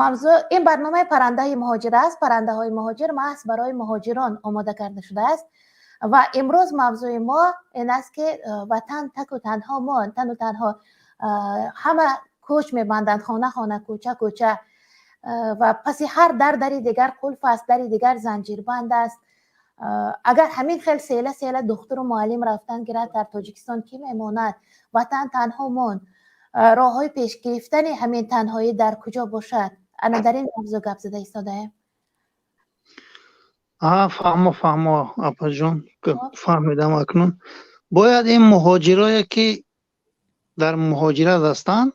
Мавзӯъ ин барномаи Парандаи муҳоҷир аст. Парандаҳои муҳоҷир маҳз барои муҳоҷирон омода карда шудааст ва имрӯз мавзӯи мо ин аст, ки ватан таку танҳо монд, тану танҳо. Ҳама кӯч мебанданд, хона хона, кӯча кӯча, ва паси ҳар дар дари дигар қулф аст, дари дигар занҷирбанд аст. Агар ҳамин хел села села духтуру муаллим рафтан гирад, дар Тоҷикистон кӣ мемонад? Ватан танҳо монд. Роҳҳои пешгирифтани ҳамин танҳоӣ дар куҷо бошад? Ана дар ин мавзӯъ гап зада истодаем. Фаҳмо, фаҳмо, апаҷон, фаҳмидам. Акнун бояд ин муҳоҷирое, ки дар муҳоҷират ҳастанд,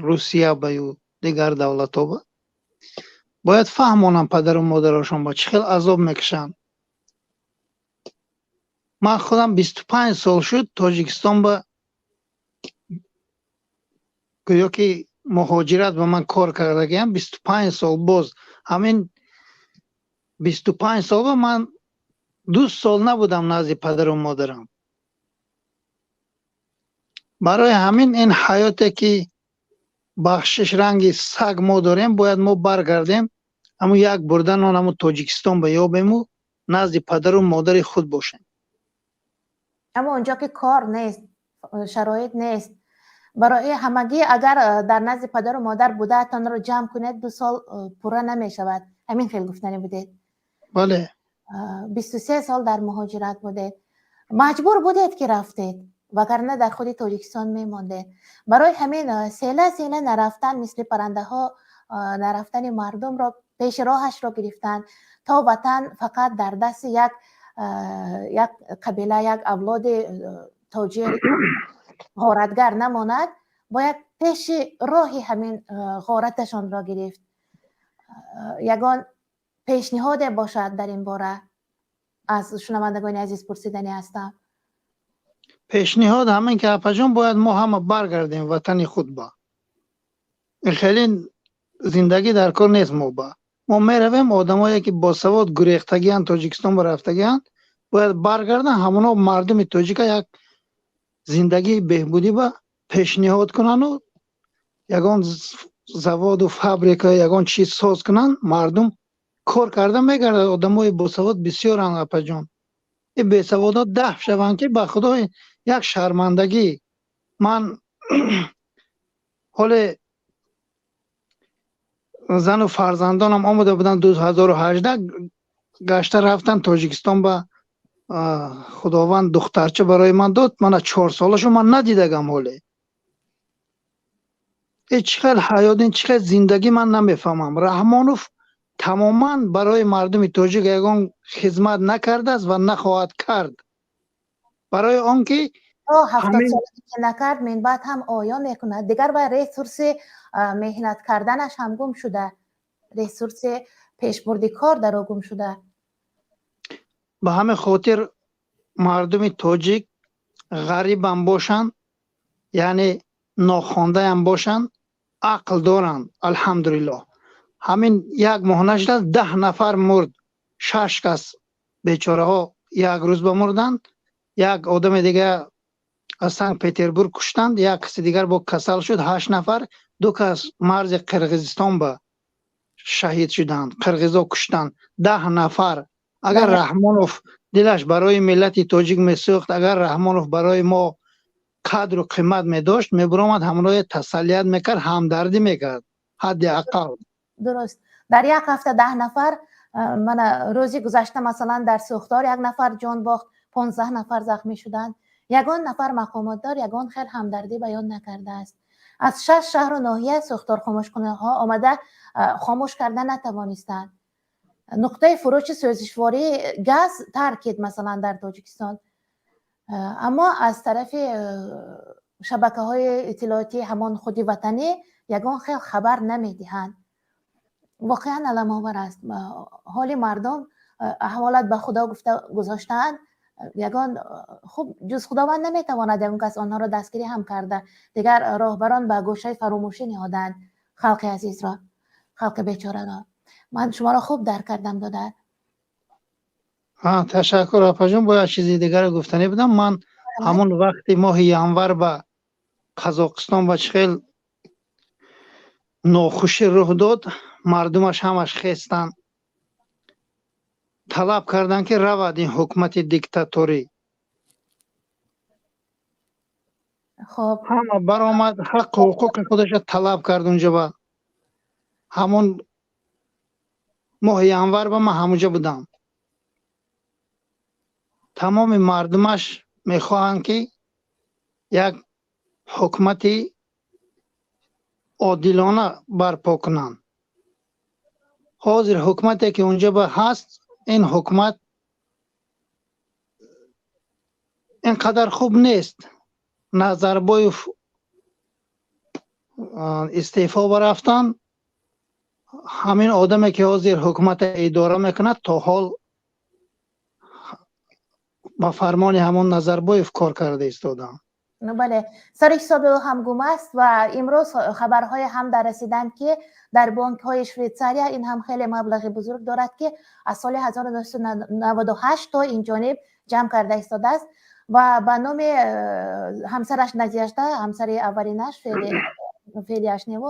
Русия ба ю дигар давлатҳо, бояд фаҳмонанд падару модарашон ба чӣ хел азоб мекашанд. Ман худам 25 сол шуд Тоҷикистон ба гӯё ки муҳоҷират ба ман кор кардагиам 25 сол. Боз ҳамин 25 сол ба ман 2 сол набудам назди падару модарам. Барои ҳамин ин ҳаёте, ки бахшиш, ранги саг мо дорем, бояд мо баргардем, ҳамун як бурдан он ҳамун Тоҷикистон ба ёбему назди падару модари худ бошем. Аммо онҷо ки кор нест, шароит нест барои ҳамагӣ. Агар дар назди падару модар будаатонро ҷамъ кунед, 2 сол пурра намешавад. Ҳамин хел гуфтанӣ будед? Бале. 23 сол дар муҳоҷират будед, маҷбур будед, ки рафтед, вагарна дар худи Тоҷикистон мемондед. Барои ҳамин села села нарафтан, мисли паррандаҳо нарафтани мардумро пеши роҳашро гирифтан, то ватан фақат дар дасти як қабила, як авлоди тоҷир ғоратгар намонад, бояд пеши роҳи ҳамин ғораташонро гирифт. Ягон пешниҳоде бошад дар ин бора, аз шунавандагони азиз пурсиданӣ ҳастам. Пешниҳод ҳамин ки, апаҷон, бояд мо ҳама баргардем ватани худ ба. Хеле зиндагӣ дар кор нест. Мо ба мо меравем, одамое ки босавод гурехтагианд, Тоҷикистон ба рафтагианд, бояд баргарданд. Ҳамоно мардуми тоҷика як зиндагии беҳбудӣ ба пешниҳод кунанду ягон заводу фабрика, ягон чиз соз кунанд, мардум кор карда мегардад. Одамои босавод бисёранд, апаҷон. И бесаводо даф шаванд, ки ба худо як шармандагӣ. Ман ҳоле зану фарзандонам омода буданд, 2018 гашта рафтан Тоҷикистон ба. Худованд духтарча барои ман дод, мана 4 солашу ман надидагам ҳоле. Э, чӣ хел ҳаёт ин, чӣ хел зиндагӣ, ман намефаҳмам. Раҳмонов тамоман барои мардуми тоҷик ягон хизмат накардааст ва нахоҳад кард, барои он ки То 70 солагӣ ки накард, минбаъд ҳам оё мекунад? Дигар вай ресурси меҳнат карданаш ҳам гум шуда, ресурси пешбурди кор дар ӯ гум шуда. Ба ҳамин хотир мардуми тоҷик ғарибам бошанд, яъне нохондаям бошанд, ақл доранд, алҳамдулиллоҳ. Ҳамин як моҳ нашудааст, 10 нафар мурд. Шаш кас бечораҳо як рӯз ба мурданд, як одами дига аз Санкт Петербург куштанд, як каси дигар бо касал шуд, ҳашт нафар, ду кас марзи Қирғизистон ба шаҳид шуданд, қирғизо куштанд 10 нафар. Агар Раҳмонов дилаш барои миллати тоҷик месӯхт, агар Раҳмонов барои мо қадру қимат медошт, мебуромад, ҳамроҳи тасаллият мекард, ҳамдардӣ мекард ҳадди ақал. Дуруст, дар як ҳафта 10 нафар. Мана рӯзи гузашта, масалан, дар сӯхтор як нафар ҷон бохт, 15 нафар захмӣ шуданд. Ягон нафар мақомотдор ягон хел ҳамдардӣ баён накардааст. Аз шаш шаҳру ноҳия сӯхторхомӯшкунаҳо омада хомӯш карда натавонистанд. Нуқтаи фурӯши сӯзишвории газ таркид, масалан, дар Тоҷикистон, аммо аз тарафи шабакаҳои иттилоотии ҳамон худи ватанӣ ягон хел хабар намедиҳанд. Воқеан аламовар аст ҳоли мардум. Аҳволат ба Худо гуфта гузоштаанд. Ягон хуб ҷуз Худованд наметавонад ягон кас онҳоро дастгирӣ ҳам карда. Дигар роҳбарон ба гӯшаи фаромӯшӣ ниҳоданд халқи азизро, халқи бечораро. Ман шуморо хуб дарк кардам, додар. Ташаккур, апаҷон. Бояд чизи дигаре гуфтанӣ будам. Ман ҳамон вақти моҳи январ ба Қазоқистон ба чӣ хел нохушӣ рух дод, мардумаш ҳамаш хестанд, талаб карданд, ки равад ин ҳукумати диктаторӣ. Ҳама баромад, ҳаққу ҳуқуқи худаша талаб кард унҷа. Ба ҳамон моҳи январ ба ман ҳамунҷа будам. Тамоми мардумаш мехоҳанд, ки як ҳукумати одилона барпо кунанд. Ҳозир ҳукумате, ки унҷа ба ҳаст, ин ҳукумат ин қадар хуб нест. Назарбоев истеъфо барафтан. Ҳамин одаме, ки ҳозир ҳукумата идора мекунад, то ҳол ба фармони ҳамон Назарбоев кор карда истодам. Бале, сари ҳисоби ӯ ҳам гум аст ва имрӯз хабарҳое ҳам дар расиданд, ки дар бонкҳои Швейтсария ин ҳам хеле маблағи бузург дорад, ки аз соли 1998 то ин ҷониб ҷамъ карда истодааст ва ба номи ҳамсараш Надежда, ҳамсари аввалинаш, феълиаш неву,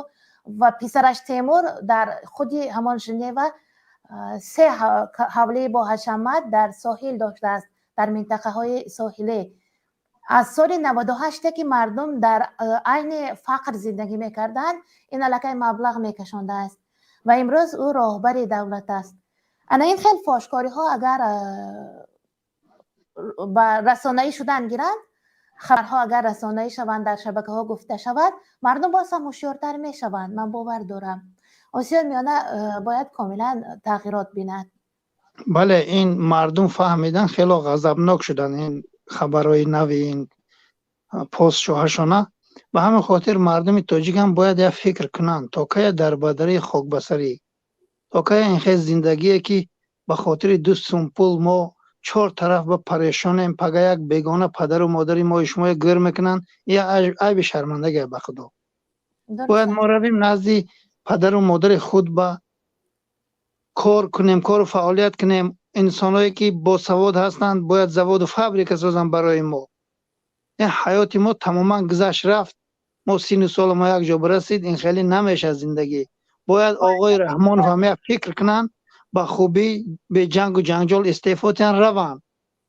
ва писараш Темур дар худи ҳамон Женева се ҳавлии бо ҳашамат дар соҳил доштааст, дар минтақаҳои соҳилӣ. Аз соли 98, ки мардум дар айни фақр зиндагӣ мекарданд, ин аллакай маблағ мекашондааст ва имрӯз ӯ роҳбари давлат аст. Ана ин хел фошкориҳо агар ба расонаӣ шудан гиранд, хабарҳо агар расонаӣ шаванд, дар шабакаҳо гуфта шавад, мардум боз ҳам ҳушёртар мешаванд. Ман бовар дорам, Осиёи Миёна бояд комилан тағйирот бинад. Бале, ин мардум фаҳмидан, хело ғазабнок шуданд ин хабарҳои нави ин постшоҳашона. Ба ҳамин хотир мардуми тоҷик ҳам бояд як фикр кунанд, то кая дар бадараи хокбасарӣ, то кая ин хел зиндагие, ки ба хотири 2 сум пул мо чор тараф ба парешонем. Пага як бегона падару модари мои шумоя гӯр мекунанд, я айби шармандагия ба Худо. Бояд мо равем назди падару модари худ, ба кор кунем, кору фаъолият кунем. Инсонҳое, ки босавод ҳастанд, бояд заводу фабрика созанд барои мо. Ин ҳаёти мо тамоман гузашт, рафт. Мо сину соли мо як ҷо барасид, ин хеле намешавад зиндагӣ. Бояд оғои Раҳмонов ҳам як фикр кунанд, ба хубӣ беҷангу ҷанҷол истеъфо диҳанд, раванд.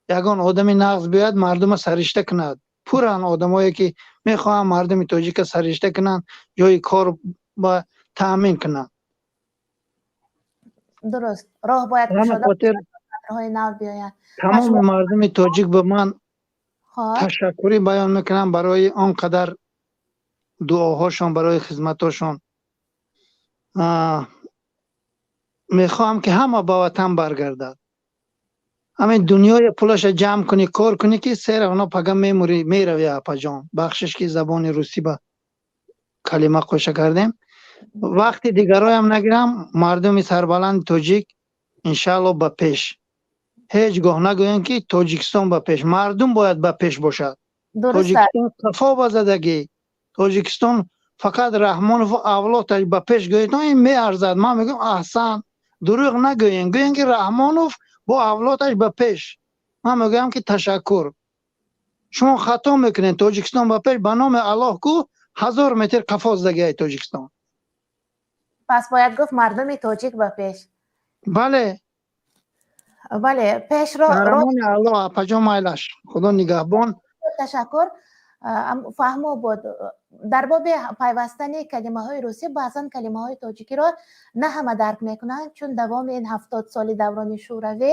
Ягон одами нағз биёяд, мардума саришта кунад. Пуранд одамое, ки мехоҳанд мардуми тоҷика саришта кунанд, ҷои кор ба таъмин кунанд. Дуруст, роҳ бояд кушода, нав биёяд. Тамоми мардуми тоҷик ба ман ташаккурӣ баён мекунам барои он қадар дуоҳошон, барои хизматҳошон. Мехоҳам, ки ҳама ба ватан баргардад. Ҳамин дунёя пулаша ҷамъ кунӣ, кор кунӣ, ки сера оно пага мемурӣ, меравӣ. Апаҷон, бахшиш, ки забони русӣ ба калима қоша кардем. Вақти дигароям нагирам. Мардуми сарбаланди тоҷик, иншаалло, ба пеш. Ҳеҷ гоҳ нагӯем, ки Тоҷикистон ба пеш, мардум бояд ба пеш бошад. Тоҷикистон қафо ба задагӣ. Тоҷикистон фақат Раҳмонову авлодаш ба пеш гӯед, ин меарзад. Ман мегӯям, аҳсан, дурӯғ нагӯем, гӯем, ки Раҳмонов бо авлодаш ба пеш. Ман мегӯям, ки ташаккур, шумо хато мекунед. Тоҷикистон ба пеш, ба номи Аллоҳ, ку 1000 метр қафо задагиай Тоҷикистон. Пас бояд гуфт, мардуми тоҷик ба пеш. Бале. Бале, пешро. Рамони Аллоҳ, апаҷон, майлаш, Худо нигаҳбон. Ташаккур, фаҳмо буд. Дар боби пайвастани калимаҳои русӣ, баъзан калимаҳои тоҷикиро на ҳама дарк мекунанд, чун давоми ин 70 соли даврони шӯравӣ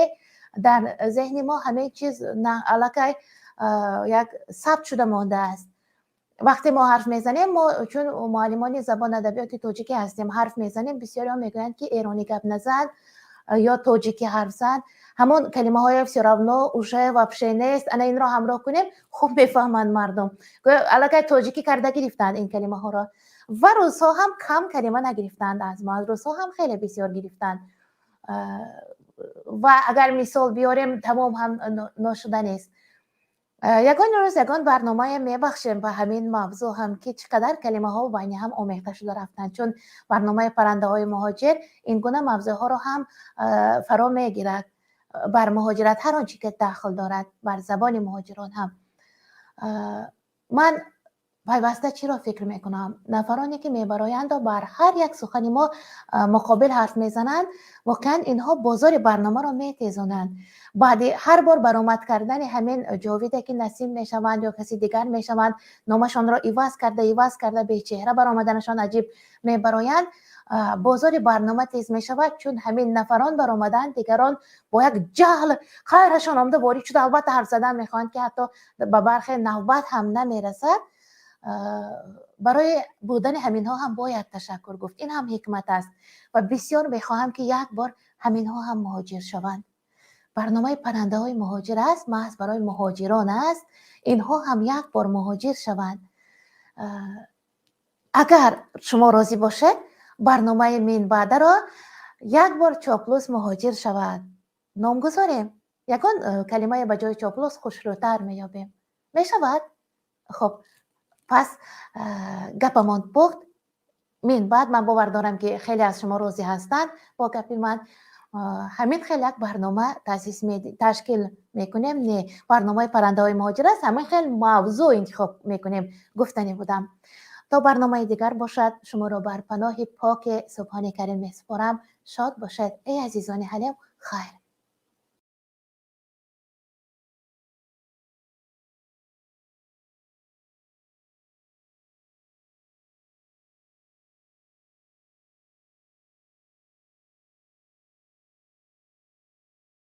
дар зеҳни мо ҳамин чиз аллакай як сабт шуда мондааст. Вақте мо ҳарф мезанем, мо чун муаллимони забон адабиёти тоҷикӣ ҳастем, ҳарф мезанем, бисёриҳо мегӯянд, ки эронӣ гап назан ё тоҷикӣ ҳарф зан. Ҳамон калимаҳое всё равно, уже, вообще, нест, ана инро ҳамроҳ кунем, хуб мефаҳманд мардум. Аллакай тоҷикӣ карда гирифтанд ин калимаҳоро. Ва русҳо ҳам кам калима нагирифтанд аз мо, аз русҳо ҳам хеле бисёр гирифтанд. Ва агар мисол биёрем, тамом ҳам ношуданист. Ягон рӯз ягон барномае мебахшем ба ҳамин мавзӯъ ҳам, ки чӣ қадар калимаҳо байни ҳам омехта шуда рафтанд, чун барномаи паррандаҳои муҳоҷир ин гуна мавзӯъҳоро ҳам фаро мегирад, бар муҳоҷират ҳар он чӣ ки дахл дорад, бар забони муҳоҷирон ҳам. Ман пайваста чиро фикр мекунам? Нафароне, ки мебароянду бар ҳар як сухани мо муқобил ҳарф мезананд, воқеан инҳо бозори барномаро метезонанд. Баъди ҳар бор баромад кардани ҳамин ҷовиде, ки Насим мешаванд ё каси дигар мешаванд, номашонро иваз карда, иваз карда, бечеҳра баромаданашон аҷиб мебароянд, бозори барнома тез мешавад, чун ҳамин нафарон баромаданд, дигарон бо як ҷаҳл хайрашон омада ворид шуда, албатта, ҳарф задан мехоҳанд, ки ҳатто ба бархе навбат ҳам намерасад. Барои будани ҳаминҳо ҳам бояд ташаккур гуфт. Ин ҳам ҳикмат аст. Ва бисёр мехоҳам, ки як бор ҳаминҳо ҳам муҳоҷир шаванд. Барномаи паррандаҳои муҳоҷир аст, маҳз барои муҳоҷирон аст. Инҳо ҳам як бор муҳоҷир шаванд. Агар шумо розӣ бошед, барномаи минбаъдаро «Як бор чоплус муҳоҷир шавад» ном гузорем. Ягон калимае ба ҷои чоплус хушрӯтар меёбем, мешавад. Хуб, пас гапамон пухт. Мин баъд ман бовар дорам, ки хеле аз шумо розӣ ҳастанд бо гапи ман. Ҳамин хел як барнома таъсис ташкил мекунем. Не, барномаи паррандаҳои муҳоҷир аст, ҳамин хел мавзӯъ интихоб мекунем, гуфтанӣ будам. То барномаи дигар бошад, шуморо бар паноҳи поки Субҳони Карим месупорам. Шод бошед, эй азизони ҳалим. Хайр.